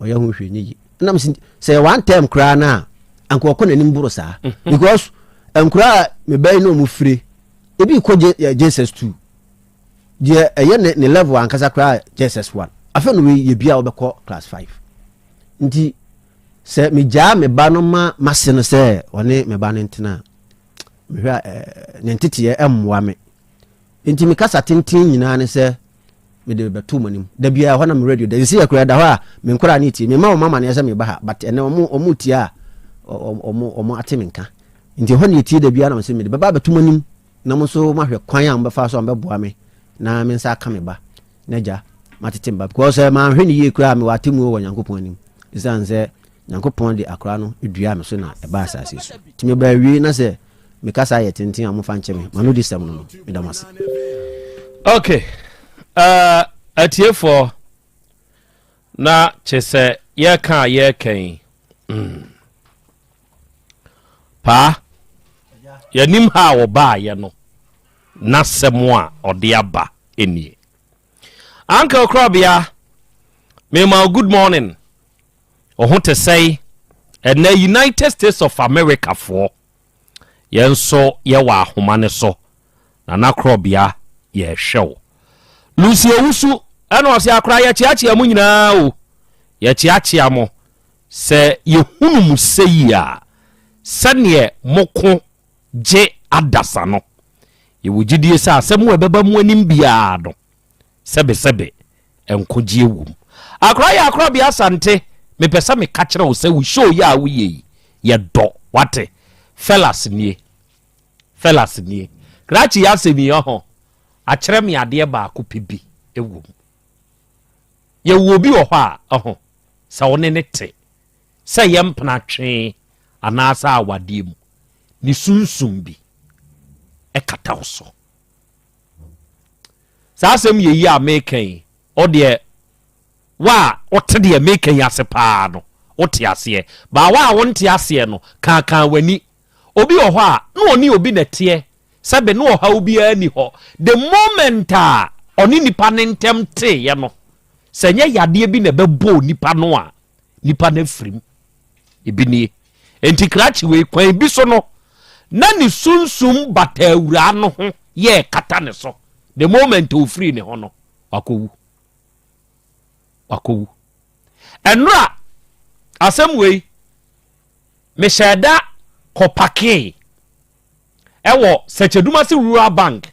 ɔyɛ ho hwɛ nyɛ yi ɛna sɛ sɛ yɛ one term koraa no a anka ɔkɔ n'anim boro saa mhm. because nkora a mebɛyi na ɔmo fire ebi kɔ JSS 2 deɛ ɛyɛ ne ne level ankasa koraa JSS 1 afei no wei yɛ bia ɔbɛkɔ class 5 nti sɛ megyaa me ba no ma mase no sɛ ɔne me ba no ntena mehwɛ a ne nteteɛ mmoa me nti me kasa tenten nyinaa ne sɛ mede bɛto mo anim da biara hɔ na me radio da sisi yɛ koraa da hɔ a me nkwadaa ne tie me ma wɔn amaneɛ sɛ meba ha but ɛnɛ wɔn wɔn tie a wɔn wɔn ate me nka nti hɔ na etie da biara na mo sɛ mede bɛba abɛto mo anim na mo nso mo ahwɛ kwan a mo bɛfa so a mo bɛboa me na me nsa aka me ba na gya matete me ba because sɛ manhwɛ ne yie koraa mewɔ atemmuo wɔ Nyankopɔn anim ɛsiane sɛ Nyankopɔn de akora no duaa me so na ɛbaa asase so. Nti meba awiei na sɛ me kasa yɛ tenten a momfa nkyɛ me. M'ano di sɛm no no. Meda mo ase. Okay. Uh, atiefoɔ na kye sɛ yɛka a yɛreka yi mm. paa yɛnim ha a wɔbaayɛ no n'asɛm a ɔde aba nie Uncle Krɔbea. Mema wo good morning. Wo ho te sɛe? Ɛnɛ United States of America foɔ, yɛn nso yɛwɔ ahoma no so. Nana Korɔbea yɛrehwɛ wo. Lucy Owusu ɛna ɔse akora yɛkyeakyea mo nyinaa o. Yɛkyeakyea mo. Sɛ yɛhunu mo sɛyi a, sɛdeɛ moko gye adasa no, yɛwɔ gyidie sɛ asɛm a ɛbɛba mo anim biara no, sɛbesɛbe nkwagyeɛ wom. Akora yɛ akorabea Asante, mepɛ sɛ meka kyerɛ wo sɛ wo show yi a woyɛ yi, yɛdɔ, wate? Fellas nie, fellas nie. Krakye yi asɛm yi, ɔho, akyerɛ me adeɛ baako pɛ bi wɔ mu. Yɛwɔ obi wɔ hɔ a, ɔho, sɛ wo ne ne te, sɛ yɛ mpena twee anaasɛ awadeɛ mu, ne sunsum bi ɛkata wo so. Saa asɛm yɛ yi a meka yi, wo deɛ, wo a wote deɛ meka yi ase paa no, wote aseɛ. Baa wo a wonte aseɛ no, kaakaa w'ani. Obi wɔ hɔ a, na ɔne obi na ɛteɛ, sɛbe na ɔhaw biara nni hɔ. The moment a ɔne nipa no ntɛm teeɛ no, sɛ ɛnyɛ yadeɛ bi na ɛbɛbɔ onipa no a, nipa no afiri mu. Ebi nie. Enti krakye wei, kwan bi so no, na ne sunsum bata awuraa no ho yɛɛ kata ne so. The moment ofirii ne ho no, wakɔwu. Wakɔwu. Ɛnora, asɛm wei, mehyɛɛ da kɔpakee ɛwɔ Sɛkyɛdumase Rural Bank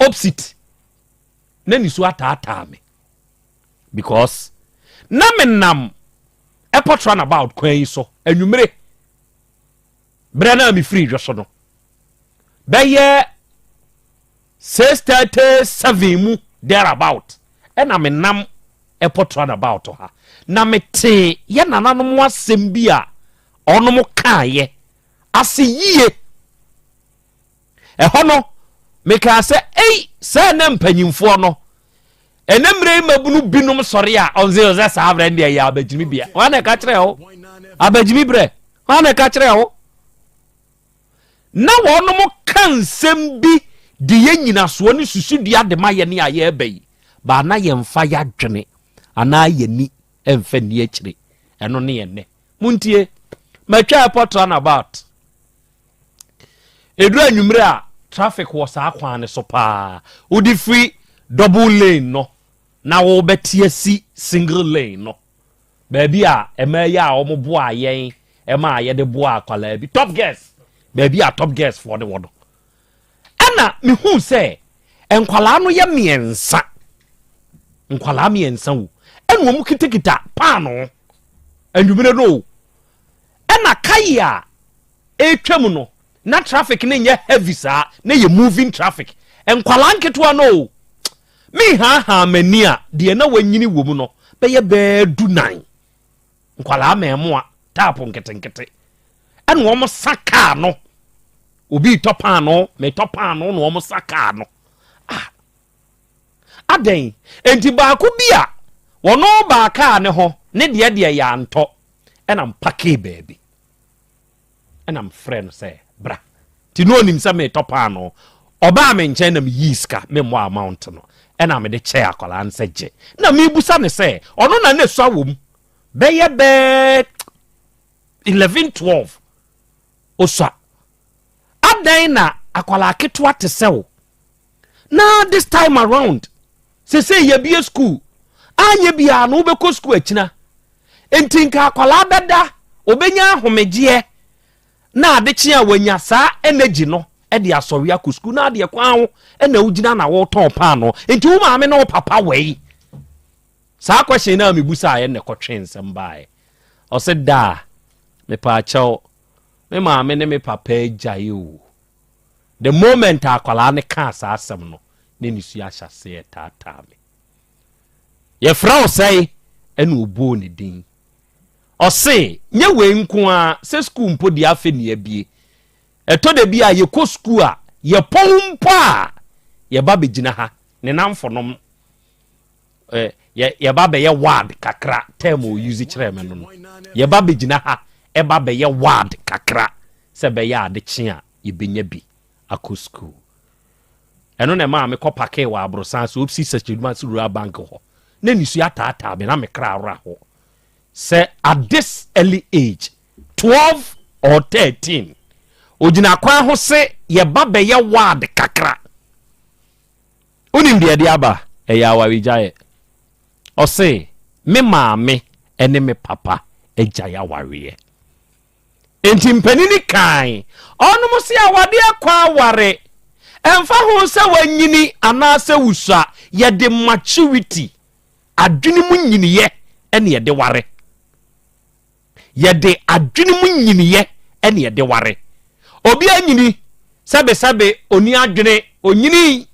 opposite na nisuo ataataa me because na menam airport runabout kwan yi so anwummere berɛ no a mefiri dwo so no bɛyɛ 6:37 mu thereabout ɛna menam airport runabout ha na metee yɛ nananom asɛm bi a ɔnom kaeɛ ase yie. Ɛhɔ no, mekaa sɛ, Ei, sɛɛ na mpanyimfoɔ no, ɛnɛ mmerɛ yi mmabunu binom sɔre a, ɔnse sɛ saa berɛ no deɛ yɛ abagyimi bea. Hwan na ɛka kyerɛ wo? Abagyimi berɛ. Hwan na ɛka kyerɛ wo? Na wɔnom ka nsɛm bi de yɛ nyinasoɔ ne susudua de ma yɛne a yɛreba yi, baa na yɛmfa yɛadwene anaa yɛni ɛmfa nni akyire. Ɛno ne ɛnnɛ. Montie, matwa airport runabout. Ɛduru anwummerɛ a, traffic wɔ saa kwan no so paa. Wode firi double lane no na wobɛte asi single lane no. Baabi a ɛmaa yi a wɔn boaa yɛn ɛmaa yɛde boaa akwadaa bi. Top girls, baabi a top girls foɔ no wɔ no. Ɛna mehuu sɛ nkwadaa no yɛ mmiɛnsa. Nkwadaa mmiɛnsa o. Ɛna wɔn kitakita paano. Anwummerɛ no o. Ɛna kae a ɛretwam no, na traffic no nyɛ heavy saa, na yɛ moving traffic. Nkwadaa nketewa no o, mehaahaa m'ani a, deɛ na wanyini wɔ mu no bɛyɛ bɛɛ dunan. Nkwadaa mmaamua, taapo nketenkete. Ɛna wɔn sa kaa no. Obi retɔ paano, metɔ paano na wɔn sa kaa no. Ah, adɛn? Enti baako bi a wɔn baa kaa ne ho, ne deɛ deɛ yɛ antɔ. Ɛna mpakee baabi. Ɛna mfrɛ no sɛ bra. Nti na ɔnim sɛ metɔ paano. Ɔbaa me nkyɛn na meyii sika, memmɔ amount no. Ɛna mede kyɛɛ akwadaa no sɛ gye. Na mebusa no sɛ ɔno na na esua wɔ mu bɛyɛ bɛɛ 11 12 osua. Adɛn na akwadaa ketewa te sɛ wo na this time around sese yɛbie school anyɛ biara no wobɛkɔ school akyina nti nka akwadaa bɛda obɛnya ahomegyeɛ na adekye a wanya saa energy no de asɔre akɔ school na adeɛ kwan ho na wogyina na wotɔn paano nti wo maame ne wo papa wɛi saa question no a mebusaeɛ na ɛkɔtwe nsɛm baeɛ ɔse daa mepaakyɛw me maame ne me papa agyae o. The moment a akwadaa no kaa saa asɛm no, na nisuo ahyɛ aseɛ retaataa me. Yɛfrɛ wo sɛe? Ɛna ɔbɔɔ ne din. Ɔse, nyɛ wei nko ara, sɛ sukuu mpo deɛ afei ne abie. Ɛtɔ da bi a yɛkɔ sukuu a, yɛpɔn mpo a, yɛba bɛgyina ha, ne namfonom eh, yɛba bɛyɛ ward kakra, term a ɔuse kyerɛɛ me no no. Yɛba bɛgyina ha, ɛba bɛyɛ ward kakra. Sɛ ɛbɛyɛ a ade kye a yɛbɛnya bi akɔ sukuu. Ɛno na ɛmaa mekɔ pakee wɔ aborosan so, opposite Sɛkyɛdumase Rural Bank hɔ. na nisuo ataataa me na me kra awora hɔ sɛ at this early age 12 or 13 ogyina kwan ho se yɛba bɛyɛ ward kakra. Wonim deɛ ɛde aba? Ɛyɛ awaregyaeɛ. Ɔse me maame ne me papa agyae awareɛ. Enti mpanini kae, ɔnom se awadeɛ kɔ aware, ɛmfa ho sɛ wanyini anaasɛ wusua, yɛde maturity, adwene mu nyiniyɛ ɛne yɛde ware. Yɛde adwene mu nyiniyɛ ɛne yɛde ware. Obi anyini, sɛbesɛbe ɔni adwene, ɔnyini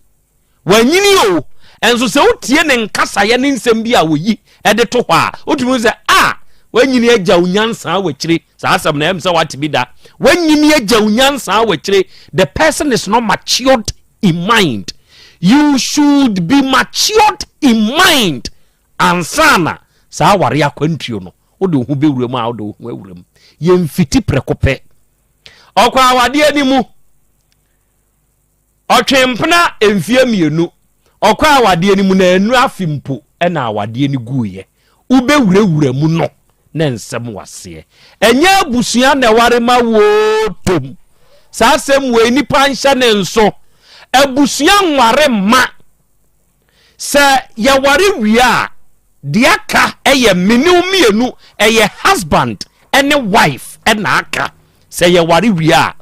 Wanyini o, nso sɛ wotie ne nkasaeɛ ne nsɛm bi a wɔyi de to hɔ a, wotumi hu sɛ a wanyini agya wo nyansa wɔ akyire. Saa asɛm no ɛm sɛ wate bi da. Wanyini agya wo nyansa wɔ akyire. The person is not matured in mind. You should be matured in mind ansa na saa aware akwantuo no wode wo ho bɛwura mu a wode wo ho awura mu. Yɛmfiti prɛko pɛ. Ɔkɔ awadeɛ no mu. Ɔtwee mpena mfeɛ mmienu. Ɔkɔɔ awadeɛ no mu na annu afe mpo na awadeɛ no guiɛ. Wobɛwurawura mu no na nsɛm wɔ aseɛ. Ɛnyɛ abusua na ɛware ma woo tom. Saa asɛm wei nipa nhyɛ ne nso. Abusua nware mma. Sɛ yɛware wie a, deɛ aka yɛ me ne wo mmienu, ɛyɛ husband ne wife na aka sɛ yɛware wie a.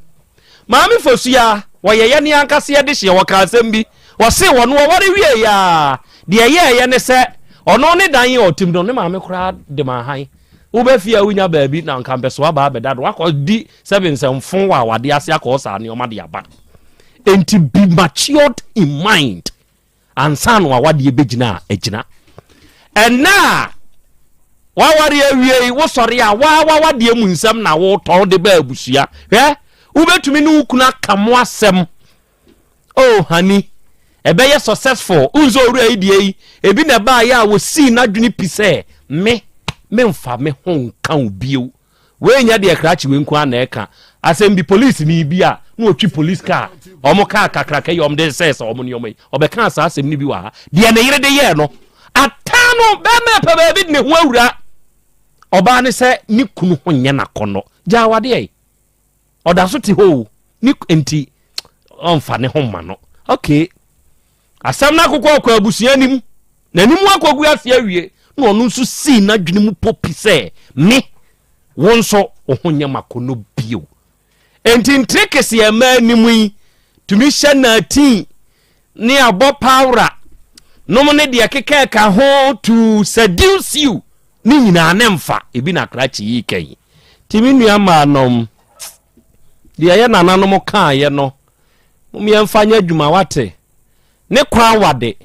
Maame Fosuya, wɔyɛ yɛne ankasa yɛde hyeɛ, wɔka asɛm bi, wɔse wɔno wɔware wieeɛ a, deɛ ɛyɛɛyɛ ne sɛ ɔno ne dan a ɔtim no, ne maame koraa de ma han. Woba fie a wonya baabi na nka mpɛsoa baa bɛda no, wakɔdi sɛbe nsɛmfo wɔ awadeɛ ase akɔɔ saa nneɛma de aba. Enti be matured in mind ansa na w'awadeɛ bɛgyina a agyina. Ɛnna a waware awie yi wosɔre a waa w'awadeɛ mu nsɛm na wotɔn de ba abusua. Hwɛ, wobɛtumi ne wo kunu aka mo asɛm. Oh honey, ɛbɛyɛ successful. Wohu sɛ owura yi deɛ yi, ebi na ɛbaayɛ a wɔsii n'adwene pi sɛ me, memfa me ho nka wo bio. Wei nyɛ deɛ krakye wei nko ara na ɛka. Asɛm bi polisini bi a na ɔtwi police car, wɔn car kakraka yi a wɔde sɛɛsɛ wɔn nneɛma yi, ɔbɛkaa saa asɛm no bi wɔ ha. Deɛ ne yere de yɛɛ no, ataa no, bɛrima ɛpɛ baabi de ne ho awura. Ɔbaa ne sɛ ne kunu ho nyɛ n'akɔnnɔ. Gyaa awadeɛ yi. Ɔda so te hɔ o. Ne nti ɔmfa ne ho mma no. Okay. Asɛm no akokɔ ɔkɔ abusua anim. N'anim akɔgu ase awie na ɔno nso sii n'adwene mu popi sɛ me wo nso wo ho nyɛ m'akɔnnɔ bio. Enti ntirekese a ɛma anim yi tumi hyɛ naatin ne abɔ pawra nom ne deɛ keka ɛka ho to seduce you ne nyinaa ne mfa ebi na krakye yi ka yi. Nti me nua maa nom deɛ yɛ nananom kaeɛ no mom yɛmfa nyɛ adwuma wate. Ne kwan wade.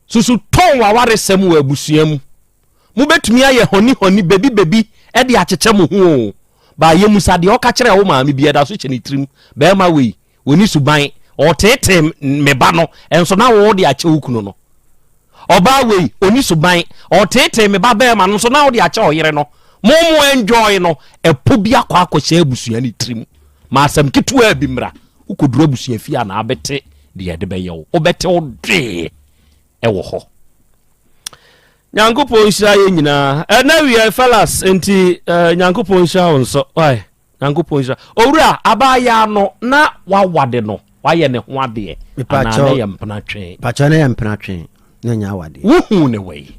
Susu tɔn w'awaresɛm wɔ abusua mu. Mobɛtumi ayɛ hɔni hɔni, bebi bebi de akyekyɛ mo ho o. Baa yɛmusa deɛ ɔka kyerɛɛ wo maame bi ɛda so hyɛ ne tirim. Barima wei, ɔni suban, ɔreteetee me ba no, nso na wo de akyɛ wo kunu no. Ɔbaa wei, ɔni suban, ɔreteetee me ba barima no, nso na wo de akyɛ ɔyere no. Mo mo enjoy no, ɛpo bi akɔ akɔhyɛ abusua no tirim. Ma asɛm ketewaa bi mmra. Wokɔduru abusuafie a na abɛte deɛ yɛde bɛyɛ wo. Wobɛte wo dwee wɔ hɔ. Nyankopɔn nhyira yɛn nyinaa. Ɛnɛ wiɛ fellas nti eh, Nyankopɔn nhyira wo nso. Wai, Nyankopɔn nhyira. Owura, abaayaa no na wawade no, wayɛ ne ho adeɛ. Anaa na yɛ mpena twe. Pakyɛ na yɛ mpena twe, na nyɛ awadeɛ. Wohuu ne wɔ yi?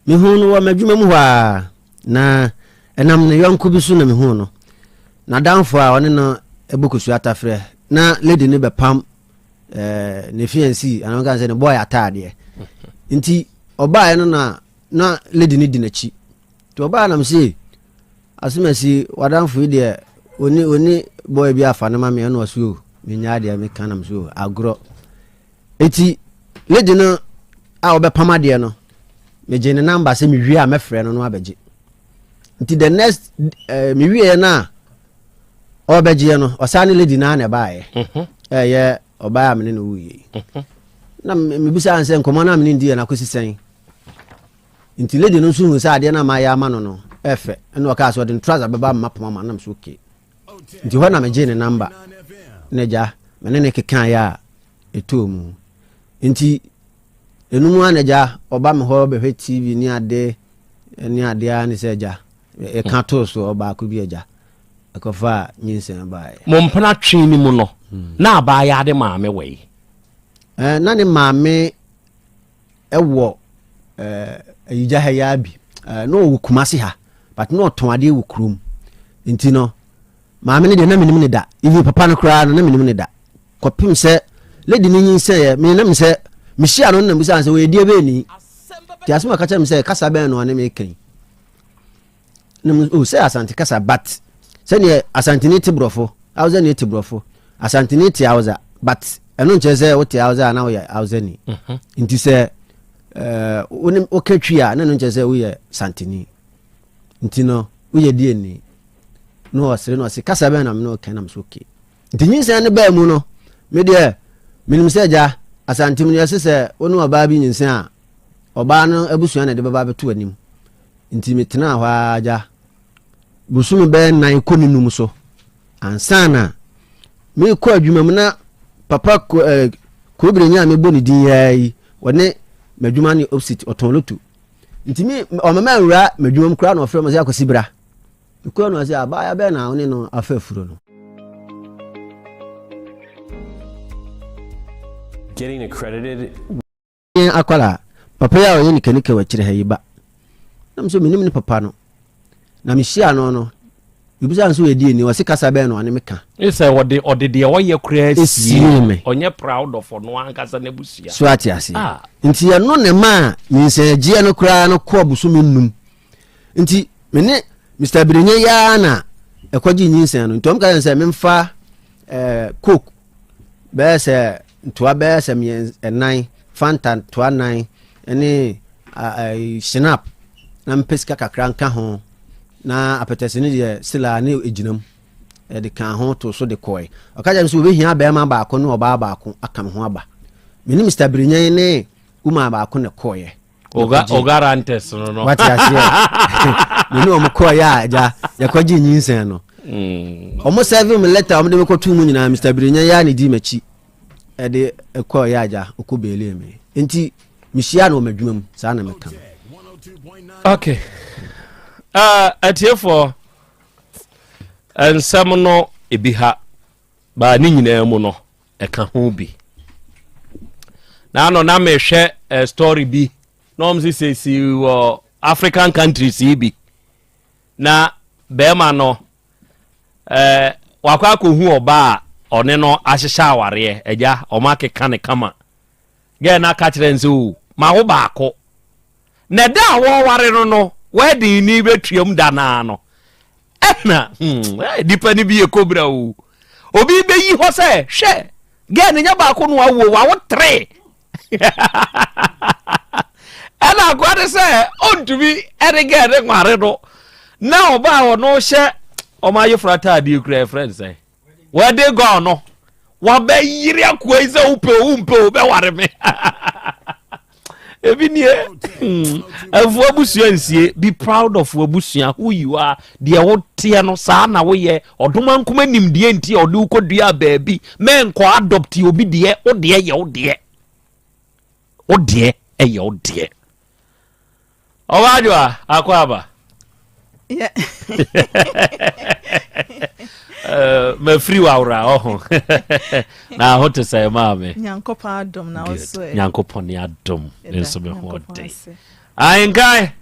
Mehuu no wɔ m'adwuma mu hɔ a, na ɛnam ne yɔnko bi so na mehuu no. N'adamfo a ɔne no bɔ kosua atafrɛ na lady no bɛpam eh, ne fiancé anaa ɔka sɛ ne boy ataadeɛ. Nti ɔbaeɛ no na na lady no di n'akyi. Nti ɔbaeɛ nam se asomasi w'adamfo yi deɛ oni oni boy bi afa no ma me ɛna ɔse o menya adeɛ meka nam so agorɔ. Eti lady no a ɔbɛpam adeɛ no megye ne namba sɛ mewie a mɛfrɛ no no abɛgye. Nti the next eh, mewieɛ no a ɔbɛgyeɛ no ɔsaa ne lady no a na ɛbaeɛ mhm. ɛyɛ ɔbaa a mene no wuiɛ yi mhm. na mebisa n sɛ nkɔmmɔ no a mene ndiɛ no akɔsi sɛn nti lady no nso hu sɛ adeɛ no a mayɛ ama no no ɛfɛ ɛna ɔkaa sɛ ɔde ne trouser bɛba mma poma ma nam so okay nti hɔ na megyee ne namba na agya mene ne kekaeɛ a ɛtɔɔ mu nti. Ɛno mu ara na agya ɔba me hɔ bɛhwɛ TV ne ade ne ade ara ne sɛ agya ɛka too so ɔbaako bi agya ɛkɔfaa nyinsɛn baeɛ. Mo mpena twe no mu no, na abaayaa de maame wɔ yi? Eh, na ne maame ɛwɔ eh, ayigya ha yi ara bi. Eh, na ɔwɔ Kumasi ha, but na ɔtɔn adeɛ wɔ kurom. Nti no, maame no deɛ na menim ne da. Even papa no koraa no, na menim ne da. Kɔpem sɛ lady no nyinsɛeɛ, me na me sɛ mehyia no na mebisa no sɛ ɔyɛ deɛ bɛn ni. Nti asɛm a ɔka kyerɛ me sɛ kasa bɛn na ɔne me ka yi. Na me oh sɛ Asante kasa but sɛdeɛ Asanteni te borɔfo, Hausa ni te borɔfo, Asanteni te Hausa but ɛno nkyerɛ sɛ wote Hausa a na woyɛ Hausa ni. Mhm. Nti sɛ eh, woka twi a na ɛno nkyerɛ sɛ woyɛ Santeni. Nti no woyɛ deɛ ni. Na ɔsere na ɔse kasa bɛn na me ne ɔka na me so okay. Nti nyinsɛn no baa mu no, me deɛ menim sɛ agya, Asante mu no yɛse sɛ wo ne ɔbaa bi nyinsɛn a, ɔbaa no abusua na ɛde bɛba abɛto anim. Nti metenaa hɔ ara agya, bosome bɛyɛ nan kɔ ne num so ansa na mekɔ adwuma mu na papa eh, Kobire a mebɔ ne din yaa yi, ɔne m'adwuma ne opposite, ɔtɔn loto. Nti me ɔmama nwura m'adwuma mu koraa na ɔfrɛ me sɛ akwasi bra. Mekɔɔ no ɔse abaayewa bɛn na wo ne no afa afuro no. Getting accredited. Yɛn akwadaa, papa yi a ɔyɛ nikanika wɔ akyire ha yi ba. Na me nso menim ne papa no. Na mehyia no no, mebisa no sɛ ɔyɛ deɛ ni, ɔse kasa bɛn na ɔne me ka. Sɛ ɔde ɔde deɛ ɔyɛ koraa sie me. Ɔnyɛ proud of ɔno ankasa n'abusua. So ate aseɛ. Ah. Nti ɛno na ɛmaa nyinsɛngyeɛ no koraa no kɔɔ bosome nnum. Nti me ne Mr. Birenye yi ara na ɛkɔgye nyinsɛn no. Nti wɔn ka kyerɛ sɛ memfa ɛɛ eh, coke bɛyɛ sɛ ntoa bɛyɛ sɛ mmiɛnsa ɛnan fanta ntoa nan ɛne ɛɛ shinap na mpɛ sika kakra nka ho na apɛtɛse no deɛ sila ne egyina mu ɛde ka ho to so de kɔɛ. Ɔka kyerɛ me sɛ wɔbɛhia bɛrima baako ne ɔbaa baako aka me ho aba. Me ne Mr. Birenye ne woman baako na ɛkɔɔeɛ. Oga ogarantes no no. Wate aseɛ. Me ne wɔn kɔɔ yɛ a agya yɛkɔgye nyinsɛn no. Wɔn sɛve me lɛta a wɔde me kɔtoo mu nyinaa Mr. Birenya yɛ a na di m'akyi ɛde kɔɔ yɛ agya ɔkɔ beelee me. Nti mehyia no wɔ m'adwuma mu saa na meka no. Okay. Atiefoɔ nsɛm no ebi ha baa ne nyinaa mu no ɛka ho bi na ano na mehwɛ eh, story bi na wɔn sɛ sɛsi wɔ african countries yi bi na bɛrima no eh, wakɔ akɔhu ɔbaa a ɔne no ahyehyɛ awareɛ agya wɔn akeka ne kama gɛɛ no aka kyerɛ n sɛ o ma wo baako Na da a wɔreware no no, wedding ni bɛtuam da no ara no, ɛna hmm, eh, nipa no bi yɛ kobra o. Obi bɛyi hɔ sɛ, hwɛ, girl no nyɛ baako no awo, wawo tere. Ɛna akoa de sɛ, ɔntumi ɛne girl no nware no. Na ɔbaa ɔno hyɛ ɔmo ayeforo ataadeɛ kura ɛfrɛ no sɛ. Wedding gown no wabɛyere akoa yi sɛ wopɛ o wompɛ o bɛware me ebi nie ɛfo abusua nsie be proud of abusua who you are deɛ woteɛ no saa na woyɛ ɔdoma nkoma nimdeɛ nti a ɔde wokɔdua baabi mɛnkɔ adopt obi deɛ wo deɛ yɛ wo deɛ wo deɛ ɛyɛ wo deɛ Ɔbaa Adwoa, akɔ aba. Eh, mafiri wawora ɔho na ho te sɛ maame. Nyankopɔn adom na wo so ɛ. Nyankopɔn ne adom ne nso me ho ɔden. Ahenkan.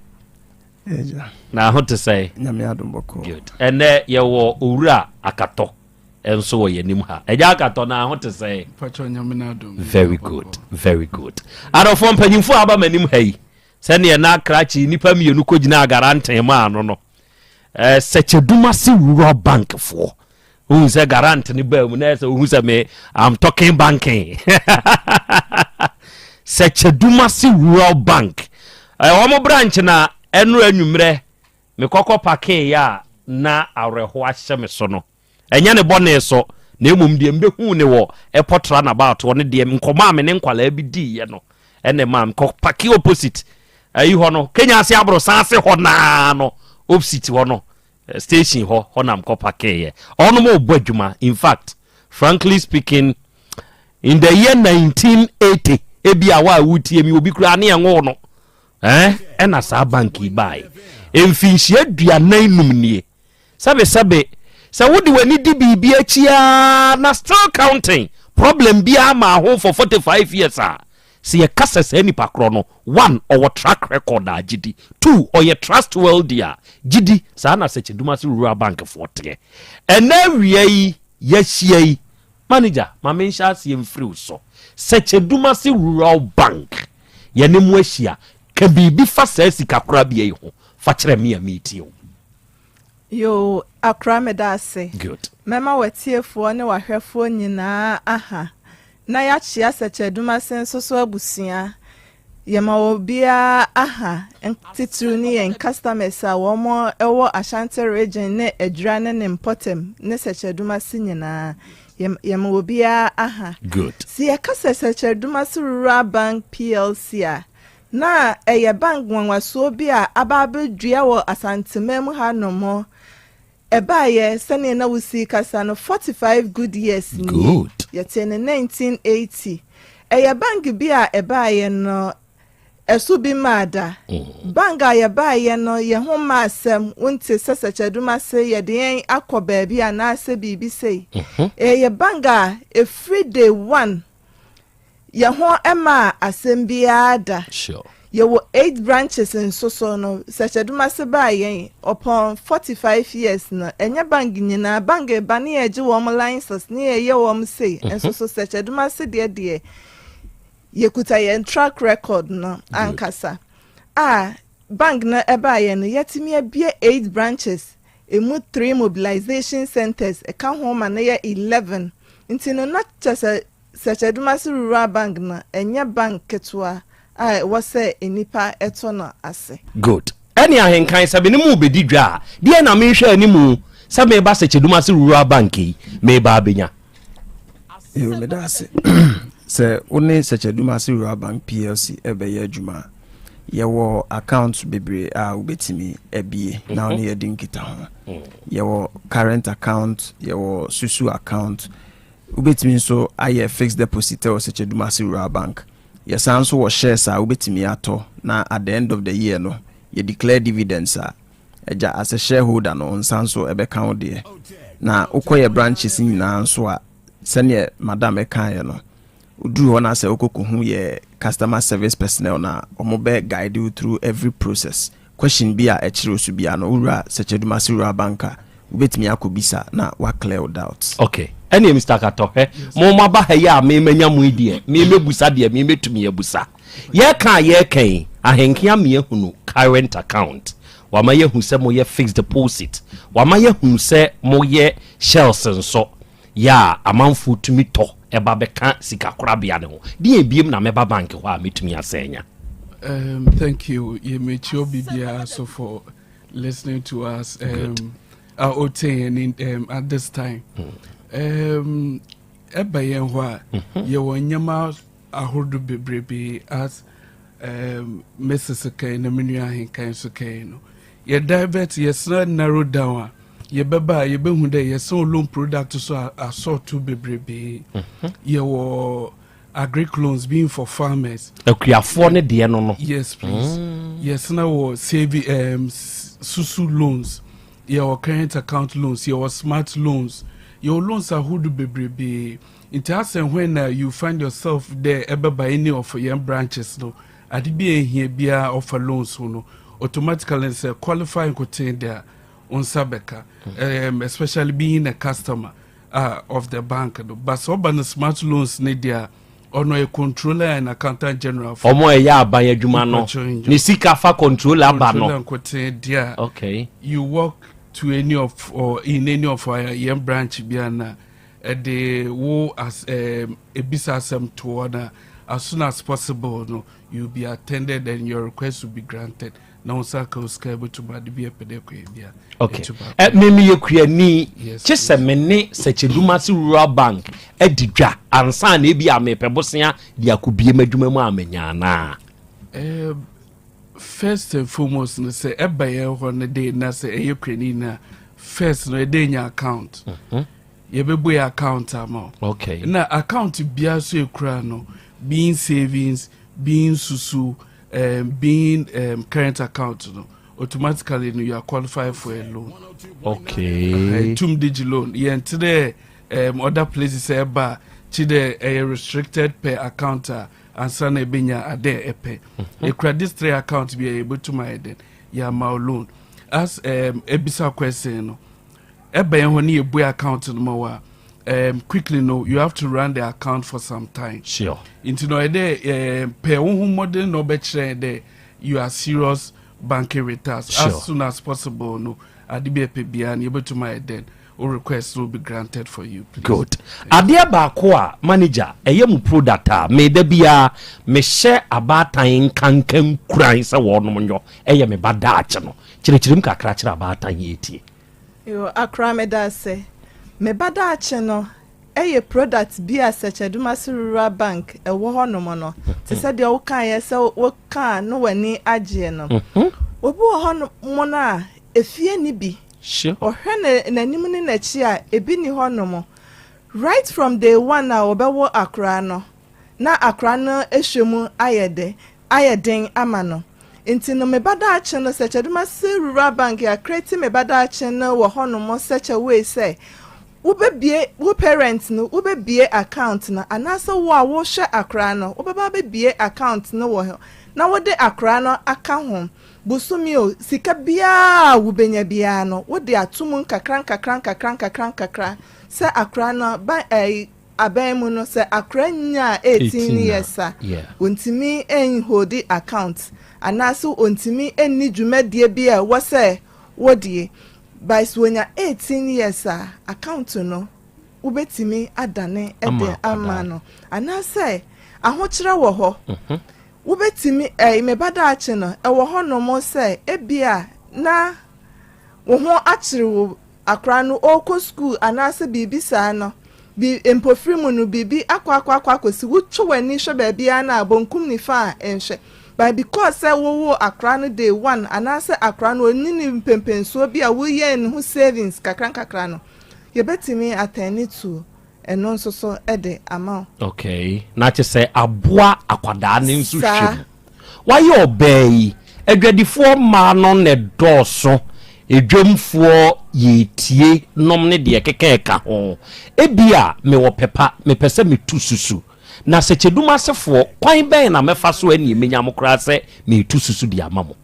Na ho te sɛ. Nyame adom bɔkɔ. Good. Ɛnɛ yɛwɔ owura akatɔ nso wɔ yɛn anim ha. Ɛgya akatɔ na ho te sɛ. Very good, very good. Adɔfoɔ mpanyinfoɔ aba m'anim ha yi. Sɛdeɛ na krakye nnipa mmienu kɔgyinaa garanten maa no no, eh, Sɛkyɛdumase Rural Bank foɔ wohu sɛ garant no baa mu na ɛsɛ wohu sɛ me I'm talking banking Sɛkyɛdumase Rural Bank eh, wɔn branch na ɛno anwummerɛ mekɔkɔ pakee yɛ a na awerɛho ahyɛ me so no Ɛnyɛ ne bɔne so, na mmom deɛ mebɛhuu no wɔ airport runabout hɔ ne deɛ nkɔmmɔ a me ne nkwadaa bi diiɛ no ɛna ɛmaa mekɔ paki opposite ayi hɔ no, Kenya ase aborosan ase hɔ naa no, opposite hɔ no, eh, station hɔ, hɔ na mekɔ pakeeɛ. Ɔnom ɔbɔ adwuma. In fact, frankly speaking, in the year 1980, Ebi a wa a wotie mi obi koraa ne ɛnwoo no. Eh, ɛna saa bank yi bae. Mfinhyia 45 nie. Sɛbe sɛbe, sɛ wode w'ani di biribi akyi ara na still counting, problem biara maa ho for 45 years a, sɛ yɛka sɛ saa nipa korɔ no, one, ɔwɔ track record a, gye di, two, ɔyɛ trustworthy a, gye di, saa na Sɛkyɛdumase Rural Bank foɔ teɛ. Ɛnnɛ awia yi, yɛahyia yi, manager, ma menhyɛ aseɛ mfiri wo so, Sɛkyɛdumase Rural Bank, yɛne mo ahyia, ka biribi fa saa sikakorabea yi ho fa kyerɛ me a meretie wo. Yoo akora meda ase. Good. Mɛma w'atiefoɔ ne w'ahwɛfoɔ nyinaa aha na yɛakyea Sɛkyɛ-Adumase nso so abusua. Yɛma obiara aha, titiriw ne yɛn customers a wɔn wɔ Ashanti region ne Adwira ne ne mpɔtam ne Sɛkyɛ-Adumase nyinaa. Yɛma obiara aha. Good. Sɛ yɛka sɛ Sɛkyɛ-Adumase Rural Bank PLC a, Na ɛyɛ bank nwanwasoɔ bi a aba abɛdua wɔ Asanteman mu ha nom. Ɛbaeɛ, sɛdeɛ na wosi kasa no, 45 good years nie. Good. Yɛtee no 1980. Ɛyɛ bank bi a ɛbaeɛ no, ɛso bi mmaa da. Bank a yɛbaeɛ no, yɛn ho mmaa asɛm, wonte sɛ Sɛkyɛdumase yɛde yɛn akɔ baabi anaasɛ biribi sei. Ɛyɛ bank a ɛfiri day one Yɛ ho mmaa asɛm biara da. Sure. Yɛwɔ eight branches nso so no, Sɛkyɛdumase baa yɛn upon 45 years no, ɛnyɛ bank nyinaa, bank ba ne yɛgye wɔn license ne yɛyɛ wɔn sei, nso so Sɛkyɛdumase deɛ deɛ yɛkuta yɛn track record no ankasa. A bank no ɛbaa yɛn no, yɛatumi abue eight branches, emu three mobilization centers, ɛka ho ma no yɛ 11. Nti no na kyɛ sɛ Sɛkyɛdumase Rural Bank no ɛnyɛ bank ketewa a ɛwɔ sɛ nnipa to no ase. Good. Ɛne ahenkan, sɛ me ne mo rebɛdi dwa a, deɛn na menhwɛ animu sɛ mereba Sɛkyɛdumase Rural Bank yi, mereba abɛnya? Yo, meda ase. Sɛ wo ne Sɛkyɛdumase Rural Bank PLC ɛbɛyɛ adwuma a, yɛwɔ account bebree a wobɛtumi abie na wo ne yɛdi nkitaho. Yɛwɔ current account, yɛwɔ susu account, Wobɛtumi nso ayɛ fixed deposit wɔ Sekyedumase Rural Bank. Yɛsan nso wɔ shares a wobɛtumi atɔ na at the end of the year no, yɛ declare dividends a, agya as a shareholder no wo nsa nso ɛbɛka wo deɛ. Na wokɔ yɛ branches nyinaa nso a, sɛdeɛ madam ɛkaeɛ no, woduru hɔ na sɛ wokɔ kɔhu yɛ customer service personnel no a, wɔbɛ guide wo through every process. Question bi a ɛkyere wo so biara no, wowura Sɛkyɛdumase Rural Bank a, wobɛtumi akɔbisa na wa clear wo doubts. Ok, ɛneɛ Mister Katɔ, hwɛ, mo moaba ha yi a me manya mo yi deɛ, me mɛbusa deɛ me mɛtumi abusa. Yɛreka a yɛreka yi, Ahenkea me ahunu current account, wama yɛahu sɛ moyɛ fixed deposit, wama yɛahunu sɛ moyɛ shells nso, yɛ a amanfoɔ tumi tɔ ba bɛka sikakorabea no ho. Deɛn biom na mɛba bank hɔ a mɛtumi asan anya? Thank you. Yɛmɛkyi obi biara so for listening to us. Uh, at this time. Ɛba yɛn hɔ a, yɛwɔ nneɛma ahorow bebrebe as Mrs. kan na me nua ahenkan so kan no. Yɛ divert yɛsena narrow down a yɛbɛba a yɛbɛhu dɛ yɛsɛn loan product so asɔɔto bebrebe. Yɛwɔ agric loans being for farmers. Akuafoɔ ne deɛ no no. Yes please. Yɛsena wɔ saving susu loans. Yɛwɔ current account loans. Yɛwɔ smart loans. Yɛwɔ loans ahodoɔ bebrebe. Nti asɛn when na you find yourself there ɛbɛba any of yɛn branches no ade bi a ehia biara ɔfa loans ho no automatically sɛ qualify nkoten de a nsa bɛka especially being a customer of the bank no, but sɛ ɔba no smart loans ne deɛ a ɔno yɛ controller and accountant general. Ɔmo a ɛyɛ aban adwuma no ne sika fa controller ba no. Controller nkoten deɛ a. Okay. You walk to any of or in any of our yɛn branch bi ana ɛde wo as ebisa asɛm to hɔ na as soon as possible no you will be attended and your request will be granted na wo nsa ka wo sika bɛtum ade bi ɛpɛ dɛ kɔyɛ bia. Okay. Me meyɛ kuani kye sɛ me ne Sɛkyɛdumase Rural Bank adi dwa ansa na ebi a mepɛ bosea de akɔbie m'adwuma mu a manya anaa? First and foremost no sɛ ɛba yɛn hɔ no de na sɛ ɛyɛ kuani no a first no ɛdɛ nya account. Yɛbɛbɔ yɛ account ama wo. Okay. Na account biara so ekura no Being savings, being susu, being current account no, automatically no you are qualified for a loan. Tum de gye loan. Yɛnte dɛ other places a ɛba a, kye dɛ ɛyɛ restricted per account a ansa na ebenya adɛ ɛpɛ. Ekura this three account bi a yɛbɛtum ayɛ dɛn yɛama wo loan. As ebisa question no, ɛba yɛn hɔ ne yɛbue account no ma wo a, quickly no you have to run the account for some time. Nti no ɔyɛ dɛ pɛ wo ho mmɔden na ɔbɛkyerɛ dɛ you are serious banking with us. As soon as possible no, ade bi ɛpɛ biara no yɛbɛtum ayɛ dɛn o request will be granted for you. Please. Good. Adeɛ baako a manager ɛyɛ mu product a meda biara mehyɛ abaatan nkanka nkuran sɛ wɔnom nyɔ ɛyɛ me ba daakye no. Kyerɛkyerɛ mu kakra kyerɛ abaatan yɛ tie. Yo, akora meda ase. Me ba daakye no ɛyɛ product bi a Sɛkyɛdumase Rural Bank ɛwɔ hɔnom no. Te sɛ deɛ wokaeɛ sɛ wokaa no w'ani agyeɛ no. Obi wɔ hɔnom no a efie ni bi. Ɔhwɛ ne n'anim ne n'akyi a ebi ni hɔnom. Right from day one a wɔbɛwɔ akora no, na akora no ehwɛ mu ayɛ de ayɛ den ama no. Nti no me ba daakye no, Sɛkyɛdumase Rural Bank yɛacreate me ba daakye no wɔ hɔnom such a way sɛ wobɛbie wo parent no wobɛbie account no anaasɛ wo a wohwɛ akora no wobɛba abɛbie account no wɔ hɔ na wode akora no aka ho. Bosome o, sika biara a wobɛnya biara no wode ato mu nkakra nkakra nkakra nkakra nkakra sɛ akora no ba ɛɛ aban mu no sɛ akora nya 18 years a ontumi nhold account anaasɛ ontumi nni dwumadie bi a ɛwɔ sɛ wodie, by sɛ wonya 18 years a account no wobɛtumi adane de ama no anaasɛ ahokyerɛ wɔ hɔ wobɛtumi ɛɛ meba daakye no ɛwɔ hɔnom sɛ ebia na wo ho akyere wo akora no ɔrekɔ school anaasɛ biribi saa no bi mpofiri mu no biribi akɔ akɔ akɔ akɔsi wotwa w'ani hwɛ baabiara na bonkum nifa a nhwɛ, but because sɛ wowo akora no day one anaasɛ akora no oni ne mpempensuo bi a woyɛ ne ho savings kakra nkakra no, yɛbɛtumi atɛn to ɛno nso so de ama wo. Okay, na kyɛ sɛ aboa akwadaa ne nso hwɛ mu wayɛ ɔbaa yi, adwadifoɔ mmaa no na ɛdɔɔso, edwamfoɔ yɛtie nom ne deɛ keka ɛka ho. Ebi a mewɔ pɛpa mepɛ sɛ metu susu na sɛ kyɛdum asefoɔ kwan bɛn na mɛfa so ani emenya mo koraa sɛ metu susu de ama mo?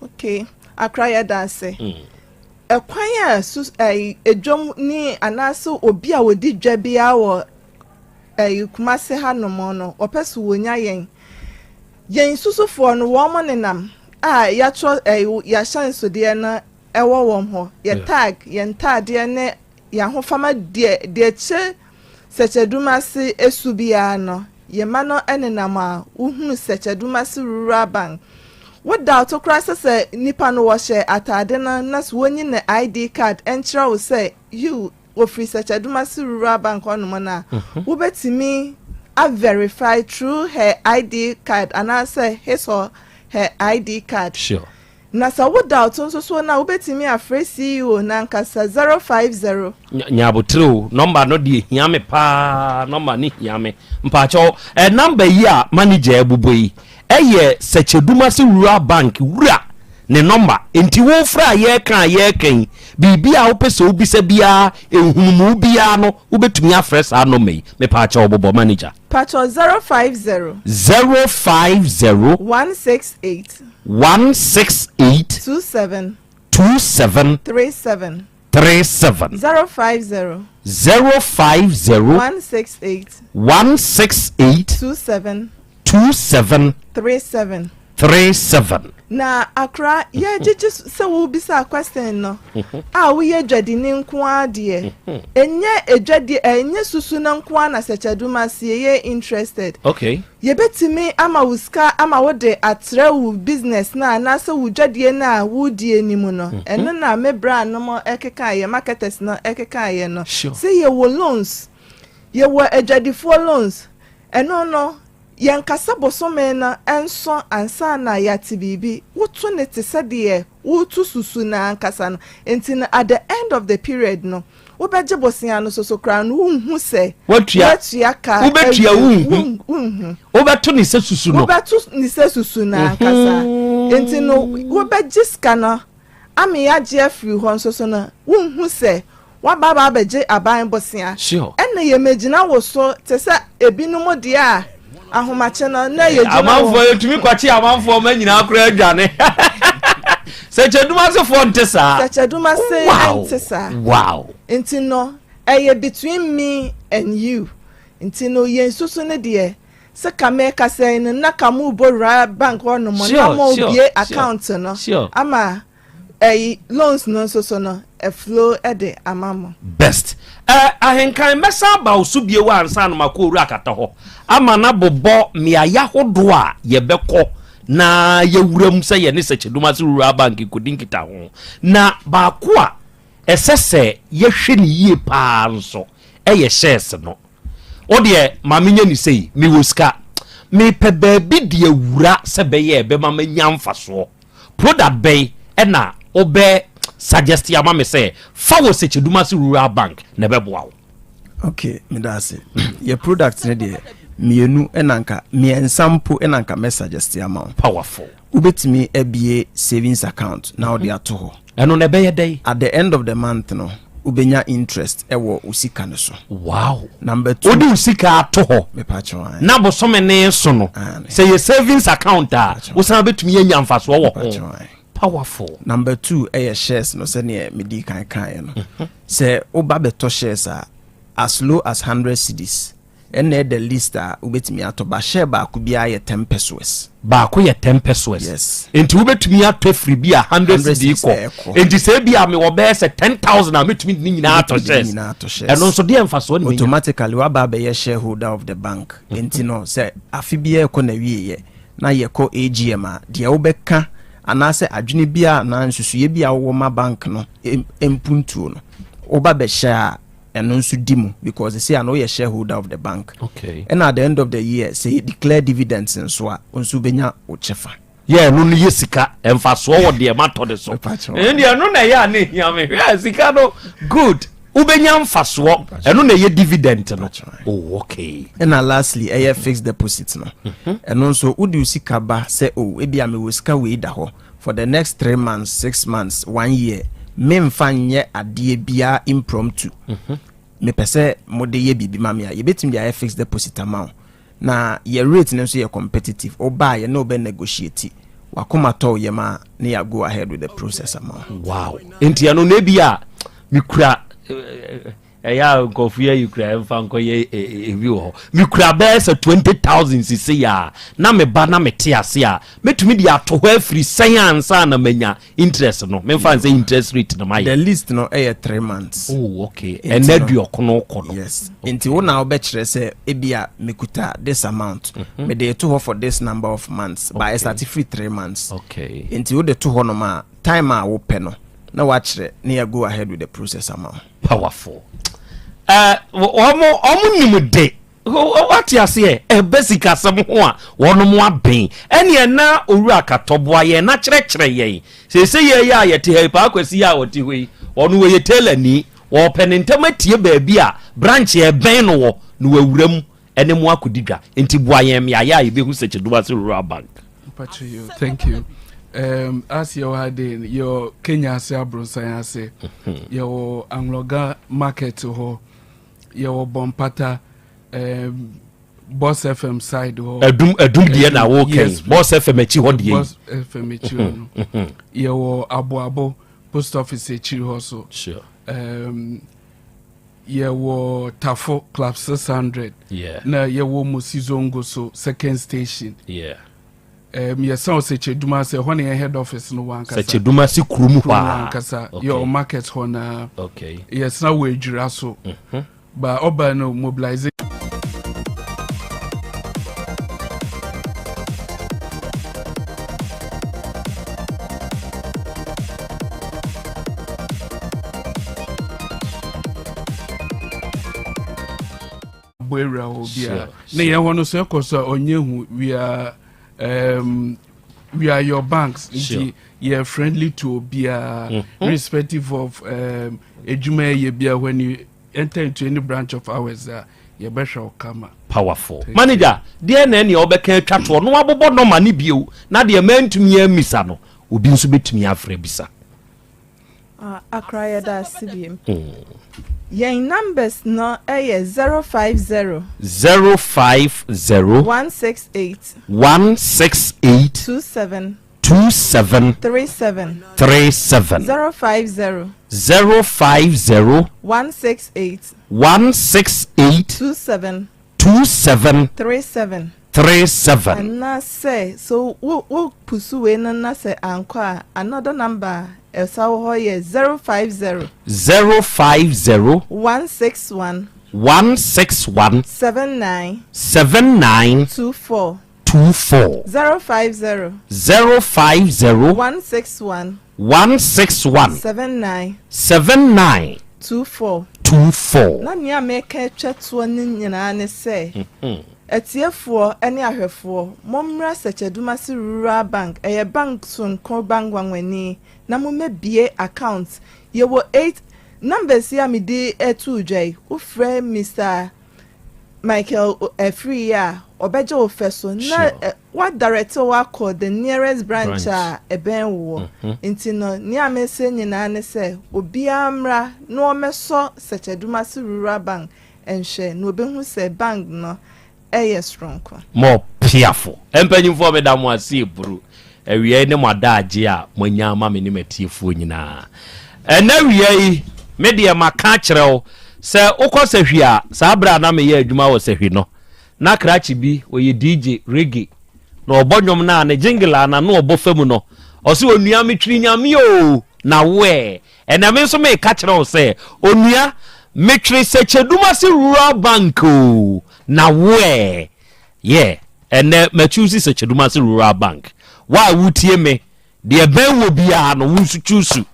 Okay, akora, yɛ da ase. Ɛkwan a su ɛyi edwam ne anaasɛ obi a wɔdi dwa biara wɔ ɛyi Kumase hanom no wɔpɛ so wɔnya yɛn susufoɔ no, wɔn nenam a yɛatwerɛ ɛyi yɛahyɛnsodeɛ no ɛwɔ wɔn hɔ, yɛ tag yɛn ntaadeɛ ne yɛn ahofama deɛ kyerɛ Sɛkyɛdumase esu biara no, yɛn mma no nenam a wohunu Sɛkyɛdumase Rural Bank. Woda ɔto koraa sɛ nipa no wɔhyɛ ataade no na so wɔnyi ne ID card nkyerɛ wo sɛ yiw wɔfiri Sɛkyɛdumase Rural Bank hɔnom no a, wobɛtumi a verify through her ID card anaasɛ his or her ID card. Na sɛ woda ɔto nso so na wobɛtumi afrɛ CEO nankasa 050 Nyabotere o, nɔmba no deɛ hia me paa, nɔmba no hia me mpaakyɛw. Ɛ nɔmba yi a manager abobɔ yi ɛyɛ Sɛkyɛdumase Rural Bank wura ne nɔmba, nti wofrɛ a yɛreka a yɛreka yi, biribi a wopɛ sɛ wobisa biara, ehunumu biara no, wobɛtumi afrɛ saa nɔmba yi. Mepaakyɛw, bobɔ, manager. Patro, 050 050 168 168 27 27 37 37 050 050 168 168 27 27 37. 37. Na akora, yɛgyegye sɛ wobisa question no a woyɛ dwadini nko ara deɛ, ɛnyɛ edwadie, ɛnyɛ susu no nko ara na Sɛkyɛdumase yɛ interested. Yɛbɛtumi ama wo sika ama wode atrɛ wo business no anaasɛ wo dwadie no a wodie no mu no. Ɛno na me bra nom ɛkeka yɛ marketers no ɛkeka yɛ no sɛ yɛwɔ loans, yɛwɔ adwadifoɔ loans, ɛno no. Yɛnkasa bosome no nso ansa na yɛate biribi, woto no te sɛ deɛ woreto susu no ankasa no, nti no at the end of the period no, wobɛgye bosea no soso koraa no wonhu sɛ Woatua. woatua ka Wobɛtua awie. wonhu. Wonhu. Wobɛto ne sɛ susu no. Wobɛto ne sɛ susu no ankasa. Nti no wobɛgye sika no ama yɛagye afiri hɔ nso so no, wonhu sɛ woaba aba abɛgye aban bosea. Sure. Ɛna yɛmmɛgyina wo so te sɛ ebinom deɛ a ahomakye no na yɛgyina wɔ. Amanfoɔ yɛtumi kwakye amanfoɔ ma nyinaa koraa adwane. Sɛkyɛdumasefoɔ nte saa. Sɛkyɛdumase Wow. nte saa. Wow. Nti no ɛyɛ between me and you. Nti no yɛn susu no deɛ sɛ ka mekasa yi no na ka mo bɔ wura bank hɔ nom na mo bie account no ama ɛyi loans no nso so no ɛflow ɛde ama mo. Best. Eh, Ahenkan mɛsan aba wo so bio ansa na makɔ Owura Akata hɔ ama no abobɔ mmeaeɛ ahodoɔ a yɛbɛkɔ na yɛawura mu sɛ yɛne Sɛkyɛdumase Rural Bank rekɔdi nkitaho. Na baako a ɛsɛ sɛ yɛhwɛ no yie paa nso yɛ shares no. Wo deɛ ma menyɛ no sei, mewɔ sika, mepɛ baabi de awura sɛ ɛbɛyɛ a ɛbɛma manya mfasoɔ. Product bɛn na wobɛ suggest ama me sɛ fa wɔ Sekyedumase Rural Bank na ɛbɛboa wo? Ok, meda ase. Yɛ product no deɛ mmienu na nka mmiɛnsa mpo na nka mɛ suggest ama wo. Powerful. Wobɛtumi abie savings account na wode ato hɔ. Ɛno na ɛbɛyɛ dɛn? At the end of the month no, wobɛnya interest wɔ wo sika no so. Wow! Number two. Wode wo sika ato hɔ. Mepa kyɛw, ae. Na bosome ne so no, sɛ yɛ savings account a, wosan bɛtumi anya mfasoɔ wɔ ho. Powerful. Number two ɛyɛ shares no sɛdeɛ medii kan kaeɛ no. Sɛ woba bɛtɔ shares a, as low as hundred cedis. Ɛna ɛda list a wobɛtumi atɔ ba share baako biara yɛ 10 pesoes. Baako yɛ 10 pesoes. Yes. Nti wobɛtumi atɔ afiri bi a 100 cedi kɔ. Nti sɛ ebi a mewɔ bɛyɛ sɛ 10,000 a mɛtumi de ne nyinaa atɔ shares. Ɛno nso deɛ mfasoɔ ne menya. Automatically waba abɛyɛ shareholder of the bank. Nti no sɛ afe biara ɛkɔ n'awieɛ na yɛkɔ AGM a deɛ wobɛka anaasɛ adwene bi a anaa nsusuiɛ bi a wowɔ ma bank no mpuntuo no woba bɛhyɛ a ɛno nso di mu because sɛ ano woyɛ shareholder of the bank. Okay. Ɛna at the end of the year sɛ yɛ declare dividends nso a wo nso wobɛnya wo kyɛfa. Yɛ ɛno no yɛ sika mfasoɔ wɔ deɛ matɔ de so. Ɛno deɛ ɛno na ɛyɛ a na ehia me hwɛ sika no good wobɛnya mfasoɔ ɛno na ɛyɛ dividend no. Oh okay. Ɛna lastly ɛyɛ fixed deposit no. Mhm. Ɛno nso wode wo sika ba sɛ oh ebi a mewɔ sika wei da hɔ For the next three months, six months, one year, memfa nyɛ adeɛ biara impromptu. Mepɛ sɛ mode yɛ biribi ma me a, yɛbɛtumi de ayɛ fixed deposit ama wo. Na yɛ rate no nso yɛ competitive. Woba a, yɛne wo bɛ negotiate. W'akoma tɔ wo yam a, ne yɛ go ahead with the process ama wo. Wow. Nti ɛno no ebi a mekura Ɛyɛ a nkurɔfo yi ayi kura ɛmfa nkɔyɛ ebi wɔ hɔ. Mekura bɛyɛ sɛ 20,000 sisi yɛ a, na me ba na mete ase a, mɛtumi de ato hɔ afiri sɛn ansa na manya interest no. Memfa nsɛ interest rate no mayɛ. The least no ɛyɛ 3 months. Oh, okay. Ɛnna aduɔkono kɔ no. Yes. Nti wo na wobɛkyerɛ sɛ ebi a mekuta this amount. Mhm. Mede to hɔ for this number of months. But I start free 3 months. Okay. Nti wode to hɔ nom a, time a wopɛ no, na wakyerɛ na yɛ go ahead with the process ama wo. Powerful. Eh, wɔn wɔn nim de wate aseɛ ɛbɛ sikasɛm ho a wɔn aben ɛneɛ na owura katɔboa yɛn na kyerɛkyerɛ yɛn seesei yɛ yɛ a yɛte ha yi paa kwasi yɛ a wɔte hɔ yi wɔn wɔyɛ tailor ni wɔpɛ ne ntɛm atie baabi a branch ɛbɛn no wɔ na wawura mu ɛne mo akɔdi dwa nti boa yɛn mmeaeɛ a yɛbɛhu Sɛkyɛdumase Rural Bank. Mpakyɛ yo, thank you. Um, as yɛwɔ ha de yɛwɔ Kenya ase Abronsan ase mhm. yɛwɔ Anloga market hɔ yɛwɔ Bɔmpata um, Boss FM side hɔ. Ɛdum ɛdum deɛ na awo kɛn Boss FM akyi hɔ deɛ yi. Boss FM akyi hɔ no mhm, mhm. yɛwɔ Aboabo post office akyiri hɔ so. Sure. Um, Yɛwɔ Tafo club 600. Yeah. Na yɛwɔ Mosi Zongo so second station. Yeah. Um, yɛsan wɔ Sɛkyɛduma ase ɛhɔ na yɛn head office no wɔ ankasa. Sɛkyɛduma ase kurom hɔ a. Ankasa. Okay. Yɛwɔ market hɔ na. Okay. Yɛsan wɔ Adwira so. Mm -hmm. Ba ɔba no mobilization. Yɛabɔ awura hɔ biara na yɛn hɔ no so ɛkɔ so a ɔnyɛ hu. We are your banks, nti yɛ friendly to obiara, irrespective of edwuma ɛyɛ biara. When you enter into any branch of ours a, yɛbɛhwɛ wo kama. Powerful manager deɛ, na ɛnea ɔbɛka atwa toɔ na wabobɔ nɔma ne bio, na deɛ mantumi amisa no, obi nso bɛtumi afrɛ bisa. Ah, Akra, yɛda ase biem. Yɛn numbers no ɛyɛ 050 050 168 168 27 27 37. 37. 050 050 168 168 27 27 37. 37. Anaasɛ so wo pusu wei no na sɛ ankɔ a, another number a ɛsa wɔ hɔ yɛ 050 050 161 161 79 79 24. 24. 050 050 161 161 79 79 24. 24. Na nea meka atwa toɔ no nyinaa ne sɛ, atiefoɔ ne ahwɛfoɔ, mommra Sɛkyɛdumase Rural Bank. Ɛyɛ bank sonko, bank wanwani, na mommɛbie account. Yɛwɔ eight numbers yi a mede ɛto dwa yi. Wofrɛ Mr Michael afiri yi a, ɔbɛgye wo fɛ so na wadirect wo akɔ the nearest branch a ɛbɛn woɔ. Nti no, nea mese nyinaa ne sɛ obiara mmra na ɔmmɛsɔ Sɛkyɛdumase Rural Bank nhwɛ, na obehu sɛ bank no ɛyɛ soronko. Mo piafo mpanyimfoɔ, meda mo ase eburu awia yi ne mo adaagye a moanya ama me ne matiefoɔ nyinaa. Ɛnɛ awia yi, me deɛ maka akyerɛ wo sɛ wokɔ Sahwi a, saa berɛ a na meyɛ adwuma wɔ Sahwi no, na krakye bi ɔyɛ DJ reggae na ɔbɔ nnwom no a, ne jingle a na no ɔbɔ fa mu no, ɔse, "Onua, metwiri Nyame o na woɛ." Ɛnɛ me nso meka kyerɛ wo sɛ, onua, metwere Sɛkyɛdumase Rural Bank o na woɛ. Yɛ ɛnɛ machoose Sɛkyɛdumase Rural Bank. Wa a wotie me deɛ, bɛn wɔ biara no, wo nso choose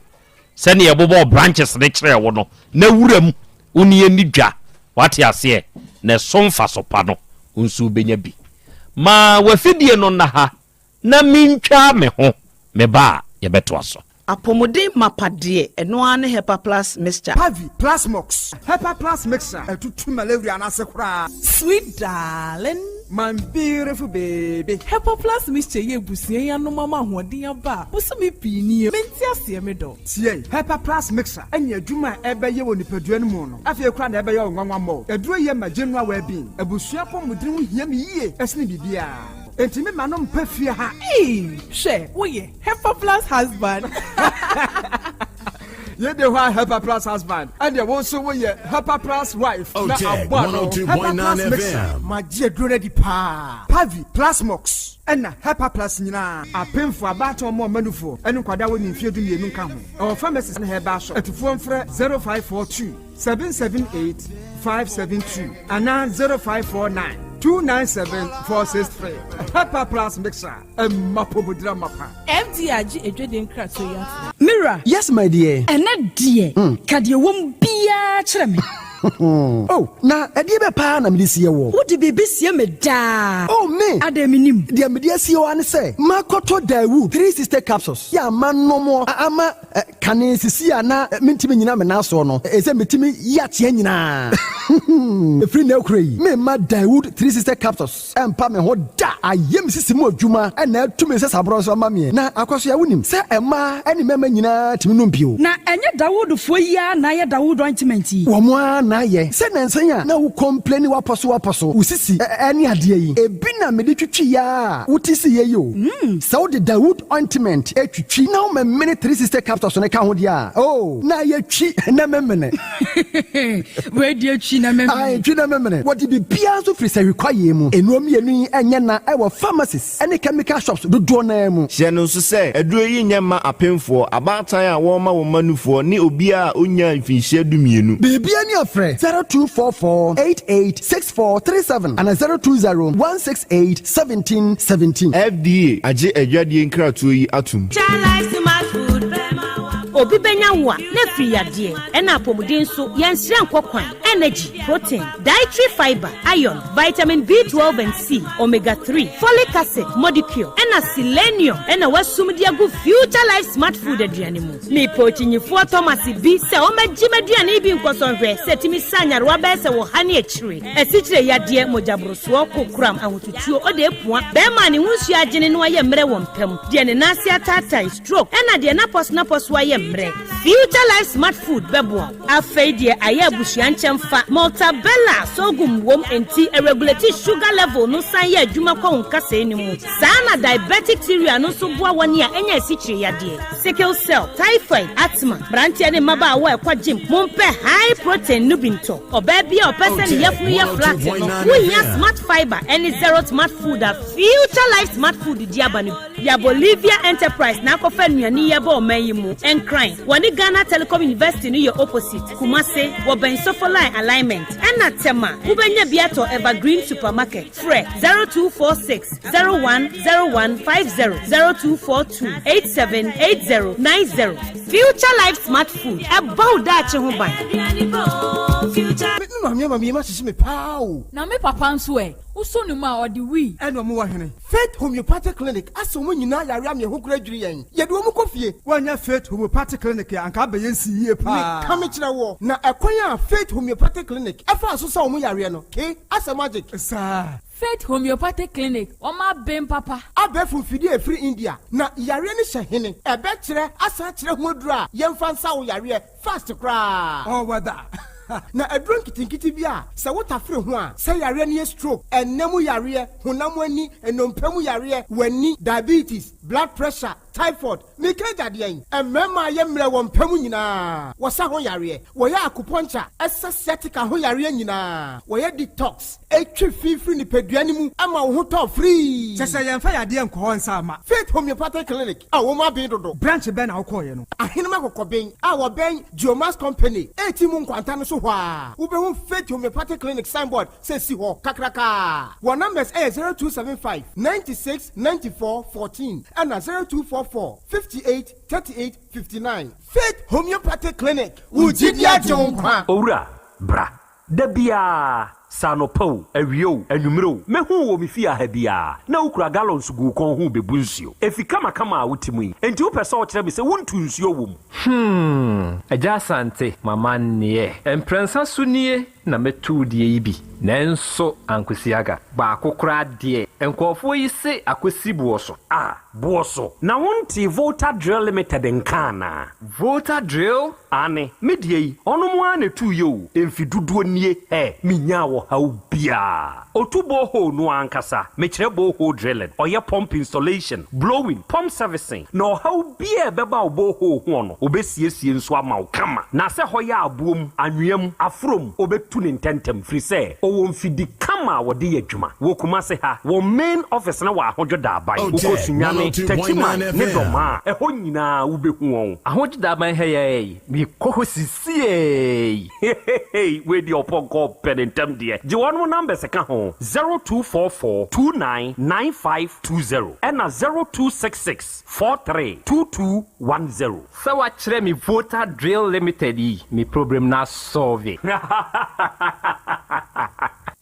sɛnea yɛbobɔ branches ne kyerɛ wo no na wura mu, wo ne ani dwa, wate aseɛ, na ɛso mfa pa no, wo nso wobɛnya bi. Ma wafidie no nna ha na mentwa me ho meba a, yɛbɛtoa so. Apɔmuden mapa deɛ, ɛno ara ne Hepa Plus Mixture. Pavi, Plasmox, Hepa Plus Mixture ɛtutu malaria n'ase koraa. Sweet darling. My beautiful baby. Hepa Plus Mixture yɛ ebusua yi anom ama ahoɔden aba a bosome pii nie. Mente aseɛ, me dɔ. Tie, Hepa Plus Mixture ɛne adwuma a ɛbɛyɛ wɔ nipadua no mu no, afei koraa na ɛbɛyɛ wo nwanwa mmɔ. Aduro yɛ ma general well-being. Abusua apɔmuden ho hia me yie ɛsene biribiara. Enti me ma no mpa fie ha. Ee, hwɛ, woyɛ Hepa Plus husband. Yɛde hɔ a, Hepa Plus husband, ɛdeɛ wo nso woyɛ Hepa Plus wife na Otec aboa no. Hepa 102.9 Plus Mixture FM. Magye aduro no adi paa. Pavi, Plasmox ɛna Hepa Plus nyinaa, apemfo, abaatan, ɔmo ɔmanufoɔ ɛne nkwadaa wɔ ne mfeɛ 12 nka ho. Ɛwɔ pharmacies ne herbal shop. Atufoɔ mfrɛ 0542 778 572 anaa 0549 297 463. Hepa Plus Mixture, ɛma pomodira mapa. FDA agye edwede nkratoɔ yi ato. Mira. Yes, my dear. Ɛnɛ deɛ, ka deɛ wɔm biara kyerɛ me. Oh, na ɛdeɛ bɛ paa na mede sie wɔ? Wode biribi sie me daa. Oh, me adɛn, menim? Deɛ mede asie wɔ ne sɛ makɔtɔ Dawu 360 capsules yɛ ama nnomoɔ ama kane sisi a na mentumi nyina me nan soɔ no, ɛsɛ metumi yi ateɛ nyinaa. Ɛfiri na akura yi, memma Dawood 360 capsules ɛmpa me ho da. Ayɛ me sisi mu adwuma ɛna atumi sɛ saborɔ nso ama meɛ. Na akɔso a, wonim sɛ ɛmaa ne mmarima nyinaa tumi nom bio. Na ɛnyɛ Dawoodfoɔ yi ara na ayɛ Dawood ointment yi? Wɔn ara na ayɛ. Sɛ nansan a na wo complain, wapɔ so wapɔ so wo sisi ɛne adeɛ yi, ebi na mede twitwi ya a wote si yɛ yi o. Sɛ wode Dawood ointment etwitwi na woma mmene 360 capsules no ka ho deɛ a, oh, na ayɛ twi na memene. Wei deɛ, twi na memene. Ae, twi na memene. Wɔde biribiara nso firi sɛhwi kwaeɛ mu. Nnuro mmienu yi ɛnyɛ na ɛwɔ pharmacies ɛne chemical shops dodoɔ naa mu. Hyɛ no nso sɛ, aduro yi nyɛ mma apemfoɔ, abaatan a wɔrema wɔn mma nufoɔ ne obiara a ɔnnyaa mfinhyia 12. Biribiara ni afrɛ 0244 88 6437 ana 020 168 17 17. FDA agye adwadie nkratoɔ yi atom. Obi bɛnya wo a, na afiri yadeɛ. Ɛna apɔmuden nso, yɛnsrɛ nkɔ kwan. Energy, protein, dietary fibre, iron, vitamin B12 and C, omega 3, folic acid, modicure, ɛna selenium ɛna wɔasum de agu Future Life Smart Food aduane mu. Mepɛ okyinyifoɔ Thomas bi sɛ ɔmmɛgye m'aduane yi bi nkɔsɔ nhwɛ sɛ ɛtumi sa nyarewa bɛyɛ sɛ wɔ ha ne akyire. Asikyire yadeɛ, mogyaborosoɔ, kokoram, ahotutuo, ɔde apua, bɛrima a ne ho nsuo agyene no ayɛ mmerɛ wɔ mpam, deɛ ne nan ase ataatae, stroke, ɛna deɛ n'apɔso ayɛ mmerɛ. Future Life Smart Food bɛboa wo. Afei deɛ ayɛ abusua nkyɛn fa Maltabella sorghum wom nti ɛregulate sugar level no san yɛ adwuma kɔ wo nkasɛɛ no mu. Saa na diabetic cereal no nso boa wɔn a ɛnya asikyire yadeɛ, sickle cell, typhoid, asthma, mmeranteɛ ne mmabaawa a ɛkɔ gym, mompɛ high protein no bi ntɔ. Ɔbaa bi a ɔpɛ sɛ ne yafunu yɛ flat no, wohia smart fibre ɛne zero smart food a Future Life Smart Food di aba no. Ya Bolivia Enterprise na akɔfa nnuane yi ɛbɔ ɔman yi mu. Nkran, wɔne Ghana Telecom University no yɛ opposite. Kumase, wɔbɛn Sofoline alignment. Ɛna Tema, wobɛnya bi atɔ Evergreen Supermarket. Frɛ 0246 010150, 0242 878090. Future Life Smart Food, ɛbɔ wo daakye ho ban. Me maame ama mi ma hyehye me paa o. Na me papa nso ɛ, wosɔ ne mu a ɔde wii. Ɛna ɔmo wɔ hene Faith Homeopathic Clinic asɛ ɔmo nyinaa yare ame ɛho kora dwiri yɛn, yɛde ɔmo kɔ fie. Woanyɛ Faith Homeopathic Clinic a, anka abɛyɛ nsi yie paa. Meka me kyerɛ wɔ na ɛkwan a Faith Homeopathic Clinic ɛfa so sɛ ɔmo yareɛ no ke asɛ magic. Saa. Faith Homeopathic Clinic, wɔn aben papa. Abɛɛfo mfidie a ɛfiri India na yareɛ no hyɛ hene ɛbɛkyerɛ asan kyerɛ ho aduro a yɛmfa nsa wo yareɛ fast koraa. All weather. Na aduro nketenkete bi a sɛ wotafere ho a, sɛ yareɛ no yɛ stroke, ɛnam yareɛ, honam ani, nnompe mu yareɛ, w'ani, diabetes, blood pressure, typhoid, meka agyadeɛ yi, mmarima a yɛ mmerɛ wɔ mpa mu nyinaa wɔsa ho yareɛ, wɔyɛ acupuncture ɛsɛ sciatica ho yareɛ nyinaa, wɔyɛ detox etwi fifiri nipadua no mu ama wo ho tɔ free. Kyɛ sɛ yɛmfa yadeɛ nkɔ hɔ nsa ama. Faith Homeopathic Clinic a wɔn aben dodo. Branch bɛn na wokɔɔyɛ no? Ahenema Kɔkɔben a wɔbɛn Geomas Company eti mu nkwanta no so hɔ a, wobɛhu Faith Homeopathic Clinic signboard sɛ si hɔ kakraka. Wɔn numbers ɛyɛ 0275 96 94 14 ɛna 0244 58 38 59. Faith Homeopathic Clinic, wo gyidi agye wo nkwa. Owura, bra. Da biara, sɛ anɔpa o, awia o, anwummerɛ o, mɛhu wɔ me fie aha biara na wokura gallons gu wo kɔn ho bɛbu nsuo. Efi kamakama a wote mu yi, enti wopɛ sɛ ɔkyerɛ me sɛ wontu nsuo wɔ mu? Agya Asante, mama nneɛ. Mprɛnsa so nie na mɛtu deɛ yi bi. Nanso ankosi aga. Baako koraa deɛ, nkurɔfoɔ yi se akɔsi boɔ so. A, boɔ so. Na wonte Volta Drill Limited nka anaa? Volta Drill? Ane, me deɛ yi, ɔno mo ara na ɛtuu yɛ o, mfi dodoɔ nie, ɛ, menyaa ɔhaw biara. Otu borehole no ankasa, mekyerɛ borehole drilling, ɔyɛ pump installation, blowing, pump servicing, na ɔhaw biara ɛbɛba wo borehole ho no, obɛsiesie nso ama wo kama. Na sɛ hɔ yɛ aboɔ mu, anwea mu, aforo mu, obɛtu ne ntɛntɛm, firi sɛ ɔwɔ mfidi kama a wɔde yɛ adwuma. Wɔ Kumase ha, wɔ main office no wɔ Ahodwo Daaban, wokɔ Sunyani, Techiman ne Dɔmaa, ɛhɔ nyinaa wobɛhu wɔn. Ahodwo Daaban ha yɛ yi, mekɔ hɔ sisiei. Hehehe, wei deɛ ɔpɔnkɔ pɛ ne ntɛm deɛ. Gye wɔn numbers ka ho, 0244 29 9520 ɛna 0266 43 2210. Sɛ wakyerɛ me Volta Drill Limited yi, me problem na solve.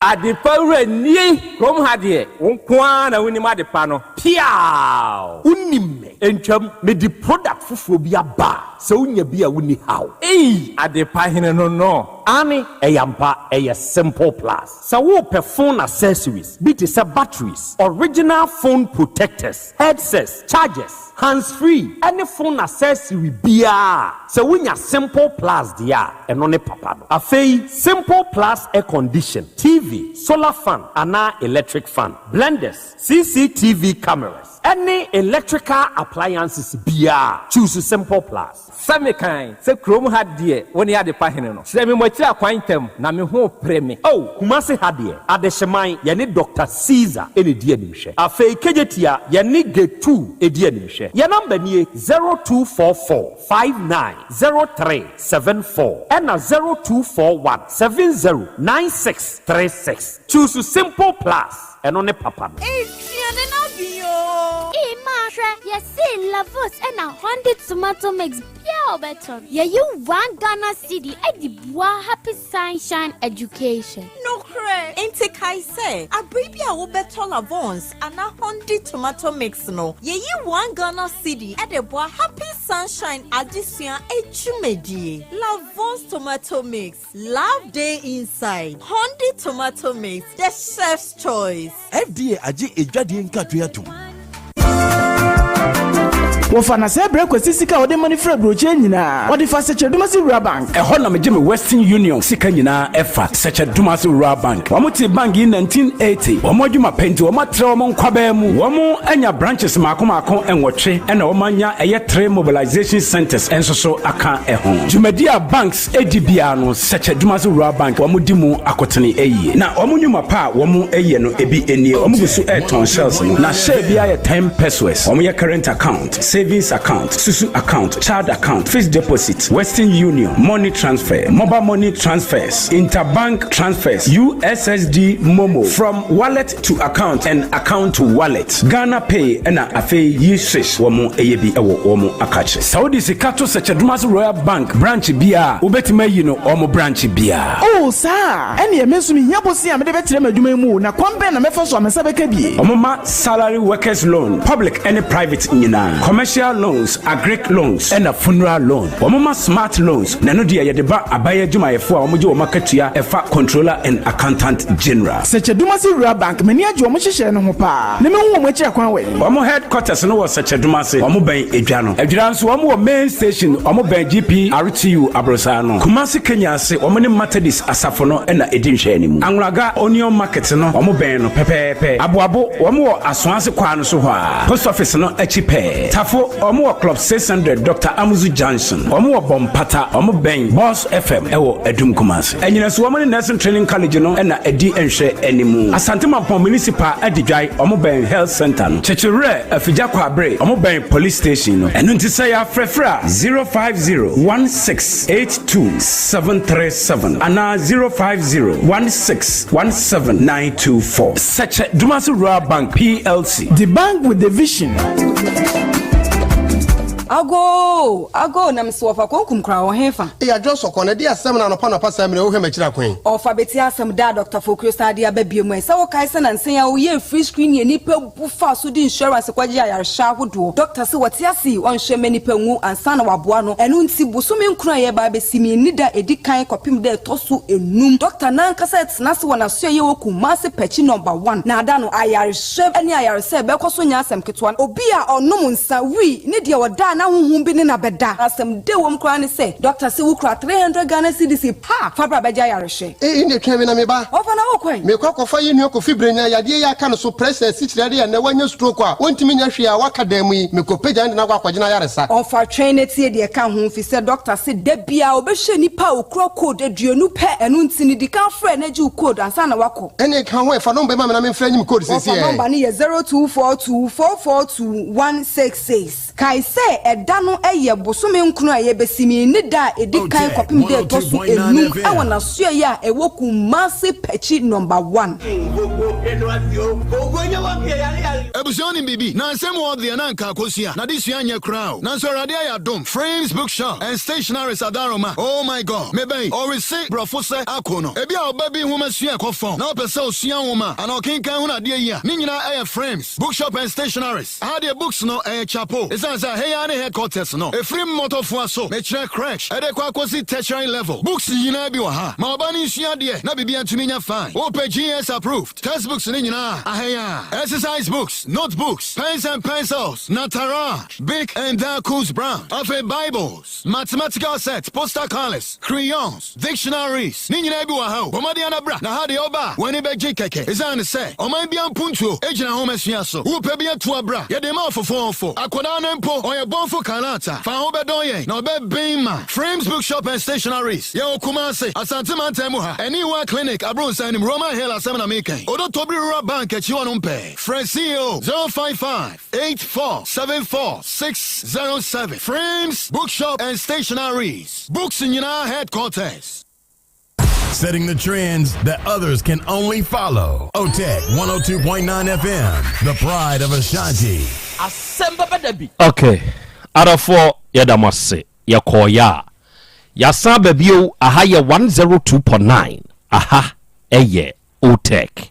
Adepa wura nie, kurom ha deɛ, wo nko ara na wonim adepa no. Piaw! Wonim me. Ntwam, mede product foforɔ bi aba a, sɛ wonya bi a wonni haw. Ei! Adepa hene no. Ane, ɛyɛ ampa, ɛyɛ Simple Plus. Sɛ wopɛ phone accessories bi te sɛ batteries, original phone protectors, headsets, chargers, hands free, ɛne phone accessory biara, sɛ wonya Simple Plus deɛ a, ɛno ne papa no. Afei, Simple Plus air condition, TV, solar fan anaa electric fan, blenders, CCTV cameras, ɛne electrical appliances biara, choose Simple Plus. Sɛ mekan sɛ kurom ha deɛ, wo ne adepa hene no. Kyerɛ me mmɔkyiri akwan ntam, na me ho pere me. Oh, Kumase ha deɛ, Adehyeman, yɛne Dr. Caesar ɛna di animhwɛ. Afei Kejetia, yɛne Gate 2 ɛdi animhwɛ. Yɛn number nie 0244 590374 ɛna 0241 709636. Choose Simple Plus, ɛno ne papa no. Aduane no bi o. Ee, maa hwɛ, yɛse Lavos ɛna Honda tomato mix bia. a wobɛtɔ no, yɛyi one Ghana cedi de boa Happy Sunshine Education. Nokorɛ! Enti kae sɛ, abere bi a wobɛtɔ Lavon's anaa Hondi tomato mix no, yɛyi one Ghana cedi de boa Happy Sunshine adesua adwumadie. Lavon's tomato mix, love dey inside. Hondi tomato mix, the chef's choice. FDA agye adwadie nkratoe atom. Wɔfa na sɛ brɛ Kwasi sika a ɔde ma no firi aburokyire nyinaa, ɔde fa Sɛkyɛ Dumasi Rural Bank. Ɛhɔ na megye me Western Union sika nyinaa ɛfa, Sɛkyɛ Dumasi Rural Bank. Wɔn tee bank yi 1980. Wɔn adwuma pɛ nti wɔn atrɛ wɔn nkwabaa mu. Wɔn anya branches maako maako nwɔtwe ɛna wɔn anya ɛyɛ three mobilization centers nso so aka ɛho. Dwumadi a banks di biara no, Sɛkyɛ Dumasi Rural Bank wɔn di mu akotene yie. Na wɔn nnwuma pa a wɔn yɛ no ebi nie, wɔn gu so retɔn shells no, na share biara yɛ ten pesewas. Wɔn yɛ current account, savings account, susu account, child account, fixed deposit, Western Union, money transfer, mobile money transfers, interbank transfers, USSD MoMo, from wallet to account and account to wallet, Ghana Pay ɛna afei yi swish wɔn yɛ bi wɔ wɔn akakye. Sɛ wode sika to Sɛkyɛ Dumasi Royal Bank branch biara a, wobɛtumi ayi no wɔn branch biara. Oh, saa a? Ɛnneɛ me nso mehia bosea a mede bɛtrɛ m'adwuma yi mu o, na kwan bɛn na mɛfa so a me nsa bɛka bi? Wɔma salary workers loan, public ne private nyinaa, commercial loans, agric loans ɛna funeral loan. Wɔma smart loans, na ɛno deɛ yɛde ba aban adwumayɛfoɔ a wɔgye wɔn akatua ɛfa Controller and Accountant General. Sɛkyɛ Dumasi Rural Bank, m'ani agye wɔn nhyehyɛɛ no ho paa, na mehu wɔn akyiri akwan wɔ he? Wɔn headquarters no wɔ Sɛkyɛ Dumase, wɔn bɛn Edwa no. Adwira nso wɔn wɔ main station, wɔn bɛn GPRTU aborosaa no. Kumasi Kenya ase, wɔn ne Methodist asafo no na ɛdi nhwɛanimu. Anwulaga Onion Market no, wɔn bɛn no pɛpɛɛpɛ. Aboabo, wɔn wɔ Asoase kwaa no so hɔ ara, Post Office no akyi pɛɛ. Tafo, wɔn wɔ Club 600 Doctor Amuzu Junction. Wɔn wɔ Bɔmpata, wɔn bɛn Boss FM wɔ Adum Kumasi. Anyinaso, wɔn ne Nursing Training College no na ɛdi nhwɛanimu. Asante Mampong Municipal Adidwae, wɔn bɛn Health Centre no. Kyekyewerɛ, Afigya Kwaabere, wɔn bɛn Police Station no. Ɛno nti sɛ yɛafrɛfrɛ a, 050 16 82 737 anaa 050 16 17 924. Sɛkyɛ Dumasi Rural Bank PLC. The bank with the vision. Agoo! Agoo! Na mese wɔfa konkum koraa wɔ hefa? Ei Adwoa Sɔkɔ, na ɛdeɛ asɛm na anɔpa anɔpa saa mmerɛ yi wohwɛ m'akyiri akwan yi? Ɔfa bɛtie asɛm daa Dɔkta Fokuo san de aba biom ɛ, sɛ wokae sɛ nansa yi a woyɛɛ free screening a nnipa bu faa so de insurance kɔgyee ayarehwɛ ahodoɔ. Dɔkta se wɔte ase yi ɔnhwɛ mma nnipa nwu ansa na waboa no, ɛno nti bosome nkron a yɛreba abɛsi mu yi ne da a ɛdi kan kɔpem da a ɛtɔ so nnum Dɔkta no ankasa retena ase wɔ n'asoɛeɛ wɔ Kumasi Pɛkyi Nɔmba One na ada no ayarehwɛ ne ayaresa a ɛbɛkɔ so nyɛ asɛm ketewa. Obi a ɔnom nsa, wii, ne deɛ ɔda a na honhom bi ne no abɛda. Asɛm dɛ wom koraa ne sɛ, dɔkta se wokura 300 Ghana cedis pɛ a, fa bra bɛgye ayarehwɛ. Ei ndeɛ twɛn me na meba. Ɔfa na wokɔ he? Mekɔ akɔfa yɛn nua Kofi Brenya yadeɛ yi aka no so, pressure, asikyire adeɛ a nnɛ wanya stroke a ɔntumi nyɛ hwee a waka dan mu yi, mekɔ pagya no de no akɔ akɔgye no ayaresa. Ɔfa twɛn na tie deɛ ɛka ho, fisɛ dɔkta se da biara ɔbɛhwɛ nnipa a ɔkura code aduonu pɛ, ɛno nti no di kan frɛ na gye wo code ansa na woakɔ. Ɛnneɛ ka ho ɛ, fa nɔmba yi ma me na memfrɛ nye me code Wɔfa seesei ɛ. nɔmba no yɛ 0242 442 166. Kae sɛ ɛda no yɛ bosome nkron a yɛbɛsim yi ne da a ɛdi kan kɔpem da a ɛtɔ so enum wɔ n'asoɛeɛ a ɛwɔ Kumasi Pɛkyi Nɔmba One. Abusua wonim biribi? Na nsɛm wɔ deɛ na anka akosua n'adesua nyɛ koraa o Nanso Awurade ayɛ adom Frames Bookshop and Stationaries Adaroma Oh my God mebɛn ɔrese brɔfo sɛ ako no Ebia ɔba bi nwoma sua ɛkɔ fam na ɔpɛ sɛ ɔsua nwoma anaa ɔkenkan hunu adeɛ yi a ne nyinaa ɛyɛ Frames Bookshop and Stationaries Aha deɛ books no ɛyɛ chapo Esiane sɛ ɛha yi ara ne headquarters no Ɛfiri mmɔtɔfoa so mekyerɛ crèche ɛde kɔ akɔsi tertiary level Books nyinaa bi wɔ ha Ma ɔba no nsua adeɛ na biribiara ntumi nyɛ fine Wopɛ GS approved textbooks no nyinaa a, aha yi ara Exercise books, notebooks, pens and pencils, Nataraj, Bic and Darkus Brown Afei Bibles, mathematical sets, poster colours, crayons, Dictionaries, ne nyinaa bi wɔ ha o. Bɔ mmɔden ara bra, na ha deɛ woba a, w'ani bɛgye kɛkɛ. Esiane sɛ ɔman biara mpuntuo gyina nhomasua so, wopɛ bi atu a bra, yɛde ma wo fofoofo. Akwadaa no mpo, ɔyɛ bɔnfo kalaata. Fa ho bɛdɔn yɛn, na ɔbɛben ma. Frames Bookshop and Stationaries, yɛwɔ Kumasi, Asante mantam mu ha. Aniwa Clinic, Abronssan anim, Roman Hill asɛm na meka yi. Odotobiri Rural Bank akyi hɔnom pɛɛ. Frɛ CEO, 055. 8474607 Frames Bookshop and Stationaries, Books nyinaa headquarters. Setting the trends that others can only follow. OTEC 102.9 FM, the pride of Ashanti. Asɛm bɛba da bi. Ok adɔfoɔ yɛda mo ase. Yɛkɔɔeɛ a, yɛasan aba bio. Aha yɛ 102.9, aha yɛ Otec.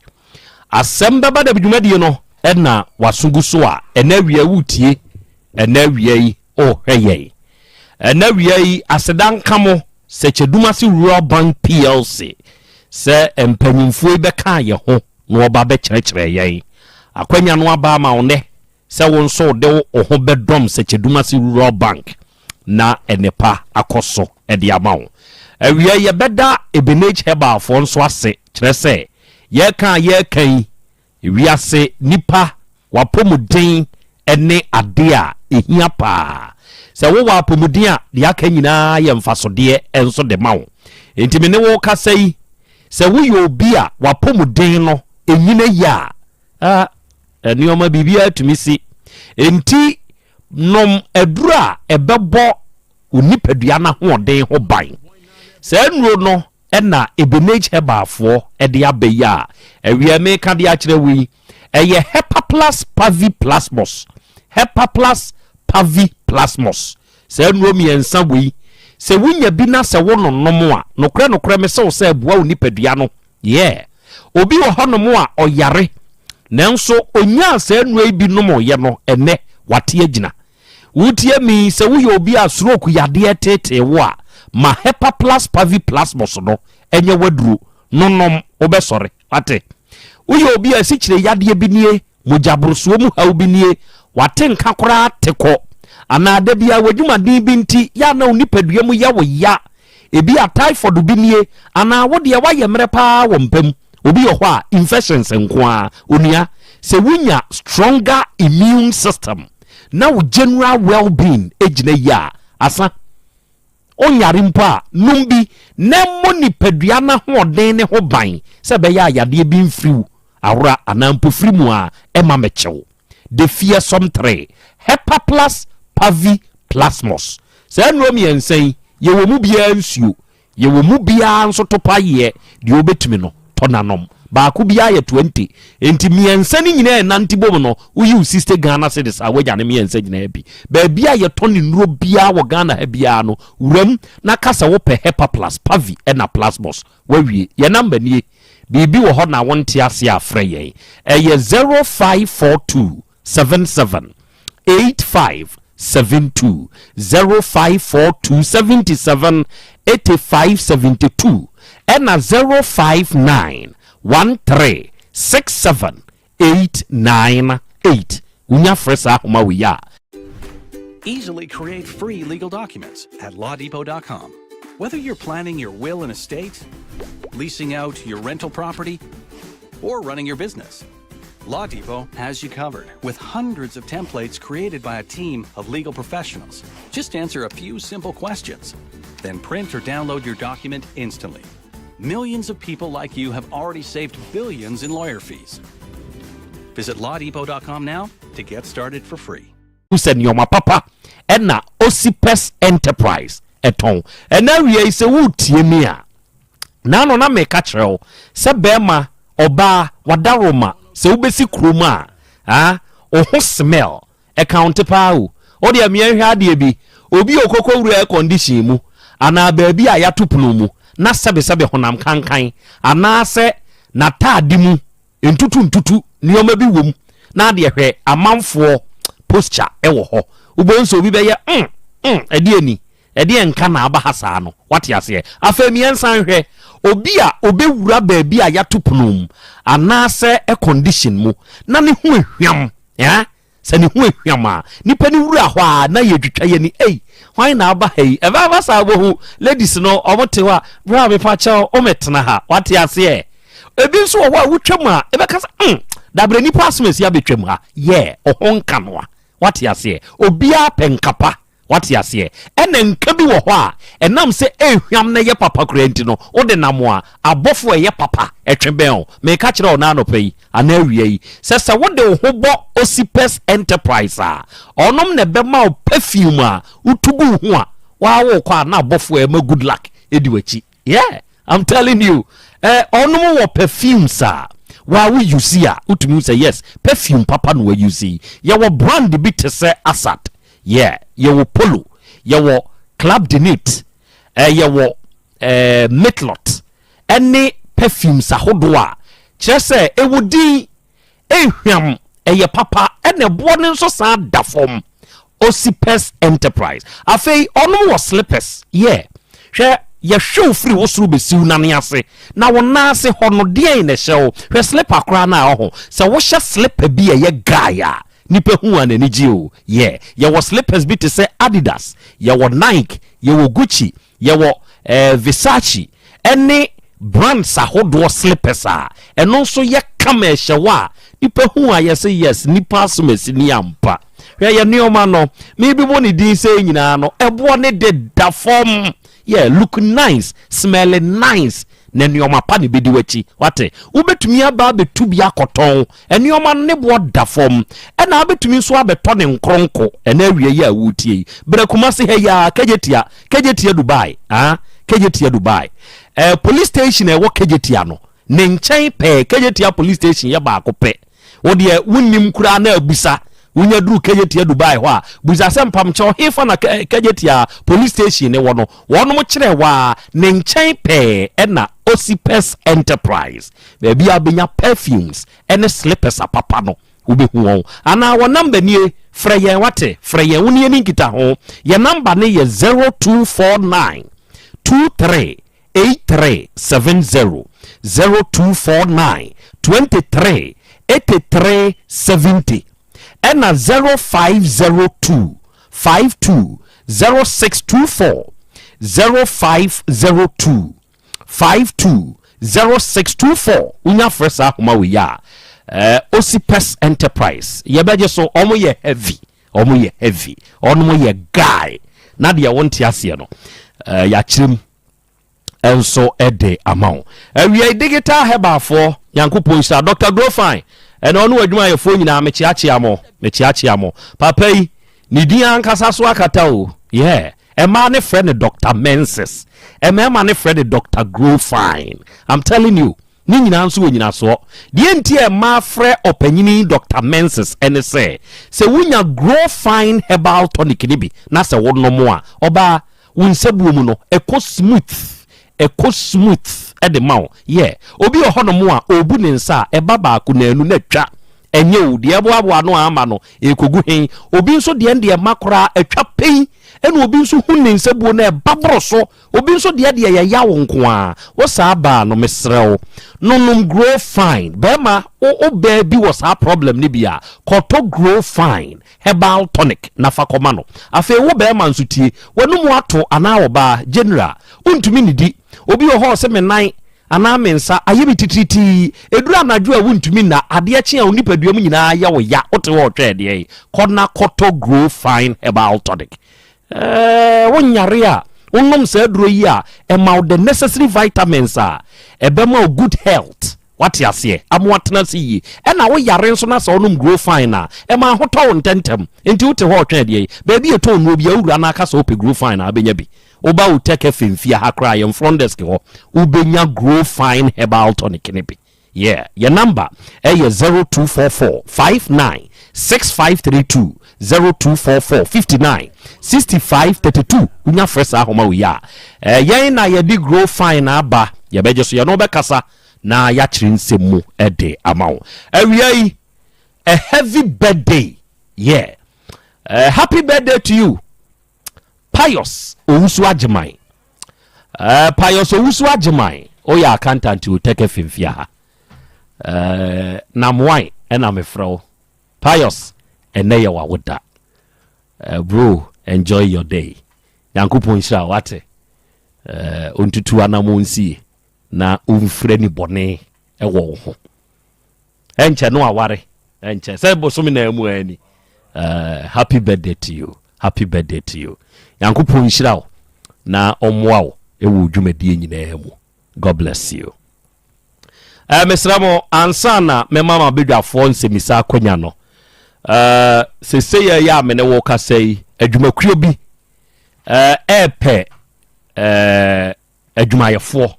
Asɛm bɛba da bi dwumadie no na w'aso gu so a, ɛnɛ awia woretie, ɛnɛ awia yi worehwɛ yɛn. Ɛnɛ awia yi aseda nka mo Sɛkyɛdumase Rural Bank PLC sɛ mpanyimfoɔ yi bɛkaa yɛn ho na wɔba bɛkyerɛkyerɛɛ yɛn. Akwanya no aba ama wo nnɛ sɛ wo nso wode wo ho bɛdɔm Sɛkyɛdumase Rural Bank na nnepa akɔ so de ama wo. Awia yi yɛbɛda Ebenage Herbalfoɔ nso ase, kyerɛ sɛ yɛreka a yɛreka yi, wiase nnipa w'apɔmuden ne adeɛ a ɛhia paa. Sɛ wowɔ apɔmuden a, deɛ aka nyinaa yɛ mfasodeɛ nso de ma wo. Enti me ne wo rekasa yi, sɛ woyɛ obi a w'apɔmuden no ɛnyina yie a, Ah, nneɛma biribiara tumi si. Enti nom aduro a ɛbɛbɔ wo nipadua no ahoɔden ho ban. Saa nnuro no na Ebenage Herbalfoɔ de aba yi a awia meka de akyerɛ wo yi. Ɛyɛ Hepaplas Pavi Plasmos. Hepaplas Pavi Plasmos. Saa nnuro mmiɛnsa wei, sɛ wonya bi na sɛ wononom a, nokorɛ nokorɛ mese wo sɛ ɛboa wo nipadua no. Yeah. Obi wɔ hɔnom a ɔyare, nanso onyaa saa nnuro yi bi nomoeɛ no, ɛnnɛ wate agyina. Wotie me yi, sɛ woyɛ obi a stroke yadeɛ teetee wo a, ma Hepaplas Paviplasmos no nyɛ w'aduro no nom, wobɛsɔre. Wate? Woyɛ obi a asikyire yadeɛ bi nie, Mogyaborosoɔ mu haw bi nie, w'atenka koraa te kɔ, anaa da biara w'adwumaden bi nti yɛ a na wo nipadua mu yɛ wo ya, ebia typhoid bi nie, anaa wo deɛ woayɛ mmerɛ pa ara wɔ mpa mu. Obi wɔ hɔ a, infections nko ara. Onua, sɛ wonya stronger immune system na wo general well-being gyina yie a, asa. Wonyare mpo a, nom bi na ɛmmɔ nipadua no ahoɔden no ho ban sɛ ɛbɛyɛ a yadeɛ bi mfiri wo awora anaa mpofiri mu a ɛmma mmɛkyɛ wo. The Fearsome 3, Hepaplas Pavi Plasmos. Saa nnuro mmiɛnsa yi, yɛwɔ mu biara nsuo, yɛwɔ mu biara nso topayeɛ, deɛ wobɛtumi no, tɔ na nom. Baako biara yɛ 20. Enti mmiɛnsa no nyinaa ɛnante bom no, woyi wo 60 Ghana cedis a, woanya ne mmiɛnsa nyinaa bi. Baabi a yɛtɔn nnuro biara wɔ Ghana ha biara no, wura mu na ka sɛ wopɛ Hepaplus, Pavi ɛna Plasmos. Woawie. Yɛn namba nie. Biribi wɔ hɔ na wonte aseɛ a, frɛ yɛn. Ɛyɛ 0542 77 85 72 0542 77 85 72 ɛna 059 13 67 898 Wonya frɛ saa ahoma wei a. Easily create free legal documents at lawdepot.com. Whether you're planning your will and estate, leasing out your rental property, or running your business, Law Depot has you covered with hundreds of templates created by a team of legal professionals. Just answer a few simple questions, then print or download your document instantly. Millions of people like you have already saved billions in lawyer fees. Visit lawdepot.com now to get started for free. Sɛ nneɛma papa ɛna Osipes Enterprise ɛtɔn. Ɛna awia yi sɛ woretie me a, naano na meka kyerɛ wo sɛ bɛrima, ɔbaa, wadaroma, sɛ wobɛsi kurom a, ah, wo ho smell ɛkaunte paa o. Wo deɛ meɛ nhwɛ adeɛ bi, obi a ɔkɔkɔ wura air condition mu anaa baabi a yɛato pono mu na sɛbesɛbe honam kankan anaasɛ n'ataade mu ntutu ntutu nneɛma bi wom na adeɛ hwɛ amanfoɔ posture ɛwɔ hɔ wobɛhu sɛ obi bɛyɛ mm mm ɛdeɛ ni ɛdeɛ nka na aba ha saa no wate aseɛ afei mmiɛnsa nhwɛ obi a obɛwura baabi a yɛato pono mu anaasɛ air condition mu na ne ho ahwam eh? Sɛ ne ho ahwam a, nipa no wura hɔ a na yɛtwitwa yɛn ani, ei, hwan na aba ha yi? Ɛbɛba saa wobɛhu ladies no, wɔn te hɔ a, bra mepa kyɛw, womɛtena ha, wate aseɛ? Ebi nso wɔ hɔ a wotwam a, ɛbɛka sɛ, mm, dabrɛ nipa asɛm asi abɛtwam ha, yɛ, ɔho nka no a, wate aseɛ? Obiara pɛ nka pa. Wate aseɛ? Ɛna nka bi wɔ hɔ a, ɛnam sɛ ɛhwam na ɛyɛ papa koraa nti no, wode nam a, abɔfoɔ a ɛyɛ papa twe bɛn wo. Mereka kyerɛ wo nnɛ anɔpa yi, anaa awia yi, sɛ sɛ wode wo ho bɔ Osipes Enterprise a, ɔnom na ɛbɛma wo perfume a wotu gu wo ho a, waa wokɔ a na abɔfoɔ a ɛma good luck di w'akyi. Yeah, I'm telling you. Eh, ɔnom wɔ perfumes a, waa wo use a, wotumi hu sɛ yes, perfume papa na wa use yi. Yɛwɔ brand bi te sɛ Assad. Yeah, yɛwɔ Polo, yɛwɔ. Club de Nuit, eh, yɛwɔ eh, Mitlot ɛne perfumes ahodoɔ a kyerɛ sɛ ɛwɔ din, ɛhwam, ɛyɛ papa, ɛna ɛboɔ no nso san da fam. Osipes Enterprise. Afei ɔnom wɔ slippers, yeah. Hwɛ, yɛhwɛ wo firi wo soro bɛsi wo nane ase, na wo nan ase hɔ no deɛn na ɛhyɛ wo? Hwɛ slipper koraa no a ɔho, sɛ wohyɛ slipper bi a ɛyɛ guy a, nipa hu a n'ani gye o. Yeah, yɛwɔ slippers bi te sɛ Adidas, yɛwɔ Nike, yɛwɔ Gucci, yɛwɔ eh, Versace, ɛne brands ahodoɔ slippers a ɛno nso yɛ kama ɛhyɛ wo a nipa hu a yɛsɛ yes, nipa asom asi ni ampa. Hwɛ yɛ nneɛma no, mebibɔ ne din sɛ nyinaa no, ɛboɔ ne de da fam. Yeah, look nice, smell nice, na nneɛma pa ne bɛdi w'akyi. Wate, wobɛtumi aba abɛtu bi akɔtɔn nneɛma no, ne boɔ da fam, ɛna wobɛtumi nso abɛtɔ ne nkronko. Ɛna awie yi a wotie yi, berɛ Kumase ha yi a, Kejetia, Kejetia Dubai, ah, Kejetia Dubai, police station a ɛwɔ Kejetia no ne nkyɛn pɛɛ. Kejetia police station yɛ baako pɛ. Wo deɛ wonnim koraa na abusa, wonya duru Kejetia Dubai hɔ a, busa sɛ mpamkyɛw hefa na Kejetia police station ne wɔ no, wɔnom kyerɛ waa ne nkyɛn pɛɛ. Ɛna Osipes Enterprise, baabi a wobɛnya perfumes ɛne slippers apapa no, wobɛhu wɔn. Anaa wɔ number nie, frɛ yɛn, wate, frɛ yɛn, wo ne yɛni nkita ho. Yɛ number ne yɛ 0249 23 8370, 0249 23 83 70, ɛna 0502 52 0624, 0502 52 0624. Wonya frɛ saa ahoma wei a, Osipes Enterprise yɛbɛgye so. Ɔmo yɛ heavy, ɔmo yɛ heavy, ɔnom yɛ guy na deɛ wonte aseɛ no, yɛakyerɛ mu nso de ama wo. Awiai digital herbalfoɔ, Nyankopɔn nhyira Dr Grofine ɛna ɔne adwumayɛfoɔ nyinaa. Mekyeakyea mo, mekyeakyea mo. Papa yi ne din ankasa so akata o. Yeah, ɛmaa ne frɛ no Dr Menses, ɛmɛɛma ne frɛ no Dr Grofine. I'm telling you, ne nyinaa nso wɔ nyinasoɔ. Deɛ nti a ɛmaa frɛ ɔpanyini Dr Menses ɛne sɛ wonya Grow Fine herbal tonic ne bi na sɛ wonom a, ɔbaa, wo nsabuo mu no ɛkɔ smooth, ɛkɔ smooth ɛde ma wo. Yɛ obi wɔ hɔnom a ɔbu ne nsa a, ɛba baako naanu na atwa. Ɛnyɛ o, deɛ ɛboaboa no ama no ɛkɔgu hen. Obi nso deɛ deɛ ma koraa atwa pɛn, ɛna obi nso hu ne nsabuo no ɛba boro so. Obi nso deɛ yɛya wo nko a wo saa baa no, mesrɛ wo, nonom Grow Fine. Bɛrima wo baa bi wɔ saa problem no bi a, kɔtɔ Grow Fine herbal tonic na fa kɔma no. Afei wo bɛrima nso tie, w'anum ato anaa ɔbaa general wontumi nidi, obi wɔ hɔ sɛ me nan anaa me nsa ayɛ me titiritii, ɛduru anadwo a wontumi nna, adeɛ kye a wo nipadua mu nyinaa yɛ wo ya, wote hɔ ɔtwɛ deɛ yi, kɔ na kɔtɔ Grow Fine herbal tonic. Wonyare a wonom saa aduro yi a, ɛma wo the necessary vitamins a ɛbɛma wo good health, wate aseɛ, ama watena ase yie. Ɛna woyare nso na sɛ wonom Grow Fine a, ɛma ahotɔ wo ntɛntɛm. Nti wote hɔ ɔtwɛn deɛ yi, baabi ɛtɔ nnuro bi a wowura no aka sɛ wopɛ Grow Fine a, wobɛnya bi. Woba wo Tech FM fie ha koraa, yɛn front desk hɔ, wobɛnya Grow Fine herbal tonic ne bi. Yeah, yɛ number ɛyɛ 0244 59 6532, 0244 59 65 32. Wonya frɛ saa ahoma wei a, yɛn na yɛde Grow Fine aba, yɛbɛgye so, yɛno wobɛkasa na yɛakyerɛ nsɛm mu ɛde ama wo. Awia yi, a heavy birthday. Yeah, happy birthday to you, Pius Owusu Agyeman. Pius Owusu Agyeman, woyɛ accountant wɔ Tech FM fie ha. Namoan ɛna mefrɛ wo Pius, ɛnɛ yɛ wawoda. Bro, enjoy your day. Nyankopɔn nhyira wo, wate. Ɔntutu anamo nsie na ɔmfirɛ ni bɔne ɛwɔ wo ho. Ɛnkyɛ no aware, ɛnkyɛ sɛ bosome na mu ani. Happy birthday to you, happy birthday to you. Nyankopɔn nhyira wo na ɔmmoa wo ɛwɔ dwumadie nyinaa mu. God bless you. Mesrɛ mo, ansa na mɛma ma badwafoɔ nsɛmisa akwanya no, sese yɛ yɛ a me ne wo kasa yi, adwumakuo bi ɛɛpɛ adwumayɛfoɔ,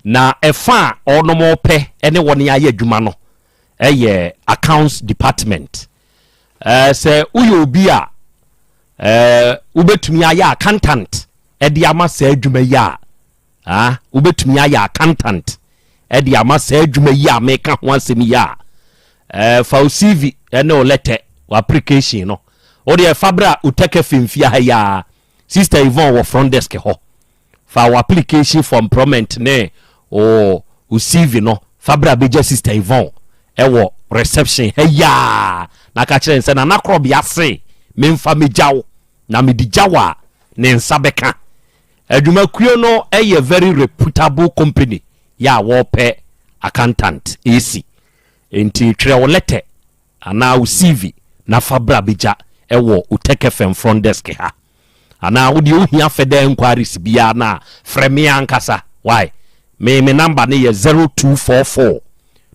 na ɛfa a ɔnom pɛ ne wɔn ayɛ adwuma no ɛyɛ accounts department. Sɛ woyɛ obi a Eh, wobɛtumi ayɛ accountant de ama saa adwuma yi a, ah, wobɛtumi ayɛ accountant de ama saa adwuma yi a meka ho asɛm yi a, eh, fa wo CV ne wo letter, wo application no, wo deɛ fa bra Utaka Femfia ha yi a, Sister Yvonne wɔ front desk hɔ. Fa wo application for employment ne wo wo CV no fa bra bɛgya Sister Yvonne wɔ reception ha yi ara na ka kyerɛ no sɛ Nana Korɔbea se memfa mɛgya wo na mede gya wo a ne nsa bɛka. Adwumakuo no yɛ very reputable company yɛ a wɔpɛ accountant AC nti twerɛ wo lɛtɛ anaa wo CV na fa bra bɛgya wɔ Otec FM front desk ha. Anaa wo deɛ wohia further enquiries biara no a, frɛ me ankasa. Wai? Me me number no yɛ 0244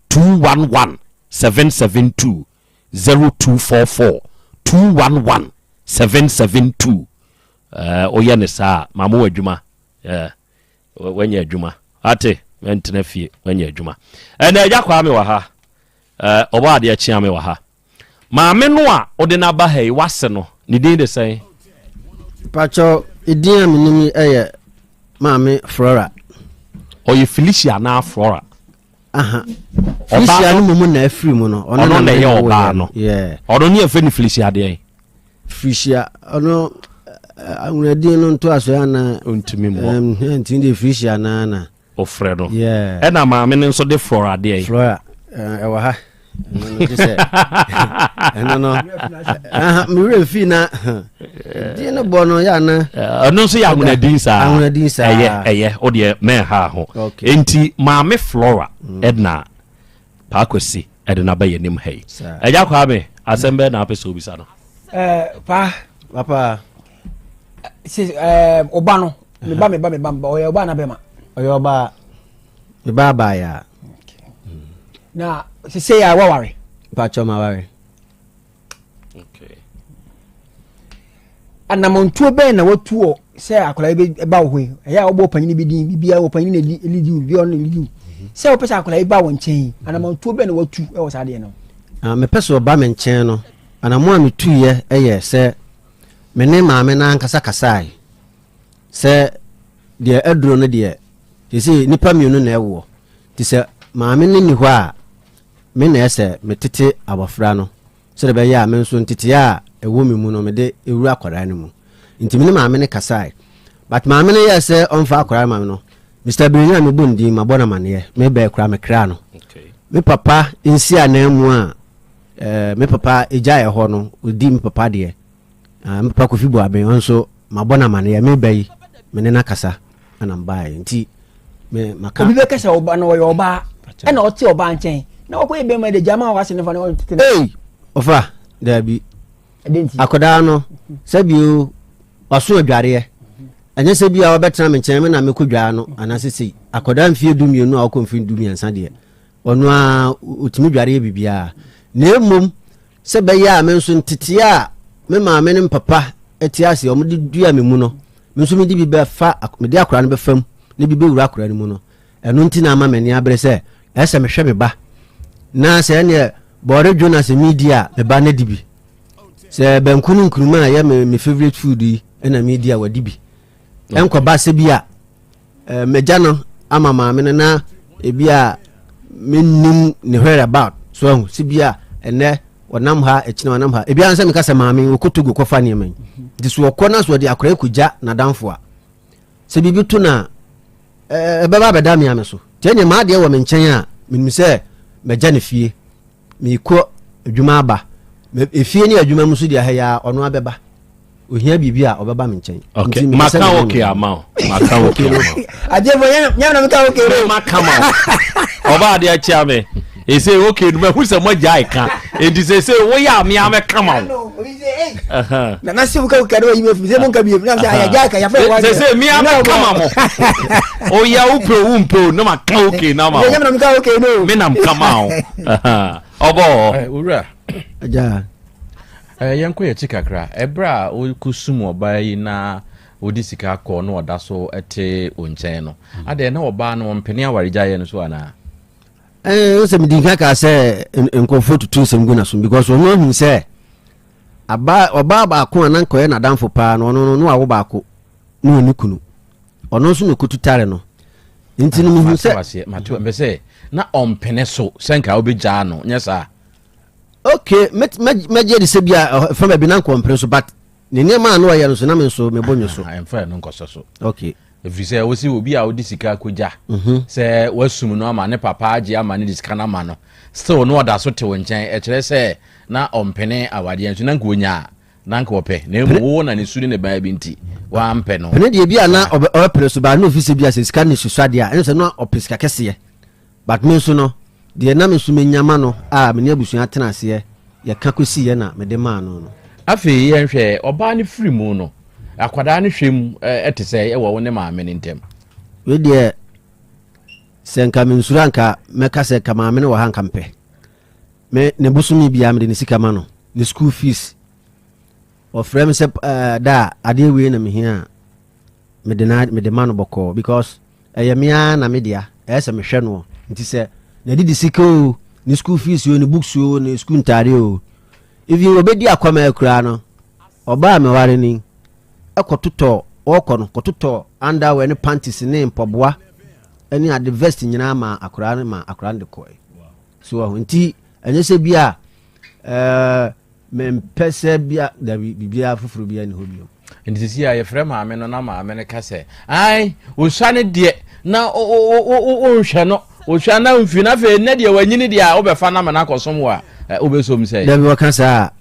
211 772, 0244 211 772. Eh, woyɛ no saa a, ma mo adwuma. Eh, wanya adwuma. Ate, mɛntena fie, wanya adwuma. Ɛnna agya kwaa me wɔ ha. Eh, ɔbɔ adeɛ kyea me wɔ ha. Maame no a wode no aba ha yi, w'ase no, ne din de sɛn? Pakyɛw, edin a menim yi yɛ Maame Flora. Ɔyɛ Felicia anaa Flora? Aha. Felicia no mmom na afiri mu no. Ɔno na ɛyɛ ɔbaa no. Ɔno ne yɛfrɛ no Felicia deɛn? Felicia, ɔno anwonadin no ntoasoɔ ana? Ɔntumi mmɔ. Ntumi de Felicia naa na. Ɔfrɛ no. Ɛna maame no nso de Flora adeɛ yi. Flora ɛwɔ ha. Ɛno no gye sɛ ɛno no me werɛ mfii na din no bɔ no yɛ ana. Ɛno nso yɛ ahonadin saa. Ahonadin saa. Ɛyɛ ɛyɛ o deɛ mɛnha ho. Enti maame Flora ɛna Paakwasi ɛde n'aba yɛ anim ha yi. Ɛgya Kwame asɛm bɛɛ na apɛ sɛ obisa no. Ɛɛ paa. Papa. Sɛ ɛɛ ɔba no. Me ba me ba me ba me ba ɔyɛ ɔbaa na bɛma. Ɔyɛ ɔbaa me ba abaayaa. Na sese yɛ waware. Mpatsɔ ma ware. Okay. Anamontuo bɛn na watu wɔ sɛ akwadaa yi bɛ ba wɔ hɔ yi ɛyɛ a wɔbɔ ɔpanyin bi din bibi a ɔpanyin na elidi wo bi ɔno na elidi wo sɛ wɔpɛ sɛ akwadaa yi ba wɔ nkyɛn yi anamontuo bɛn na watu wɔ saa adeɛ no. Ah, mepɛ sɛ ɔba me nkyɛn no anamo a metuiɛ yɛ sɛ me ne maame no ankasa kasae Sɛ deɛ aduro no deɛ, seesei nnipa mmienu na ɛwoɔ, nti sɛ maame no nni hɔ a, me na ɛsɛ metete abɔfra no sɛdeɛ ɛbɛyɛ a me nso nteteɛ a ɛwɔ me mu no mede ɛwura akwadaa no mu. Nti me ne maame no kasae. But maame no yɛɛ sɛ ɔmfa akwadaa no ma me no, Mister Birenya a mebɔ ne din, mabɔ no amaneɛ, mebɛɛ koraa mekraa no. Me papa nsi ananmu a eh, me papa gyaeɛ hɔ no, ɔdi me papa deɛ. Ah, me papa Kofi Boaben, ɔno nso mabɔ no amaneɛ, meba yi, me ne no akasa ɛna mebaeɛ nti me maka. Obi bɛka sɛ ɔba no ɔyɛ ɔbaa ɛna ɔte ɔbaa nkyɛn na wakɔyɛ bɛrima de gyama a wase ne fa no ɔntete no. Ei, ɔfa daabi. Akwadaa no sɛbio waso adwareɛ ɛnyɛ sɛ bi a ɔbɛtena me nkyɛn me na mekɔ dwaa no anaasɛ sei akwadaa mfeɛ du mmienu a ɔkɔ mfeɛ du mmiɛnsa deɛ ɔno a ɔtumi dwareɛ biribiara na mmom Sɛ ɛbɛyɛ a me nso nteteɛ a me maame ne me papa te ase a wɔde dua me mu no, me nso mede bi bɛfa, mede akwadaa no bɛfa mu na bi bɛwura akwadaa no mu no, ɛno nti na ama m'ani abere sɛ ɛsɛ sɛ mehwɛ me ba. Na sɛ ɛneɛ bɔɔre dwo na sɛ medi a, me ba no adi bi. Sɛ banku ne nkuruma a ɛyɛ me, me favorite food yi na medi a, wadi bi. Ɛnkɔba sɛ bi a Eh, magya no ama maame no na ebi a mennim ne where about so ahu sɛ bi a ɛnɛ ɔnam ha ɛkyina ɔnam ha ebi ansɛ meka sɛ maame wɔkɔ Togo kɔfa nneɛma yi nti so ɔkɔ na so ɔde akora kɔgya n'adamfo a sɛ biribi to no a ɛbɛba abɛda me ame so nti ɛneɛ maadeɛ wɔ me nkyɛn a menim sɛ magya ne fie mekɔ adwuma aba efie ne adwuma mu so deɛ ha yi a ɔno abɛba ohia biribi a ɔbɛba me nkyɛn. ok maka ok ama o maka ok ama o. adeɛ fo yɛn yɛn na meka ok o. maka ma o ɔba adeɛ akyia me ese ok no mahu sɛ moagya ɛka enti sɛ sɛ woyɛ a mea mɛka ma wo. nana se woka woka na wayi me afiri sɛ monka bio na sɛ ayɛgya ka yɛfrɛ wa sɛ sɛ mea mɛka ma mo oyɛ wo pɛ o wo mpɛ o na maka ok na ma wo yɛn na meka ok no me nam ka ma wo ɔbɔ owura agya Eh, yɛnkɔ yɛn akyi kakra. Ɛberɛ a wokɔsum ɔbaa yi na wode sika kɔ na ɔda so te wo nkyɛn no, adɛn na ɔbaa no ɔmpene awaregyaeɛ no so anaa? Eh, sɛ medi nka kaa sɛ nkurɔfoɔ tutu nsɛm gu n'asom because ɔno ahu sɛ Aba ɔbaa baako a na nka ɔyɛ n'adamfo paa no, ɔno no, na wawo baako na ɔnni kunu. Ɔno nso na ɔkɔtu tare no. Nti no mehu sɛ. Mate waseɛ, mate mepɛ sɛ na ɔmpene so sɛ nka wobɛgyaa no, nyɛ saa? Okay, mɛgye adi sɛ bi a ɛfa baabi na nka ɔmpene so but ne nneɛma a na ɔyɛ no so na me nso mebɔ nwo so. Ɛmfa ɛno nkɔsɔ so. Okay. Ɛfiri sɛ wo se obi a wode sika akɔgya mhm. sɛ wasum no ama ne papa agye ama no de sika no ama no still na ɔda so te wo nkyɛn ɛkyerɛ sɛ na ɔmpene awadeɛ nso na nka ɔnya a na nka ɔpɛ na mmom wowɔ na ne su ne ne baa bi nti wampɛ no. Pene deɛ bi a na ɔbɛpene so baa na ofi sɛ bi a sɛ sika ne susua deɛ a ɛne sɛ na ɔpɛ sika kɛseɛ but me nso no deɛ na me nso menya ma no a me ne abusua tena aseɛ yɛka kɔsiiɛ na mede maa no no. Afei yɛnhwɛ ɔbaa no firi mu no akwadaa no hwɛ mu te sɛ ɛwɔ wo ne maame no ntam. Wei deɛ sɛ nka mensuro anka mɛka sɛ nka maame no wɔ ha nka mpɛ. Me ne bosome biara mede ne sika ma no, ne school fees. Ɔfrɛ me sɛ eh, da a adeɛ wei na mehia a mede na mede ma no bɔkɔɔ because ɛyɛ me ara na me dea ɛyɛ sɛ mehwɛ noɔ nti sɛ n'adidi sika o ne school fees o ne books o ne school ntaade o even obɛdi akwama koraa no ɔbaa meware ni ɛkɔtotɔ ɔkɔ no kɔtotɔ underwear ne panties ne mpɔboa ne ade vest nyinaa ma akwaraa no ma akwaraa no de kɔɛ. So wahu? Nti ɛnyɛ sɛ bi a ɛɛ mempɛ sɛ bi a dabi biribiara foforɔ bi ani hɔ bio. Nti sisi a yɛfrɛ maame no na maame no ka sɛ ai osua no deɛ na wonhwɛ no osua na mfi no afei nnɛ deɛ wanyini deɛ a wobɛfa no ama no akɔsom wɔ a wobɛsom sɛ. Dabi wɔka saa a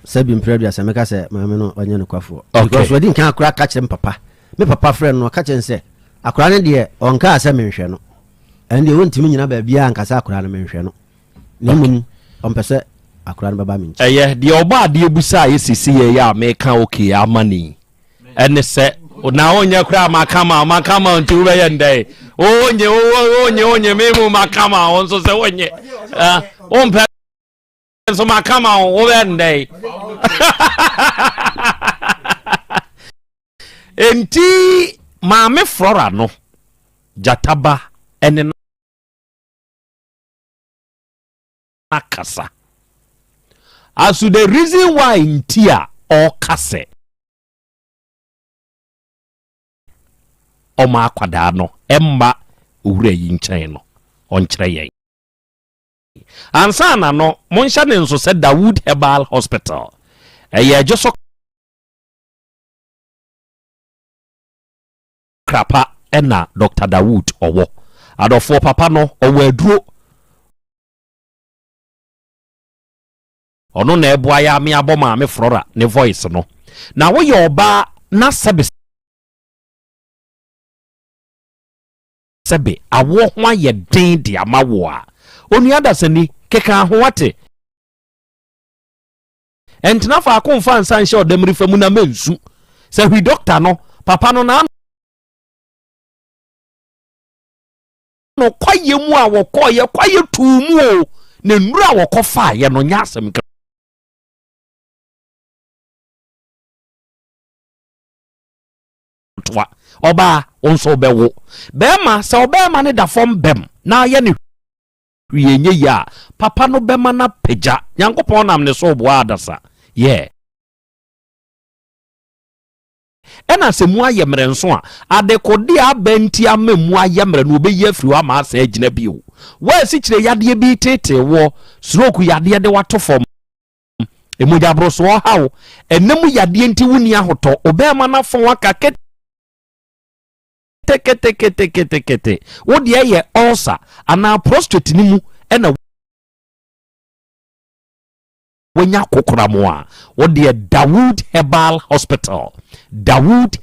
sɛbi mprɛ aduasa mɛka sɛ maame no ɔnyɛ nokwafoɔ. Okay. Because wadi nkan akora ka kyerɛ me papa. Me papa frɛ no ɔka kyerɛ no sɛ akora no deɛ ɔnkaa sɛ menhwɛ no. Ɛno deɛ wɔntumi nyina baabiara nka sɛ akwadaa no menhwɛ no na mmom ɔmpɛ sɛ akwadaa no bɛba me nkyɛn. Ɛyɛ deɛ ɔbɔ adeɛ busa a yɛsisi yɛ yɛ a meka okay ama ni ɛne sɛ na wonyɛ koraa maka ma maka ma nti wobɛyɛ ndɛn wonye wonye wonye me mu maka ma wo nso sɛ wonye wompɛ nso maka ma wo wobɛyɛ ndɛn Enti Maame Flora no, gyata ba ne no akasa. As to the reason why nti a ɔka sɛ ɔma akwadaa no mma owura yi nkyɛn no, ɔnkyerɛ yɛn. Ansa na no, monhyɛ ne nso sɛ Dawood Herbal Hospital, ɛyɛ ɛgye so kra pa na Doctor Dawood ɔwɔ. Adɔfoɔ papa no ɔwɔ aduro. Ɔno na ɛboa yɛ ame abɔ maame Flora ne voice no. Na woyɛ ɔbaa na sɛbe sɛbe awoɔ ho ayɛ den de ama wo a, onua dasani, keka ho wate. Ɛntena faako mfa nsa nhyɛ ɔdamirifa mu na mensu. Sɛ hwi dɔkta no, papa no n'ano kwaeɛ mu a wɔkɔeɛ kwaeɛ tuu mu o, na nnuro a wɔkɔfaeɛ no nyɛ asɛm ketewa. Ɔbaa, wo nso wobɛwo. Bɛrima, sɛ ɔbɛrima no da fam bɛm na ayɛ ne hwee nyɛ yie a, papa no bɛma no apagya. Nyankopɔn nam ne so reboa adasa. Yeah. Ɛna sɛ mu ayɛ mmerɛ nso a, adekode a aba nti ama mu ayɛ mmerɛ no, wɔbɛyi afiri hɔ ama asan agyina bio. Wo a asikyire yadeɛ bi reteetee woɔ, stroke yadeɛ de wo ato fam, mogyaborosoɔ ha wo, ɛna mu yadeɛ nti wonni ahotɔ, wo bɛrima no afɔn aka kete, keteketekete. Wo deɛ yɛ ulcer anaa prostrate no mu ɛna wanya kokoram a, wo deɛ Dawood Herbal Hospital, Dawood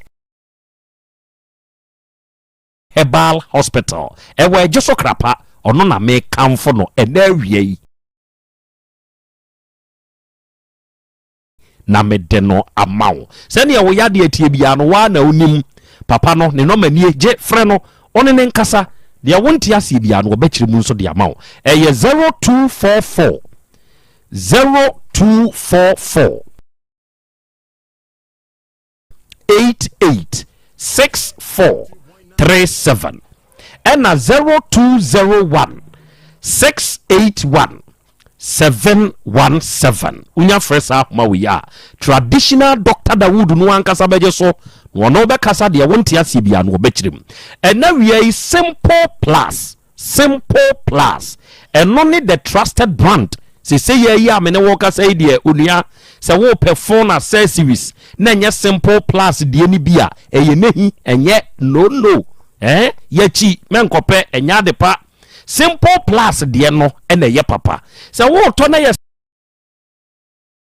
Herbal Hospital, ɛwɔ Ɛgye so Krapa, ɔno na mekamfo no ɛnɛ awia yi. na mede no ama wo. Sɛdeɛ wo yadeɛ teɛ biara no, wo ara na wonim. Papa no, ne nɔma nie, gye, frɛ no, wo ne no nkasa. Deɛ wonte aseɛ biara no, ɔbɛkyerɛ mu nso de ama wo. Ɛyɛ 0244 0244 88 64 37 ɛna 0201 681. 717. Wonya frɛ saa ahoma wei a, Traditional Doctor Dawood no ankasa bɛgye so na ɔne wo bɛkasa deɛ wonte aseɛ biara no ɔbɛkyerɛ mu. Ɛnɛ wia yi Simple Plus, Simple Plus, ɛno ne the trusted brand. Sese yɛ yi a me ne wo kasa yi deɛ onua, sɛ wopɛ phone accessories na ɛnyɛ Simple Plus deɛ no bi a, ɛyɛ nehi, ɛnyɛ no no. Eh, yɛkyi mɛnkɔpɛ, ɛnyɛ ade pa. Simple Plus deɛ no na ɛyɛ papa. Sɛ woretɔ na yɛ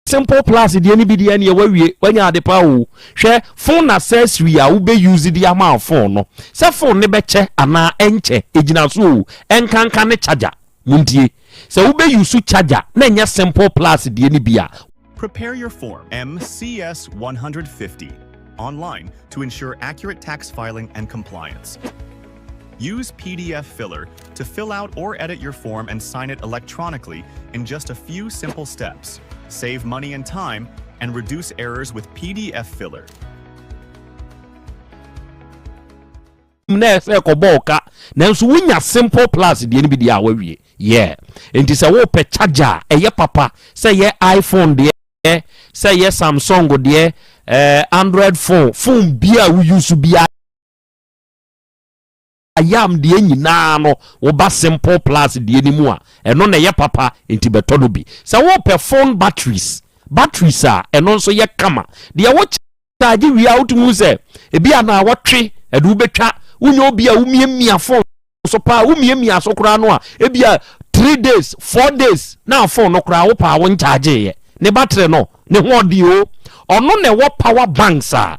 Simple Plus deɛ no bi deɛ neɛ wawie, wanya ade pa o. Hwɛ phone accessory a wobɛ use de ama phone no. Sɛ phone no bɛkyɛ anaa ɛnkyɛ, ɛgyina so o. Ɛnkanka ne charger. Montie. Sɛ wobɛ use charger na ɛnyɛ Simple Plus deɛ no bi a, Prepare your form MCS 150 online to ensure accurate tax filing and compliance. Use pdfFiller to fill out or edit your form and sign it electronically in just a few simple steps. Save money and time and reduce errors with pdfFiller. na ɛsɛ ɛkɔbɔ wo ka nanso wonya Simple Plus deɛ no bi deɛ a wawie yeah nti sɛ wopɛ charger a ɛyɛ papa sɛ ɛyɛ iPhone deɛ sɛ ɛyɛ Samsung deɛ eh, Android phone phone bi a wo use biara yam deɛ nyinaa no woba Simple Plus deɛ no mu a ɛno na ɛyɛ papa nti bɛtɔ no bi. Sɛ wopɛ phone batteries batteries a ɛno nso yɛ kama deɛ wo charge wie a wotumi hu sɛ ebi a na wɔtwe ɛde wobɛtwa wonyɛ obi a womiamia phone so paa womiamia so koraa no a ebi a 3 days 4 days na phone no koraa wo paa wo nkyagyeeɛ ne battery no ne ho ɔde o ɔno na ɛwɔ power banks a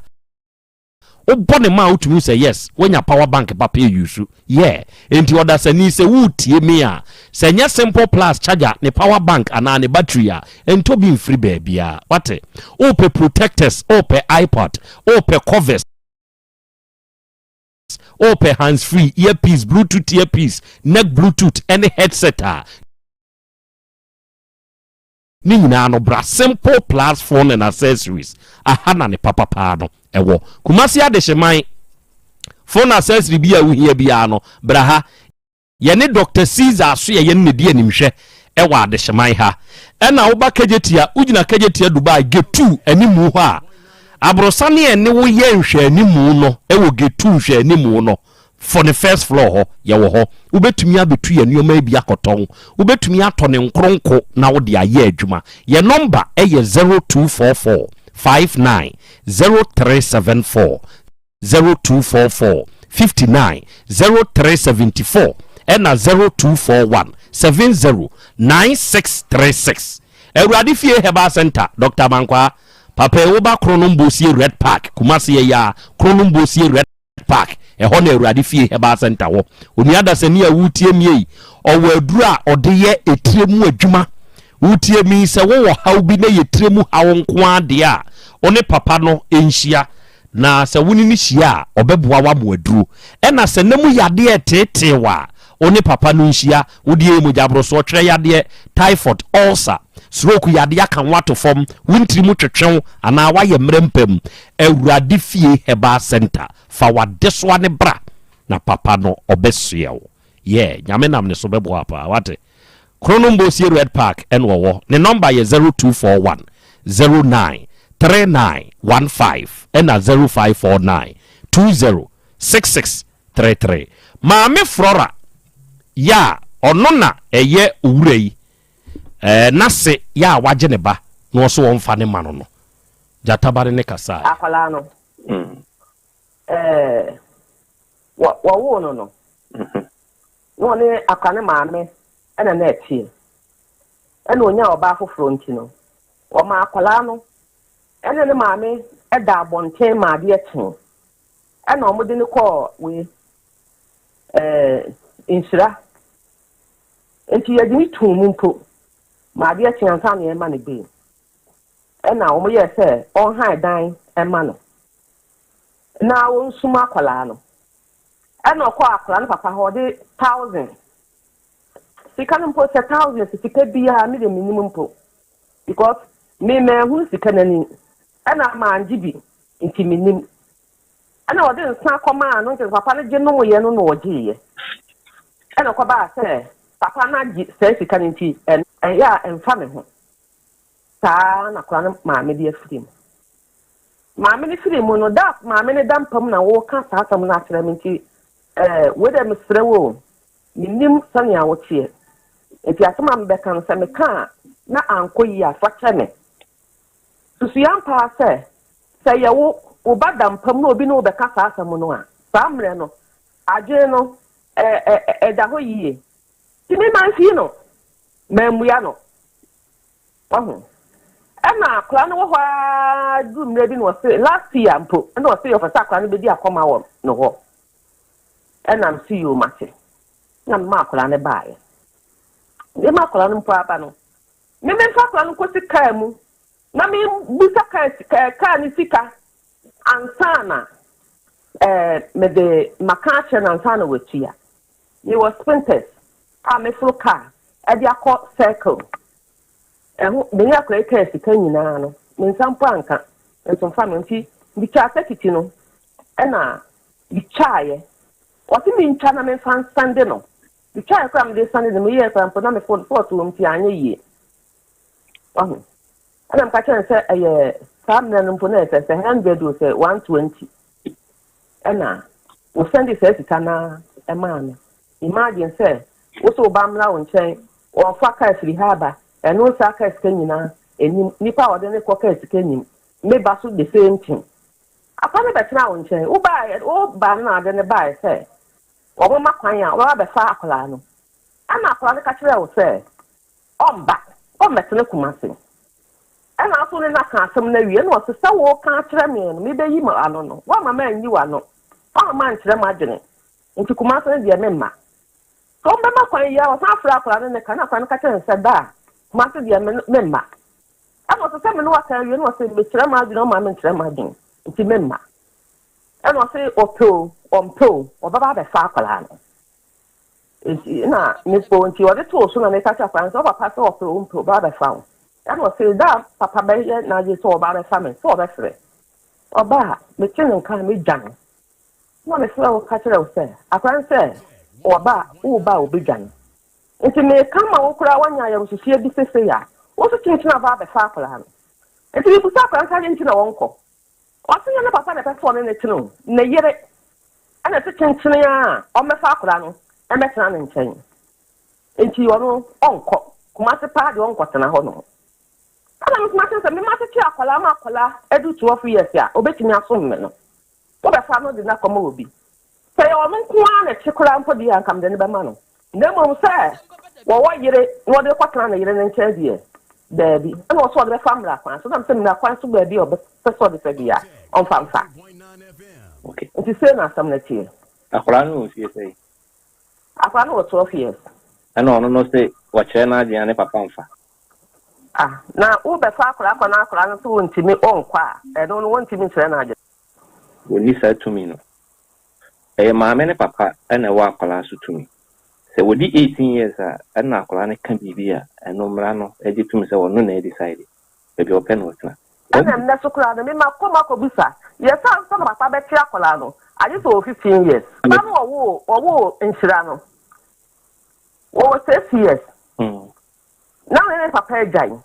Wobɔ ne ma a wotumi hu sɛ yes woanya power bank papa use yeah enti ɔdasani sɛ woretie me a sɛ ɛnyɛ simple plus charger ne power bank anaa ne battery a ntɔ bi mfiri baabiara wate wopɛ protectors wopɛ ipod wopɛ covers wopɛ hands free earpiece bluetooth earpiece neck bluetooth ɛne headset a Ne nyinaa no bra Simple Plus Phone and Accessories aha na ne papa paa no ɛwɔ. Kumasi Adehyeman phone accessory bi a wohia biara no bra ha. Yɛne Doctor Caesar Asoɛyɛ no na ɛdi animhwɛ ɛwɔ Adehyeman ha. Ɛna woba Kejetia, wogyina Kejetia Dubai Gate 2 animu hɔ a, aborɔsane a ɛne wo yɛ nhwɛanimu no ɛwɔ Gate 2 nhwɛanimu no. For ne first floor hɔ, yɛwɔ hɔ. Wobɛtumi abɛtu yɛn nneɛma yi bi akɔtɔn. Wobɛtumi atɔ ne nkoronko na wode ayɛ adwuma. Yɛn nɔmba yɛ 0244 59 0374, 0244 59 0374 ɛna 0241 70 9636. Awurade Fie Herbal Centre, Doctor Amankwaa, Papa yi woba Kronom Bosie Red Park, Kumasi yɛyɛ a, Kronom Bosie Red. Park, ɛhɔ na Awurade Fie Herbal Center wɔ. Onua dasani a woretie me yi, ɔwɔ aduru a ɔde yɛ etire mu adwuma. Woretie me yi, sɛ wowɔ haw bi na ɛyɛ tire mu haw nko ara deɛ a, wo ne papa no nhyia. Na sɛ wo ne no hyia a, ɔbɛboa wo ama aduro. Ɛna sɛ nna mu yadeɛ reteetee wo a, wo ne papa no nhyia. Wo deɛ yɛ mogyaborosoɔ, twerɛ yadeɛ, typhoid, ulcer, stroke yadeɛ aka wo ato fam, wo ntiri mu twetwe wo anaa woayɛ mmerɛ mpa mu, Awurade fie herbal center fa w'adesoa no bra na papa no ɔbɛsoɛ wo yeah Nyame nam ne so bɛboa paa wate Kronombosie red park ɛna ɔwɔ ne number yɛ 0241 09 3915 ɛna 0549 20 66 33 Maame Flora yɛ a ɔno na ɛyɛ owura yi ɛɛ n'ase yɛ a wagye ne ba na ɔso ɔmfa ne ma no no Gyata ba ne ne kasae. Akwadaa no, ɛɛ, wɔ wɔwoo no no, na ɔne akwadaa no maame na na ɛteɛ. Ɛna ɔnyaa ɔbaa foforɔ nti no, wɔmaa akwadaa no ne ne maame da abɔnten ma adeɛ kyee. Ɛna wɔde no kɔɔ wei, ɛɛ, nhyira. Nti yɛde no too mu mpo ma adeɛ kyee ansa na yɛrema no bail. Ɛnna wɔyɛɛ sɛ ɔnhan dan mma no na ɔnsum akwadaa no. Ɛnna ɔkɔɔ akwadaa no papa hɔ, ɔde thousand. Sika no mpo sɛ thousand sɛ sika biara me deɛ mennim mpo because me manhunu sika no ani ɛnna mangye bi nti mennim. Ɛnna ɔde nsa kɔmaa no nti papa no gye nomeeɛ no na ɔgyeeɛ. Ɛnna ɔkɔbaa sɛ. Papa no agye saa sika no nti ɛyɛ a ɛmfa me ho. Saa ara na akwadaa no maame de afiri mu. Maame no firi mu no, da a maame no da mpa mu na woreka saa asɛm no akyerɛ me nti, eh, wei deɛ mesrɛ wo o, mennim sɛnea woteɛ. Nti asɛm a mebɛka no, sɛ meka a na ankɔ yie a, fa kyɛ me. Susu ampa ara sɛ, sɛ ɛyɛ wo, wo ba da mpa mu na obi ne wo bɛka saa asɛm no a, saa mmerɛ no, adwene no, ɛ, ɛ, ɛda hɔ yie. Nti me mamfii no, mammua no. Wahu? Ɛna akwadaa no wɔ hɔ ara duru mmerɛ bi na ɔse, last year mpo, ɛna ɔse ɔpɛ sɛ akwadaa no bɛdi akɔma wɔ ne hɔ. Ɛna mese yoo mate. Na mema akwadaa no baeɛ. Mema akwadaa no mpo aba no, me memfa akwadaa no nkɔsi kaa mu na mebusa kaa kaa no sika ansa na ɛɛ mede maka akyerɛ no ansa na watua. Mewɔ Spintex a meforo kaa de akɔ Circle. Ɛho me ne akwadaa yi kaa sika nyinaa no, me nsa mpo anka, nso mfa me nti metwaa tekiti no ɛna metwaeɛ. Ɔse mentwa na memfa nsɛnde no. Metwaeɛ koraa mede sɛnde no, meyɛɛ koraa mpo na me phone fault wɔ mu nti anyɛ yie. Wahu? Ɛna meka kyerɛ no sɛ ɛyɛ saa mmerɛ no mpo na ɛsɛ sɛ 100 o sɛ 120. Ɛna wɔsɛnde saa sika no ara maa me. Imagine sɛ wo sɛ wo ba mmra wo nkyɛn, ɔrefa kaa firi ha aba, ɛno saa kaa sika nyinaa ɛnim, nipa a ɔde no kɔ kaa sika nim, me ba so the same thing. Akwa no bɛtena wo nkyɛn, wo baeɛ, wo ba no na ade no baeɛ sɛ wɔmma kwan a wɔbɛba abɛfa akwadaa no. Ɛna akwadaa no ka kyerɛɛ wo sɛ ɔmba, ɔmmɛtena Kumasi. Ɛna nso ne no aka asɛm no awie, ɛna ɔse sɛ woka akyerɛ me no, mebɛyi m'ano no, woamma manyi w'ano, woamma mankyerɛ m'adwene, nti Kumasi no deɛ memma. Sɛ wɔbɛma kwan yi a, ɔsan frɛ akwadaa no ne ka, na akwadaa no ka kyerɛ no sɛ daa, Kumasi deɛ me memma. Ɛna ɔse sɛ me ne wo aka awie, ɛna ɔse mekyerɛ m'adwene, ɔmma menkyerɛ m'adwene, nti memma. Ɛna ɔse ɔpɛ o, ɔmpɛ o, ɔbɛba abɛfa akwadaa no. Nti na mepɛ o, nti ɔde too so na meka kyerɛ akwadaa no sɛ ɔpapa sɛ ɔpɛ o ɔmpɛ o, ɔbɛba abɛfa wo. Ɛna ɔse da a papa bɛyɛ n'adwene sɛ ɔba abɛfa me, sɛ ɔbɛfrɛ. Ɔba a, mete ne nka a, medwa no. Na mefrɛ wo ka kyerɛ wo sɛ, akwadaa no sɛ ɔba a, woreba a ɔbɛdwa no. Nti meka ma wo koraa woanya ayamhyehyeɛ bi sesei a, wo nso kyenkyen aba abɛfa akwadaa no. Nti mebusa akwadaa no sɛ adɛn nti na ɔnkɔ? Ɔse nyɛ ne papa na ɛpɛ sɛ ɔne no tena o, ne yere na ɛse kyenkyene a ɔmmɛfa akwadaa no mmɛtena ne nkyɛn. Nti ɔno ɔnkɔ, Kumasi paa deɛ ɔnkɔtena hɔ nom. Ɛna me nso makyerɛ sɛ me matete akwadaa ma akwadaa adu 12 years a ɔbɛtumi asom me no, wobɛfa no de no akɔma obi. Sɛ ɛyɛ ɔno nko ara na ɛte koraa mpo deɛ a, anka mede no bɛma no. Na mmom sɛ wɔwɔ yere na ɔde rekɔtena ne yere no nkyɛn deɛ, daabi. Ɛna ɔsɛ ɔde bɛfa mmara kwan so. Na mesɛ mmara kwan so baabi a ɔbɛpɛ sɛ ɔde fa biara, ɔmfa mfa. Okay. Nti sei na asɛm no teɛ. Akwadaa no wɔ mfie sɛn? Akwadaa no wɔ 12 years. Ɛna ɔno no se wɔkyerɛ n'adwene a ne papa mfa. Ah, na wobɛfa akwadaa kɔ na akwadaa no nso ɔntumi ɔnkɔ a, ɛno no wɔntumi nkyerɛ n'adwene. Wɔnni saa tumi no. Ɛyɛ maame ne papa na ɛwɔ akwadaa so tumi. Sɛ wɔdi 18 years a, ɛna akwadaa no ka biribi a, ɛno mmara no gye tom sɛ ɔno na ɛdecide baabi a ɔpɛ na ɔtena. Ɛna nnɛ so koraa no, me makɔ makɔbisa, yɛ sɛ ansa na papa bɛte akwadaa no, agye sɛ ɔwɔ 15 years. Ba no ɔwoo, ɔwoo Nhyira no, ɔwɔ 6 years. Na ne ne papa agyae,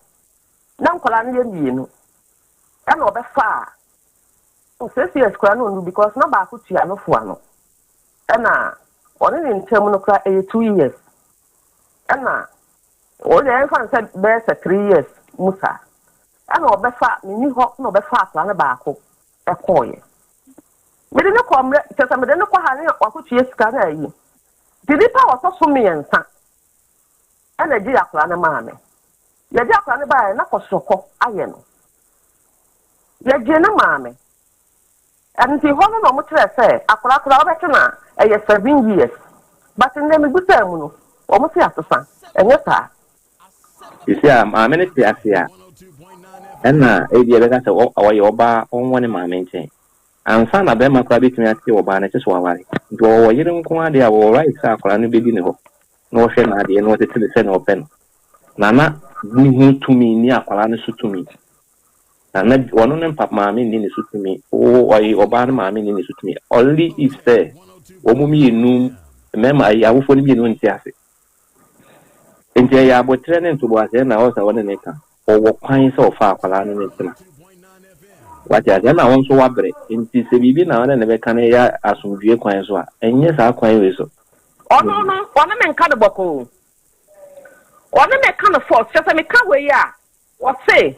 na nkwadaa no yɛ mmienu, ɛna ɔbɛfaa 6 years koraa na ɔnnu because na baako tua no fo ano ɛna ɔne ne ntam no koraa ɛyɛ 2 years ɛna ɔde ɛmfa no sɛ bɛyɛ sɛ 3 years mu saa ɛna ɔbɛfa menni hɔ na ɔbɛfa akwadaa no baako ɛkɔɔyɛ mede ne kɔ mmerɛ kyɛ sɛ mede ne kɔ ha ne wakɔtua sika na ayi nti nipa a wɔtɔ so mmiɛnsa ɛna ɛgye akwadaa no maa me yɛgye akwadaa no baeɛ na kɔsɔkɔ ayɛ no Yɛgyee no maa me. Nti hɔ no na ɔmo kyerɛɛ sɛ akwadaa koraa wobɛte no a ɛyɛ 7 years but nnɛ mebisaa mu no ɔmo se asesa ɛnyɛ saa. Seesei a maame no te ase a, ɛna ebia ɛbɛka sɛ ɔyɛ ɔbaa ɔnwɔ ne maame nkyɛn. Ansa na bɛrima koraa bɛtumi ate ɔbaa no, ɛkyɛ sɛ waware. Nti ɔwɔ ɔyere nko ara deɛ a, ɔwɔ right sɛ akwadaa no bɛdi ne hɔ na ɔhwɛ n'adeɛ na ɔtete no sɛdeɛ ɔpɛ no. Na na ne ho tumi nni akwadaa no so tumi. Na na ɔno ne papa maame nni ne so tumi, wo ɔye ɔbaa no maame nni ne so tumi. Only if sɛ wɔn mmienu mmarima ayi awofoɔ no mmienu nte ase. Nti ɛyɛ aboterɛ ne ntoboaseɛ na ɛwɔ sɛ wo ne no ka. Ɔwɔ kwan sɛ ɔfa akwadaa no ne tena. Wate aseɛ? Ɛna wo nso woabrɛ. Nti sɛ biribi na wo ne no bɛka no yɛ asomdwoeɛ kwan so a, ɛnyɛ saa kwan wei so. Ɔno no, ɔne me nka no bɔkɔɔ. Ɔne me ka no force. Kyerɛ sɛ meka wei a, Ɔse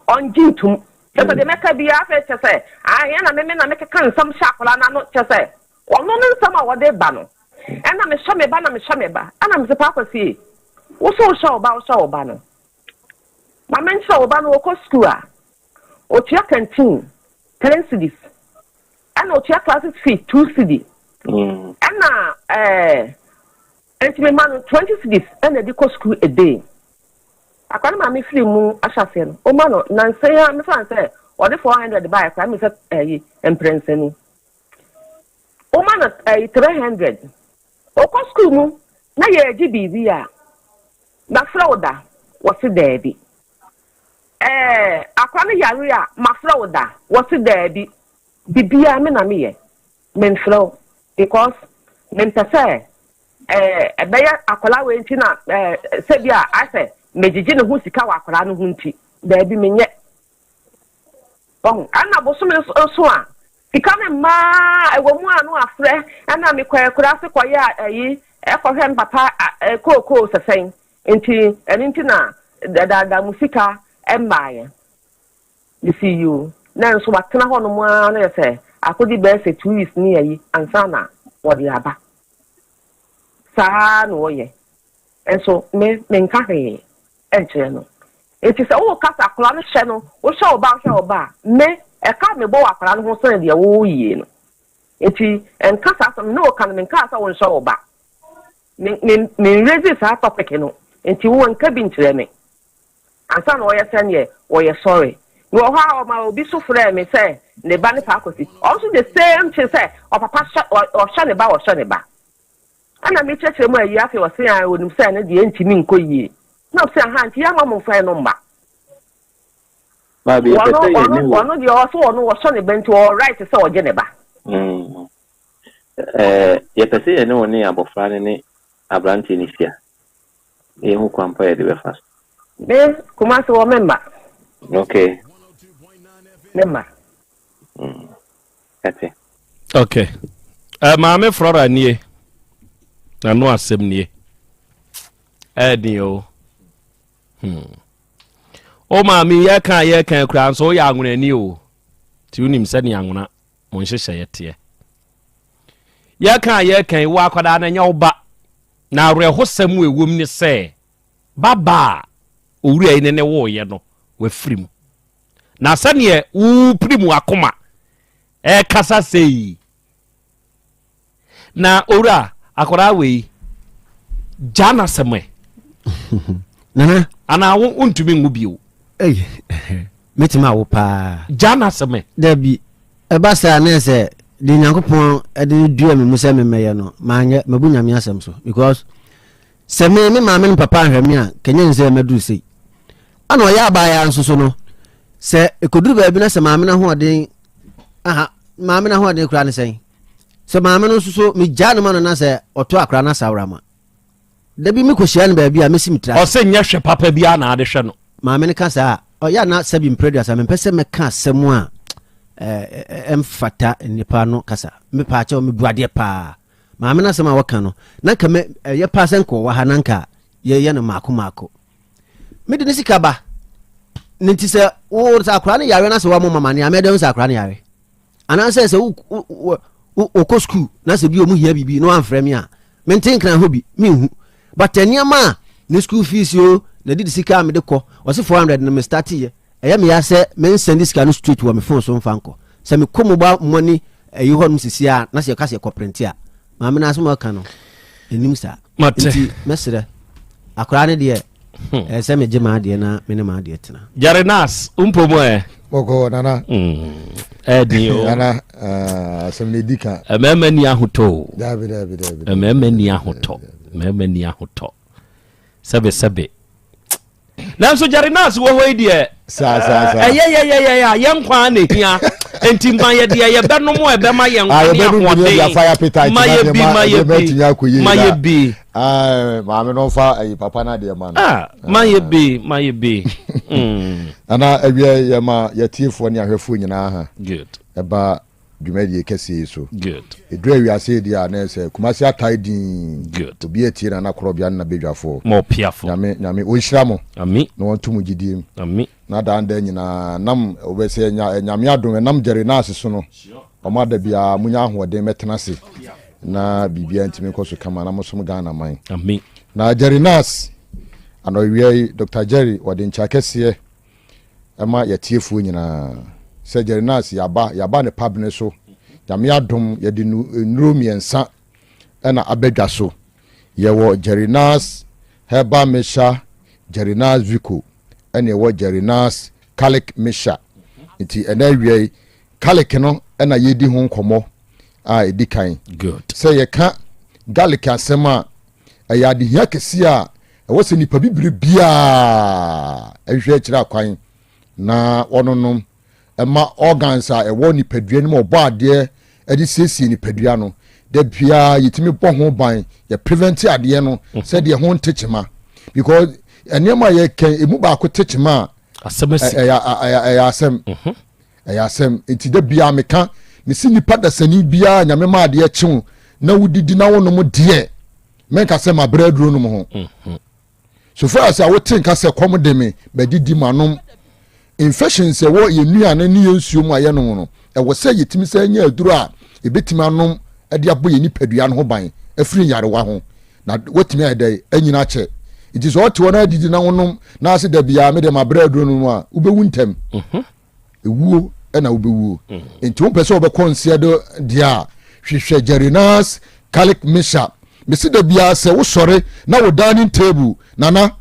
ɔngye ntum. Kyerɛ sɛ deɛ mɛka biara afei kyerɛ sɛ ae ɛna me me na mekeka nsɛm hyɛ akwadaa no ano kyerɛ sɛ ɔno ne nsɛm a ɔde ba no ɛna mehyɛ me ba na mehyɛ me ba ɛna mese Paa Kwasi wo so wohyɛ wo ba wohyɛ wo ba no ma menkyerɛ wo ba no ɔkɔ sukuu a ɔtua canteen 10 cedis ɛna ɔtua classes fee 2 cedi ɛna ɛɛ nti mema no 20 cedis ɛna ɛde kɔ sukuu a day. Akora no maame firi mu ahyɛaseɛ no, ɔma no nansa yi ara mefa no sɛ ɔde 400 baeɛ koraa, ɛmi sɛ ɛyi mprɛnsa ni. Ɔma no ɛyi 300. Ɔkɔ sukuu mu na yɛregye biribi a, mafrɛ wo da, wɔse daabi. Ɛɛ akora no yare a, mafrɛ wo da, wɔse daabi. Biribiara me na meyɛ. Memfrɛ wo because mempɛ sɛ ɛbɛyɛ akwadaa wei nti na sɛ bi a ayɛ sɛ megyegye ne ho sika wɔ akwadaa no ho nti. Daabi menyɛ. Wahu? Ɛna bosome nso a, sika no mmaa ɛwɔ mu a no afrɛ ɛna mekɔ akuraase kɔyɛ ayi ɛkɔhwɛ me papa kookoo sɛsɛn nti ɛno nti na dadaada mu sika mmaeɛ. Mese yoo. Nanso watena hɔnom ara na yɛ sɛ akɔdi bɛyɛ sɛ 2 weeks ne ayi ansa na wɔde aba. Saa ara na ɔyɛ. Nso me menka hwee nkyerɛ no. Nti sɛ woka sɛ akwadaa no hyɛ no, wohyɛ wo ba wohyɛ wo ba a, me ɛka a mebɔ wɔ akwadaa no ho sene deɛ woyie no. Nti nka saa asɛm no, ne woka no menkaa sɛ wonhyɛ wo ba. Me me menraise saa topic no. Nti wo nka bi nkyerɛ me. Ansa na ɔyɛ sɛneɛ wɔyɛ sɔre. Mewɔ hɔ a ɔma obi so frɛɛ me sɛ ne ba ne Paa Kwasi. Ɔno nso the same thing sɛ ɔpapa hyɛ ɔhyɛ ne ba ɔhyɛ ne ba. Ɛna me kyerɛkyerɛ mu ayi afei ɔse ae ɔnim sɛ ɛno deɛ ɛntumi nkɔ yie. Na ɔse ahaa nti yɛmma mo mfa ɛno mma. Baabi yɛpɛ Ɔno sɛ ɔno yɛne wo. ɔno deɛ ɔse ɔno ɔhyɛ ne ba nti ɔwɔ right sɛ ɔgye ne ba. Mm. Ɛɛ yɛpɛ sɛ yɛne wo ne abɔfra no ne aberanteɛ no hyia. na yɛhu kwan pa a yɛde bɛfa so. Me, Kumasi wɔ me mma. Okay. Me mma. Mm. Ɛte. Okay. Uh, Maame Flora nie. Na no asɛm nie. Ɛɛden o. Hmm. O maame yɛka yɛka kura nso woyɛ anwonani o. Ti wonim sɛnea anwona mo nhyehyɛeɛ teɛ. Yɛka yɛka yi wo akwadaa no ɛnyɛ wo ba. Na awerɛhosɛm a ɛwom ne sɛ, babaa a owura yi ne ne woeɛ no, wafiri mu. Na sɛdeɛ worepirim w'akoma ɛrekasa sei yi, na owura akwadaa wei gyaa n'asɛm ɛ. Nana. Anaa wo wontumi nwo bio. Ei, mɛtumi awo paa. Gyaa n'asɛm ɛ. Dabi, ɛba saa na ɛsɛ deɛ Nyankopɔn de dua me mu sɛ memmɛyɛ no, manyɛ, mabu Nyame asɛm so. Because sɛ me, me maame ne papa anhwɛ me a, kɛnyɛ ne sɛ mɛduru sei. Ana ɔyɛ abaayaa nso so no, sɛ ɛkɔduru baabi na sɛ maame no ahoɔden, aha, maame no ahoɔden koraa ne sɛn? Sɛ maame no nso so, megyaa no ma no na sɛ ɔto akora no asawrama. Da bi mekɔhyia no baabi a mɛsi me tiri ase. Ɔse nyɛ hwɛ papa biara na ade hwɛ no. Maame no ka saa a, ɔyɛ a na sɛbi mprɛ aduasa mempɛ sɛ mɛka asɛm a ɛmfata nnipa no kasa. Mepaakyɛw mebu adeɛ paa. Maame no asɛm a wɔka no, na nka mɛ ɛyɛ paa sɛ nka ɔwɔ ha na nka yɛyɛ no maako maako. Mede ne sika ba. Ne nti sɛ wo sɛ akwadaa no yare na sɛ woamɔ mama ne a mɛdɛn sɛ akwadaa no yare. Anaasɛ sɛ wokɔ sukuu na sɛ bi ɔmu hia biribi na wamfrɛ me a mente nkran hɔ bi menhu but nneɛma a ne school fees o na didi sika a mede kɔ ɔse 400 no me start yɛ ɛyɛ me ya sɛ mensɛnde sika no straight wɔ me phone so mfa nkɔ sɛ mekɔ mobile money ɛyi hɔ nom sisi a na sɛ yɛka sɛ yɛkɔ printe a maame no asɛm a ɔka no ɛnim saa nti mɛserɛ akwaraa no deɛ hmm. ɛsɛ sɛ megye m'adeɛ na me ne m'adeɛ tena. Jerry Nas mpo mu ɛ. Bɔkɔ nana. Ɛdi o. Nana ah, asɛm na edi kan. Mmarima ni ahotɔ o. Dabi dabi dabi. Mmarima ni ahotɔ. Mmarima ni ahotɔ. Sɛbe sɛbe. Nanso Jerry Nas wɔ hɔ yi deɛ. Saa saa saa. Ɛyɛ yɛ yɛ yɛ a yɛn kwan na ehia. Enti ma yɛ deɛ yɛbɛnom a ɛbɛma yɛn Ah, nkwa ne yɛbɛnom bi ne yɛde afa yɛ ahoɔden. appetite Ma na yɛ bi, nneɛma ma yɛ nneɛma bi, atumi akɔ yie ma na yɛ bi. Ah, maame no nfa ayi papa no adeɛ ma no. Ah, ma yɛ bi, ma yɛ bi. Nana awia yɛma yɛtiefoɔ ne ahwɛfoɔ nyinaa ha. Good. Ɛba dwumadie kɛseɛ yi so. Good. Ɛduru awiase yi deɛ a na ɛsɛ Kumasi atae dinn. Good. Obi atie Nana Korɔbea ne n'abadwafoɔ. Mo piafo. Nyame Nyame ɔnhyira mo. Ami. Na ɔnto mo gyidie mu. Ami. Na daa nda nyinaa nam wobɛsɛ nya Nyame adom ɛnam Jerry Nurse so no ɔma da biara monya ahoɔden mɛtena ase na biribiara ntumi nkɔ so kama na mosom Ghana man. Ami. Na Jerry Nurse anɔwia yi Dr. Jerry wɔde nkyɛ akɛseɛ ɛma yɛtiefoɔ nyinaa sɛ Jerry Nurse yaba yaba ne pabene so Nyame adom yɛde nnuro mmiɛnsa ɛna abɛdwa so yɛwɔ Jerry Nurse Herbal Mixture Jerry Nurse Vico ɛna ɛwɔ Jerry Nurse Garlic Mixture nti ɛna awia yi garlic no ɛna yɛdi ho nkɔmmɔ a ɛdi kan sɛ yɛka garlic asɛm a ɛyɛ adehia kɛseɛ a ɛwɔ sɛ nipa bibire biara ɛhwehwɛ akyerɛ akwan na ɔnonom ɛma organs a ɛwɔ nipadua no mu ɔbɔ adeɛ ɛde siesie nipadua no da biara yɛtumi bɔ ho ban yɛ prevent adeɛ no sɛdeɛ ho nte kyema because nneɛma a yɛkɛn emu baako te kyema a ɛyɛ asɛm ɛyɛ asɛm nti da biara meka mesi nipa dasani biara nyame ma adeɛ kyew na wodidi na wonom deɛ mɛnka sɛ mabrɛ aduro nom ho so far as a wote nka sɛ kɔm de me madidi manom infections ɛwɔ yɛn nnuane ne yɛn nsuo mu a yɛnom no ɛwɔ sɛ yɛtumi sɛ nya aduro a yɛbɛtumi anom de abɔ yɛn nipadua no ho ban afiri nyarewa ho na watumi ayɛ dɛ anyina akyɛ nti sɛ ɔte hɔ na adidi na wonom na ase da biara mede mabrɛ aduro no mu a wobɛwu ntɛm ewuo na wobɛwuo nti wompɛ sɛ wobɛkɔ nseɛ do deɛ a hwehwɛ Jerinas garlic mixture mesi da biara sɛ wosɔre na wo dining table nana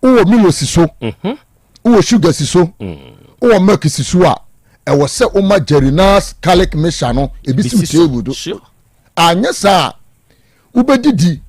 wowɔ milo si so wowɔ sugar si so wowɔ milk si so a ɛwɔ sɛ woma Jerinas garlic mixture no ebi si wo table do anyɛ saa a wobɛdidi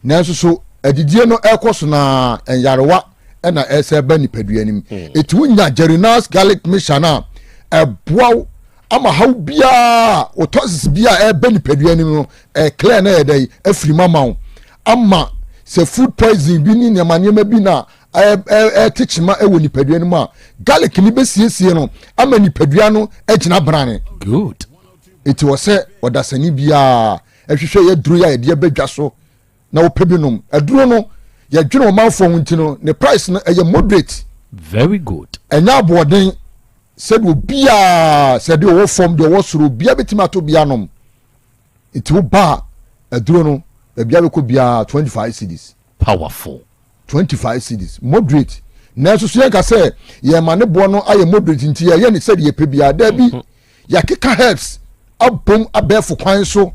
nanso so adidie no ɛkɔ so na nyarewa ɛna ɛsɛ ba nipadua no mu ɛti wonya Jerinas garlic mixture no a ɛboa wo ama haw biara wo toxins bi a ɛbɛ nipadua no mu no ɛclear na ɛyɛ dɛ afiri mu ama wo ama sɛ food poison bi ne nneɛma nneɛma bi na ɛte kyema ɛwɔ nipadua no mu a garlic ni bɛsiesie no ama nipadua no agyina brane. Good. Eti wɔ sɛ ɔdasani biara ɛhwehwɛ yɛ duro yi a yɛde abɛdwa so na wɔpɛ bi nom aduro no yɛdwene ɔmanfoɔ ho nti no ne price no ɛyɛ moderate. Very good. Ɛnyɛ aboɔden sɛdeɛ obiara sɛdeɛ ɔwɔ fam deɛ ɔwɔ soro obiara bɛtumi ato bi anom nti wo ba aduro no baabi a bɛkɔ biara 25 cedis. Powerful. 25 cedis moderate nanso so yɛnka sɛ yɛma ne boɔ no ayɛ moderate nti yɛyɛ ne sɛdeɛ yɛpɛ biara daabi yɛakeka herbs abom abɛɛfo kwan so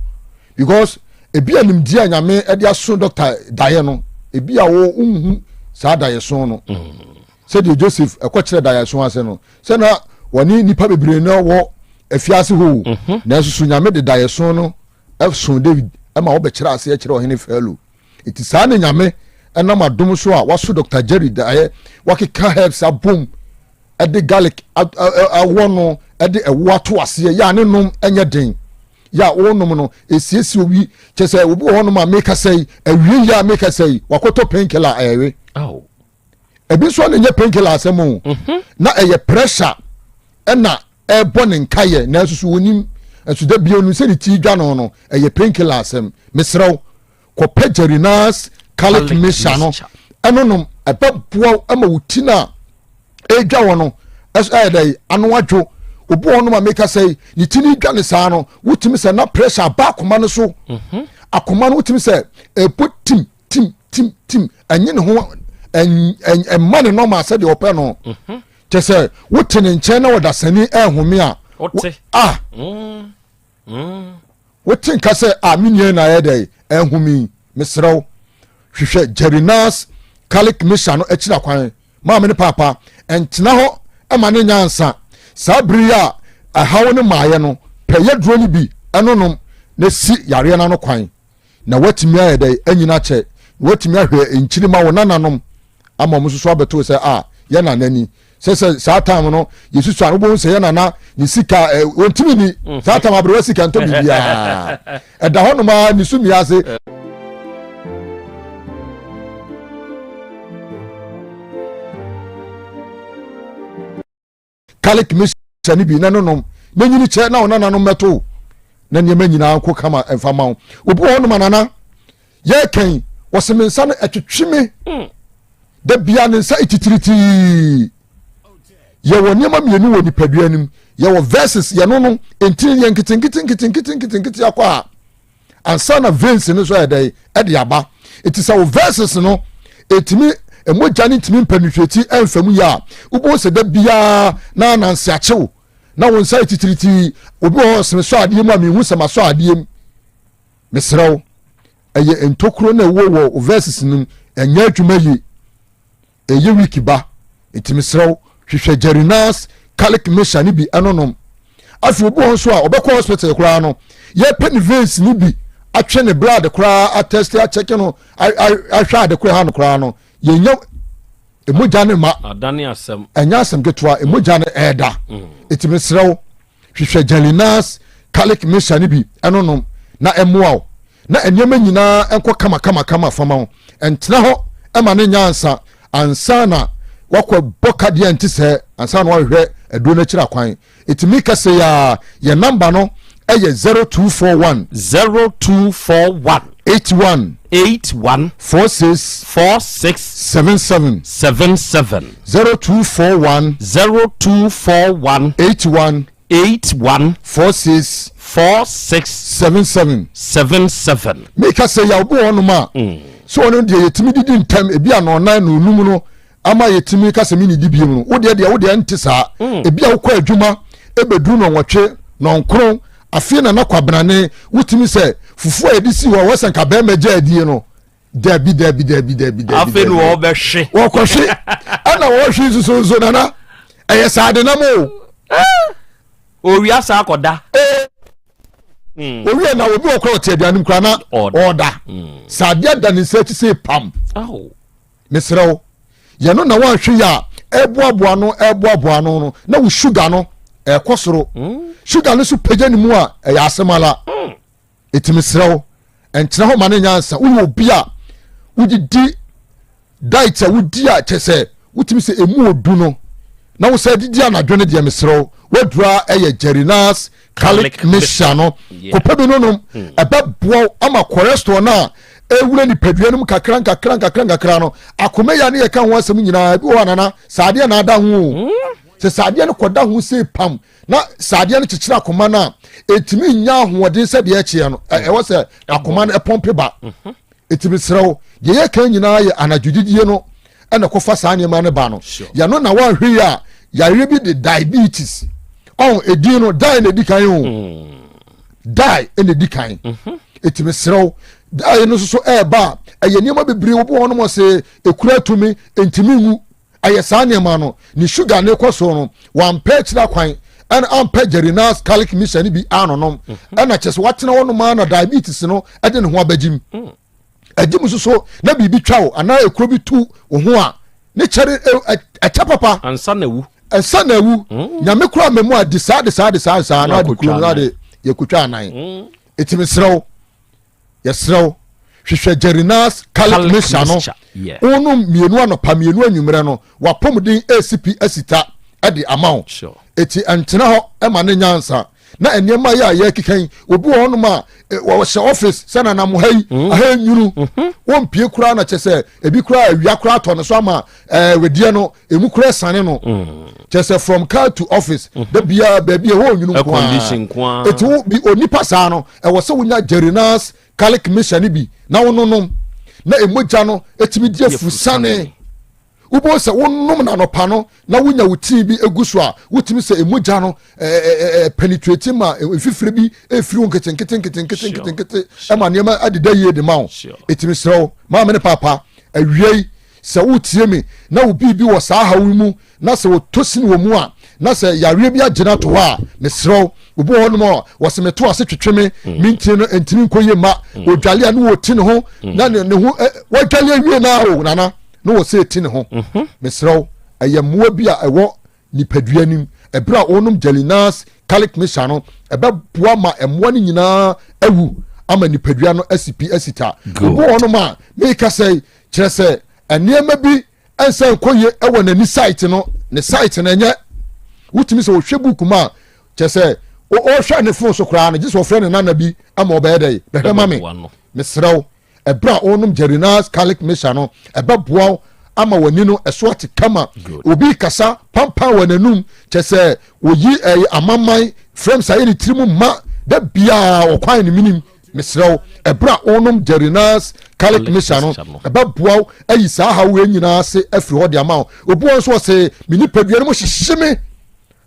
because ebi a nimdeɛ a nyame de aso dɔkta daeɛ no ebi a wo nhu saa daeɛso no sɛdeɛ Joseph ɛkɔkyerɛ daeɛso ase no sɛ na wɔne nipa bebree no wɔ afiase hɔ o nanso so nyame de daeɛso no ɛso David ɛma wɔbɛkyerɛ aseɛ kyerɛ ɔhene Farao nti saa ne nyame ɛnam adom so a waso Dr. Jerry daeɛ wakeka herbs abom ɛde garlic awɔ no ɛde ɛwo ato aseɛ yɛ a ne nom ɛnyɛ den yɛ a wɔnom no esiesie owi kyɛ sɛ obi wɔ hɔnom a mekasa yi awie yi a mekasa yi wakɔtɔ painkiller ɛwe ebi nso na nyɛ painkiller asɛm o na ɛyɛ pressure ɛna ɛbɔ ne nkayɛ nanso so wɔnim nso da bio no sɛ ne ti dwa no no ɛyɛ painkiller asɛm mesrɛw kɔpɛ Jerinas garlic mixture no ɛno nom ɛbɛboa ama wo ti no a ɛdwa wɔ no ɛyɛ dɛ ano adwo obi wɔ nom a meka sɛ ne ti no dwa ne saa no wotumi sɛ na pressure aba akoma no so akoma no wotumi sɛ ɛbɔ tim tim tim tim ɛnye ne ho ɛmma ne nɔma sɛdeɛ ɔpɛ no kyɛ sɛ wote ne nkyɛn na wɔdasani ɛhome a a wote nka sɛ a me nua na ayɛ dɛ ɛhome mesrɛ wo hwehwɛ Jerinas garlic mixture no akyira kwan maame ne paapa ɛntena hɔ ɛma ne nyansa saa bere yi a ɛhaw ne maayɛ no pɛyɛ duro no bi ɛnonom na si yareɛ no ano kwan na watumi ayɛ dɛ anyina kyɛ na watumi ahwɛ nkyiri ma wo nananom ama ɔmo nso so abɛto sɛ a yɛ nana ni Sɛ sɛ saa time no yɛsusu a wobɛhu sɛ yɛ nana ne sika ɛ wɔntumi ni mm. saa time aberewa sika ntɔ biribiara ɛda hɔ nom a ne so mmia ase. Garlic mixture no bi na no nom na nyini kyɛ na wo nananom mmɛto na nneɛma nyinaa nkɔ kama mfa ma wo. Obi wɔ hɔnom a nana yɛkɛn wɔse me nsa no ɛtwetwe me mm. da bia ne nsa ɛtitiritii yɛwɔ nneɛma mmienu wɔ nipadua no mu yɛwɔ verses yɛno no ntini yɛ nketenkete nketenkete nketenkete akɔ a ansa na veins no nso ayɛ dɛ ɛde aba eti sɛ wo verses no etumi mogya no ntumi mpenetrate ɛnfa mu yɛ a wobɛhu sɛ da biara na ananse akyew na wo nsa yɛ titiritii obi wɔ hɔ sene sɔ adeɛ mu a mehu sɛ masɔ adeɛ mu mesrɛ wo ɛyɛ ntokuro na ɛwɔ wɔ wo verses no mu ɛnyɛ adwuma yie Ɛyɛ week ba nti mesrɛ wo hwehwɛ Jerinas calic mixture no bi ɛnonom. Afei obi wɔ nso a ɔbɛkɔ hospital koraa no yɛpɛ ne veins no bi atwe ne blood koraa atɛste akyɛke no ahwɛ ade koraa ha no koraa no yɛnya mogya no ma ɛnyɛ asɛm ketewa mogya no ɛɛda ɛti mm. mesrɛ wo hwehwɛ Jelinas calic mixture no bi ɛnonom na ɛmmoa wo na nneɛma nyinaa nkɔ kama kama kama fama wo ɛntena hɔ ɛma ne nya ansa ansa na wakɔ bɔ kadeɛ nte sɛ ansa na wahwehwɛ aduro no akyiri akwan ɛtumi kɛse yɛ yɛ namba no ɛyɛ 0241 0241 81 81 46 46 77 77 0241 0241 81 81 46 46 77 77. Meka sɛ yaw bi wɔ hɔnom a mm. sɛ ɔno deɛ yɛtumi didi ntɛm ebi a nɔnan na onum no ama yɛtumi ka sɛ menidi biem no wodeɛ deɛ wodeɛ nte saa mm. ebi a wokɔ adwuma ɛbɛduru nɔnwɔtwe nɔnkron afei na nakwabenane wotumi sɛ fufuo a yɛde si hɔ a wɔsɛ nka bɛrima gya adie no dabi dabi dabi dabi dabi. Afei na wɔbɛhwe. Wɔkɔhwe ɛna wɔhwe nso nso nana ɛyɛ saa de nam o. Eh, owia saa akɔda. Ee. Hmm. Owia na obi wɔ kora ɔte aduane mu kora na ɔda. Hmm. Sɛ adeɛ da ne nsa akyi sɛ pam. Mesrɛ wo yɛno na wɔanhwe yɛ a ɛboaboa no ɛboaboa no no na wo sugar no ɛkɔ soro. Hmm. Sugar no so pagya ne mu a ɛyɛ asɛm ala. Enti mesrɛ wo, ɛntena hɔ ma no nyɛ ansa. Woyɛ obi a wodidi diet a wodi a kyɛ sɛ wotumi sɛ emu odu no na wo sɛ didi anadwo no deɛ mesrɛ wo wadura ɛyɛ Jerinas garlic mixture no kɔpɛ bi no nom hmm. ɛbɛboa wo ama cholesterol no a ɛwura nipadua no mu kakra nkakra nkakra nkakra no akoma yi a ne yɛka ho asɛm nyinaa ebi wɔ hɔ anana saa adeɛ na ada ho o hmm. sɛ saa adeɛ no kɔda ho sei pam na sɛ adeɛ no kyekyere akoma no a ɛtumi nya ahoɔden sɛ deɛ ɛkyeɛ no ɛwɔ sɛ akoma no ɛpɔmpe ba ɛtumi mhm. serɛ wo deɛ yɛka nyinaa yɛ anadwodidie no ɛna kɔfa saa nneɛma no ba no yɛno na woanhwɛ yi a yareɛ bi de diabetes ɔn ɛdin no die na ɛdi kan o mm. die ɛna ɛdi kan ɛtumi mhm. serɛ wo die no nso so ɛɛba a ɛyɛ nneɛma bebree wɔbi wɔ hɔ nom sɛ ɛkura tumi ntumi nwu Ɛyɛ saa nneɛma no, ne sugar ne kɔ soro no, wampɛ akyiri akwan, ɛna ampɛ Jerinas garlic mixture no bi anonom, mhm. ɛna kyɛ sɛ watena hɔ nom na diabetes no ɛde ne ho abɛgyim. Mm. Ɛgye mu soso na biribi twa wo anaa ekuro bi tu wo ho a, ne kyɛre ɛkyɛ papa. Ansa na ewu. Ansa na ewu. Mm. Nyame kura mɛmu a de saa de saa de saa saa na de kuro no na de yɛkotwa anan. Mm. Etimi serɛw. yɛserɛ wo hwehwɛ Jerinas Garlic Mixture no wonom mmienu anɔpa mmienu anwummerɛ no wapɔmuden ɛresi pi asita de ama wo ɛti ɛntena hɔ ɛma ne nyansa na nneɛma yi a yɛkeka yi obi wɔ hɔnom a wɔhyɛ office sɛ nanam ha yi mm. aha nwunu mm-hmm. wɔmpie koraa na kyɛ sɛ ebi koraa awia koraa tɔ ne so ama ɛɛ wedeɛ no emu koraa sane no mm. kyɛ sɛ from car to office mm-hmm. da biara baabi ɛhɔ onwunu nkoa eti wo bi onipa saa no ɛwɔ sɛ wonya Jerinas garlic mixture no bi na wononom na emogya no etumi di afusane wobɛhu sɛ wonom no anɔpa no na wonya wo tii bi egu so a wotumi sɛ emogya no ɛɛ penetrate ma mfifire bi efiri wo nketenkete nketenkete nketenkete ɛma nneɛma adeda yie de ma wo etumi srɛ wo maame ne paapa awia yi Sɛ woretie me na wo biribi wɔ saa haw yi mu na sɛ wɔtɔ sini wɔ mu a, na sɛ yareɛ bi agyina to hɔ a, mesrɛ wo, obi wɔ hɔnom a wɔsɛ meto ase twetwe me, mm. me ntini no ntini nkɔ yie ma, mm. odwale a ne wɔti ne ho, mm. na ne ho, wadwale awie na o nana, na wɔ sɛ ɛti ne ho. Mm-hmm. Mesrɛ wo, Ɛyɛ mmoa bi a ɛwɔ nipadua no mu. Ɛberɛ a wonom Gelinas Garlic Mixture no, ɛbɛboa ma mmoa no nyinaa awu ama nipadua no asi pi asi ta. Obi wɔ hɔnom a meka sɛ kyerɛ sɛ nneɛma bi nsa nkɔ yie wɔ n'ani site no, ne site no ɛnyɛ wotumi sɛ ɔhwɛ book mu a kyerɛ sɛ ɔhwɛ ne phone so koraa no gye sɛ ɔfrɛ ne nana bi ama ɔbɛyɛ dɛ bɛhwɛ ma me. Mesrɛ wo Ɛberɛ a wonom Gerinas Garlic Mixture no, ɛbɛboa wo ama w'ani no ɛso ate kama. Obi kasa pampan wɔ n'anum, kyɛ sɛ oyi ɛyɛ amaman, frames ayɛ ne tiri mu ma, da biara ɔkwan ne minim. Mesrɛ wo, ɛberɛ a wonom Gerinas Garlic Mixture no, ɛbɛboa wo ayi saa haw wei nyinaa ase afiri hɔ de ama wo. Obi wɔ nso ɔse, me nipadua no mu hyehye me.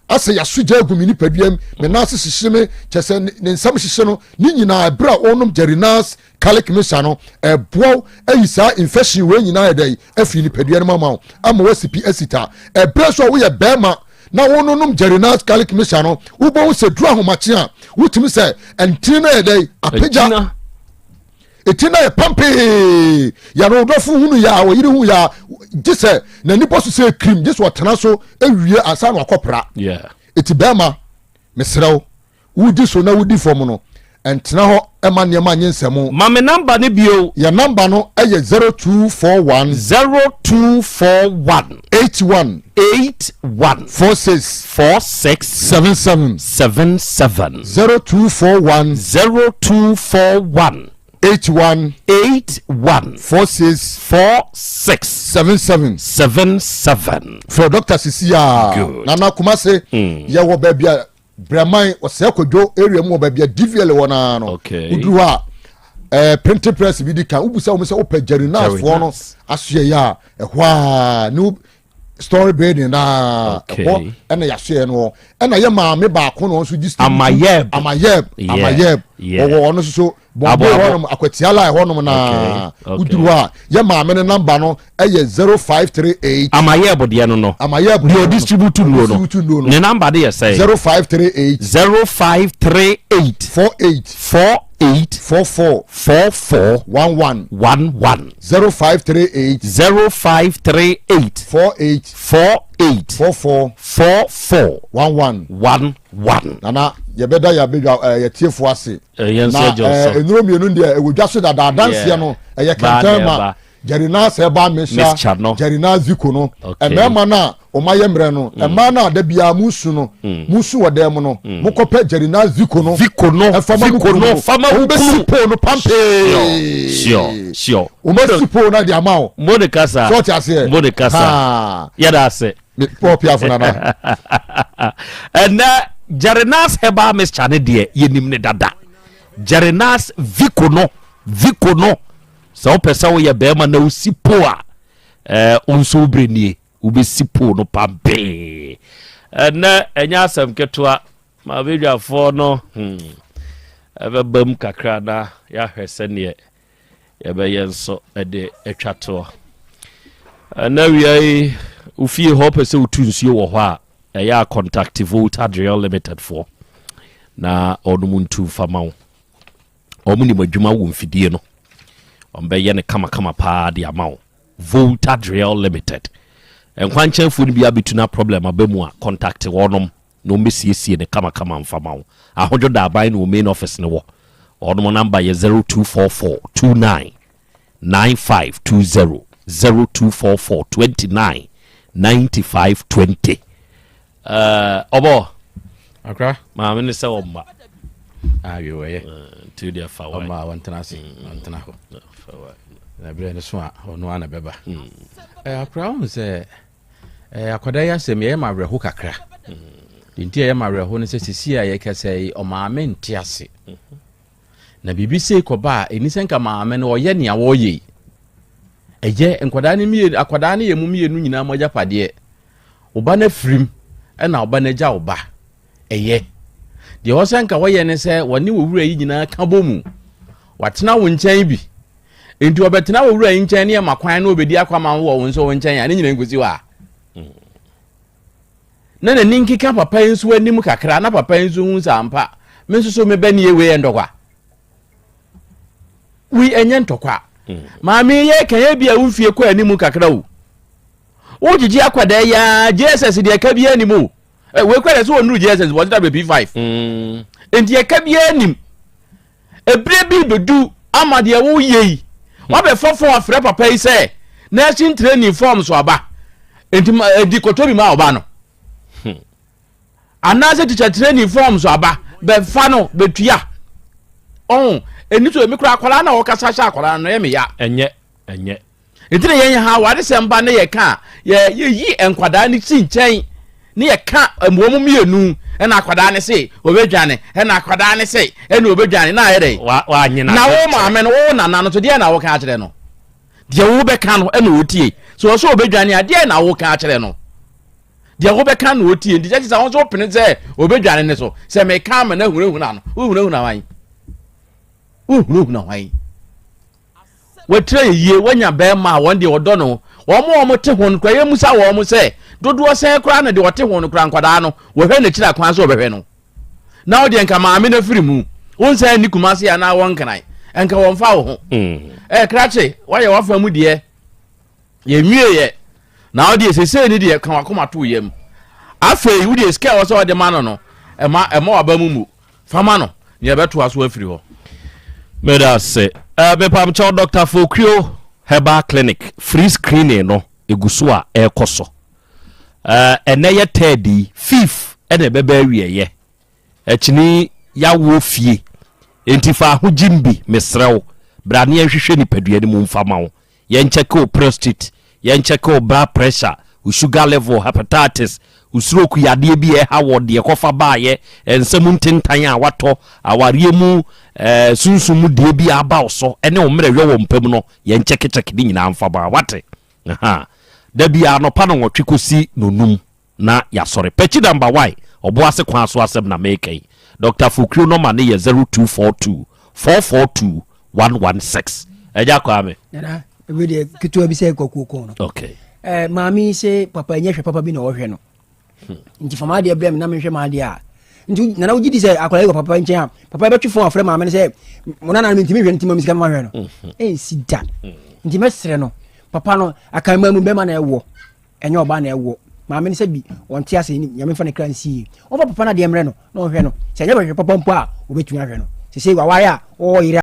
Asɛ yɛaso gya agu me nipaduam, me nan ase hyehye me, kyɛ sɛ ne nsam hyehye no, ne nyinaa ɛberɛ a ɔrenom Jerinas Garlic Mixture no, ɛboa wo ayi saa infection wei nyinaa yɛ dɛn afiri nipadua no mu ama wo, ama woasi pi asi ta. Ɛberɛ nso a woyɛ bɛrima na wononom Jerinas Garlic Mixture no, wobɛhu sɛ duru ahomakye a, wotumi sɛ ntini no yɛ dɛn apagya. Eti na yɛ pampee yɛn ɔdɔfo hunu yɛ a ɔyere hu yɛ a gye sɛ n'ani bɔ so sɛ kirim gye sɛ ɔtena so ewie ansa na wakɔpra. Eti bɛrima mesrɛ wo wodi so na wodi fam no ntena hɔ ɛma nneɛma nye nsɛm. Ma me namba no bio. Yɛn namba no yɛ 0241. 0241. 81. 81. 46. 46. 77. 77. 0241. 0241. 81. 81. 46. 46. 77. 77. Frɛ Dɔkta sisi a. Good. Nana Kumase. Yɛwɔ baabi a Brɛman ɔsɛe kwadwo area mu wɔ baabi a DVL wɔ naa no. Okay. Woduru hɔ a eh, printing press bi di kan wobusa wɔn sɛ wopɛ Jerry Nas foɔ no asoɛyɛ a ɛhɔ a new story building naa ɛhɔ ɛna yɛasoɛ no wɔ ɛna yɛ maame baako na ɔno nso distribute Amayɛb. Amayɛb Amayɛb ɔwɔ ɔno nso so Bombay hɔnom Akwatia line hɔnom naa woduru hɔ a yɛ maame no namba no ɛyɛ 0538. Amayɛb deɛ no no. Amayɛb deɛ ɔdistribute nnuro no. Ne namba de yɛ sɛn? 0538. 0538. 48. 48. 44. 44. 11. 11. 0538. 0538. 48. 48. 44. 44. 11. 11. Nana yɛbɛda yɛ abedwa ɛɛ eh, yɛtiefo ase. Eh, yɛn Na nso agye eh, so. nnuro mmienu deɛ ɛwɔ dwa so dada adanseɛ no ɛyɛ kɛntɛn ma Jerry Nas ɛba Mixture no. Jerry Nas Zico no Okay. mmarima no a wɔn ayɛ mmerɛ no mmaa no a da biara mo su no mo su wɔ dan mu no mo kɔpɛ Jerry Nas Zico no Zico no ɛfa ma mo Zico kunu no no fa ma wo wɔn bɛsi kunu. pole no pampee Sure, sure. wɔn bɛsi pole no de ama wo Mo de kasa. sɛ ɔte aseɛ Mo de kasa. Haa. Yɛda ase. Me Paul Piafo nana. Ɛnɛ Jerenas herbal mixture ne deɛ yɛnim ne dada. Jerenas Vico no Vico no sɛ wopɛ sɛ woyɛ bɛrima na wosi po a ɛɛ wo nso wo berɛ nie wobɛsi po no pampee. Ɛnɛ ɛnyɛ asɛm ketewa ma badwafoɔ no hmm, ɛbɛba mu kakra na yɛahwɛ sɛdeɛ Yɛbɛyɛ nso de atwa toɔ. Ɛnɛ awia yi, wo fie hɔ pɛ sɛ wotu nsuo wɔ hɔ a, ɛyɛ a contact Volta Drill Limited foɔ na ɔnom ntu mfa ma wo. Wɔn nim adwuma wɔ mfidie no. Wɔn bɛyɛ no kamakama paa de ama wo. Volta Drill Limited. Nkwankyɛnfoɔ no bi abɛtu na problem aba mu a, contact wɔnom. na wɔmmɛsiesie no kamakama mfa ma wo. Ahodwo Daaban na wɔn main office no wɔ. Wɔnom number yɛ 0244 29 9520, 0244 29 95 20. Uh, ɔbɔ. Akra. Maame ne sɛ ɔmma. Ayo ɛyɛ. Nti deɛ fa wa. Ɔmma wɔntena ase, wɔntena hɔ. Fa wa. Na berɛ no so a ɔno ara na bɛba. Akra wohu sɛ Eh, akwadaa yi asɛm yɛyɛ ma awerɛho kakra. Deɛ nti ɛyɛ ma awerɛho no sɛ sisi a yɛkasa yi ɔmaame nte ase. Na biribi sei kɔba a ɛni sɛ nka maame no ɔyɛ nea wɔreyɛ yi. Ɛyɛ nkwadaa no mmienu akwadaa no yɛ mu mmienu nyinaa mo agyapadeɛ. Wo ba no afirim ɛna wo ba no agya wo ba. Ɛyɛ. Deɛ ɛwɔ sɛ nka wɔyɛ ne sɛ wɔne wɔ wura yi nyinaa ka bɔ mu. Watena wo nkyɛn bi. Enti ɔbɛtena wo wura yi nkyɛn ne ɛma kwan na ɔbɛdi akwama wɔ wo nso wo nkyɛn a ne nyina nkosi hɔ a. Na n'ani nkeka papa yi nso anim kakra na papa yi nso hu sɛ ampa me nso so mebɛ ne wei yɛ ntɔkwa. Wei ɛnyɛ ntɔkwa. Maame yɛ kan ebi a wo mfie kɔ anim kakra o. Wogyegye akwadaa yi ara JSS deɛ ɛka biara nim o. Wei kora deɛ sɛ wɔnnuru JSS wɔte dabɛ P5. Nti ɛka biara nim. Ebire bi bɛdu ama deɛ woyɛ yi. Wabɛfa fon afrɛ papa yi sɛ nursing training form so aba. Nti ɛdi kɔtɔ bi ma ɔba no. Anaasɛ teacher training form so aba bɛfa no bɛtua. Ɔho ɛni so emi kora akwadaa na ɔkasa hyɛ akwadaa no ɛyɛ me ya. Ɛnyɛ ɛnyɛ. Nti na yɛn ha awaresɛm ba ne yɛka a, yɛ yɛyi nkwadaa no si nkyɛn ne yɛka wɔn mmienu ɛna akwadaa no se ɔbɛdwane ɛna akwadaa no se ɛna ɔbɛdwane na ayɛ dɛ na wo maame no wo nana no so deɛ na woka akyerɛ no deɛ wobɛka no ɛna ɔtie so ɔsɛ ɔbɛdwane a deɛ na woka akyerɛ no deɛ wobɛka na ɔtie nti kyɛ sɛ wo nso wopene sɛ ɔbɛdwane ne so sɛ meka ama no ahunahuna no wohunahuna hwan wohunahuna hwan Watira yɛ yie, wanya bɛrima a wɔn deɛ ɔdɔ no. Wɔn a wɔte ho no koraa yɛmmusa wɔn sɛ dodoɔ sɛn koraa na deɛ ɔte ho no koraa nkwadaa no wɔhwɛ n'akyiri akwan sɛ ɔbɛhwɛ no. Na wo deɛ nka maame no afiri mu. Wonsan nni Kumasi anaa wɔn Nkran. Nka wɔmfa wo ho. Ɛɛ krakye, woayɛ w'afa mu deɛ. Yɛnwieɛ. Na wo deɛ sesei ne deɛ ka w'akoma to wo yam. Afei wo deɛ sika a ɛwɔ sɛ wɔde ma no no, ɛma ɛma w'aba mu mmu. Fa ma no, na yɛbɛtoa so afiri hɔ. Meda ase. Eh, mepamkyɛw Dr. Fokuo Herbal Clinic free screening no egu so a ɛrekɔ so. Eh, ɛnɛ yɛ third yi, fifth ɛna ɛbɛba awieɛ. Ɛkyini yawoɔ fie. Enti fa ahogyim bi, mesrɛ wo. Bra ne yɛnhwehwɛ nipadua no mu mfa ma wo. Yɛnkyɛke wo prostate, yɛnkyɛke wo blood pressure, wo sugar level, hepatitis, wo stroke yadeɛ bi a ɛha wɔ deɛ kɔfa baayɛ, nsa mu ntentan a watɔ, awareɛ mu eh, sunsum mu deɛ bi a aba wo so, ɛne wo mmerɛyɔ wɔ mpa mu no, yɛnkyɛkekyɛke ne nyinaa mfa ma wate. Aha. Da biara anɔpa nɔnwɔtwe kɔsi nonum. na yɛasɔre. Pɛkyi number one, Ɔboase kwan so asɛm na meka yi. Doctor Fokuo nɔma no yɛ 0242 442 116. Agya Kwame. Nana, ebi deɛ ketewa bi sɛ kwakuo kɔn no. Okay. Eh, maame yi sɛ papa nyɛ hwɛ papa bi na ɔhwɛ no. Hmm. Nti fa m'adeɛ brɛ me na menhwɛ m'adeɛ a. Nti nana wogye di sɛ akwadaa yi wɔ papa nkyɛn a papa bɛtwe fon afrɛ maame no sɛ mo nana no mentumi nhwɛ no nti ma me sika ma hwɛ no. Hmm. Ɛnsi da. Hmm. Nti mɛsrɛ no papa no akanman mu bɛma na ɛwɔ. Ɛnyɛ ɔbaa na ɛwɔ maame no sɛ bi ɔnte ase nyame mfa ne kra nsi yie ɔmfa papa no adeɛ mmerɛ no na ɔnhwɛ no sɛ ɛnyɛ bɛhwɛ papa mpo a ɔbɛtumi ahwɛ no sesei waware a ɔwɔ yere.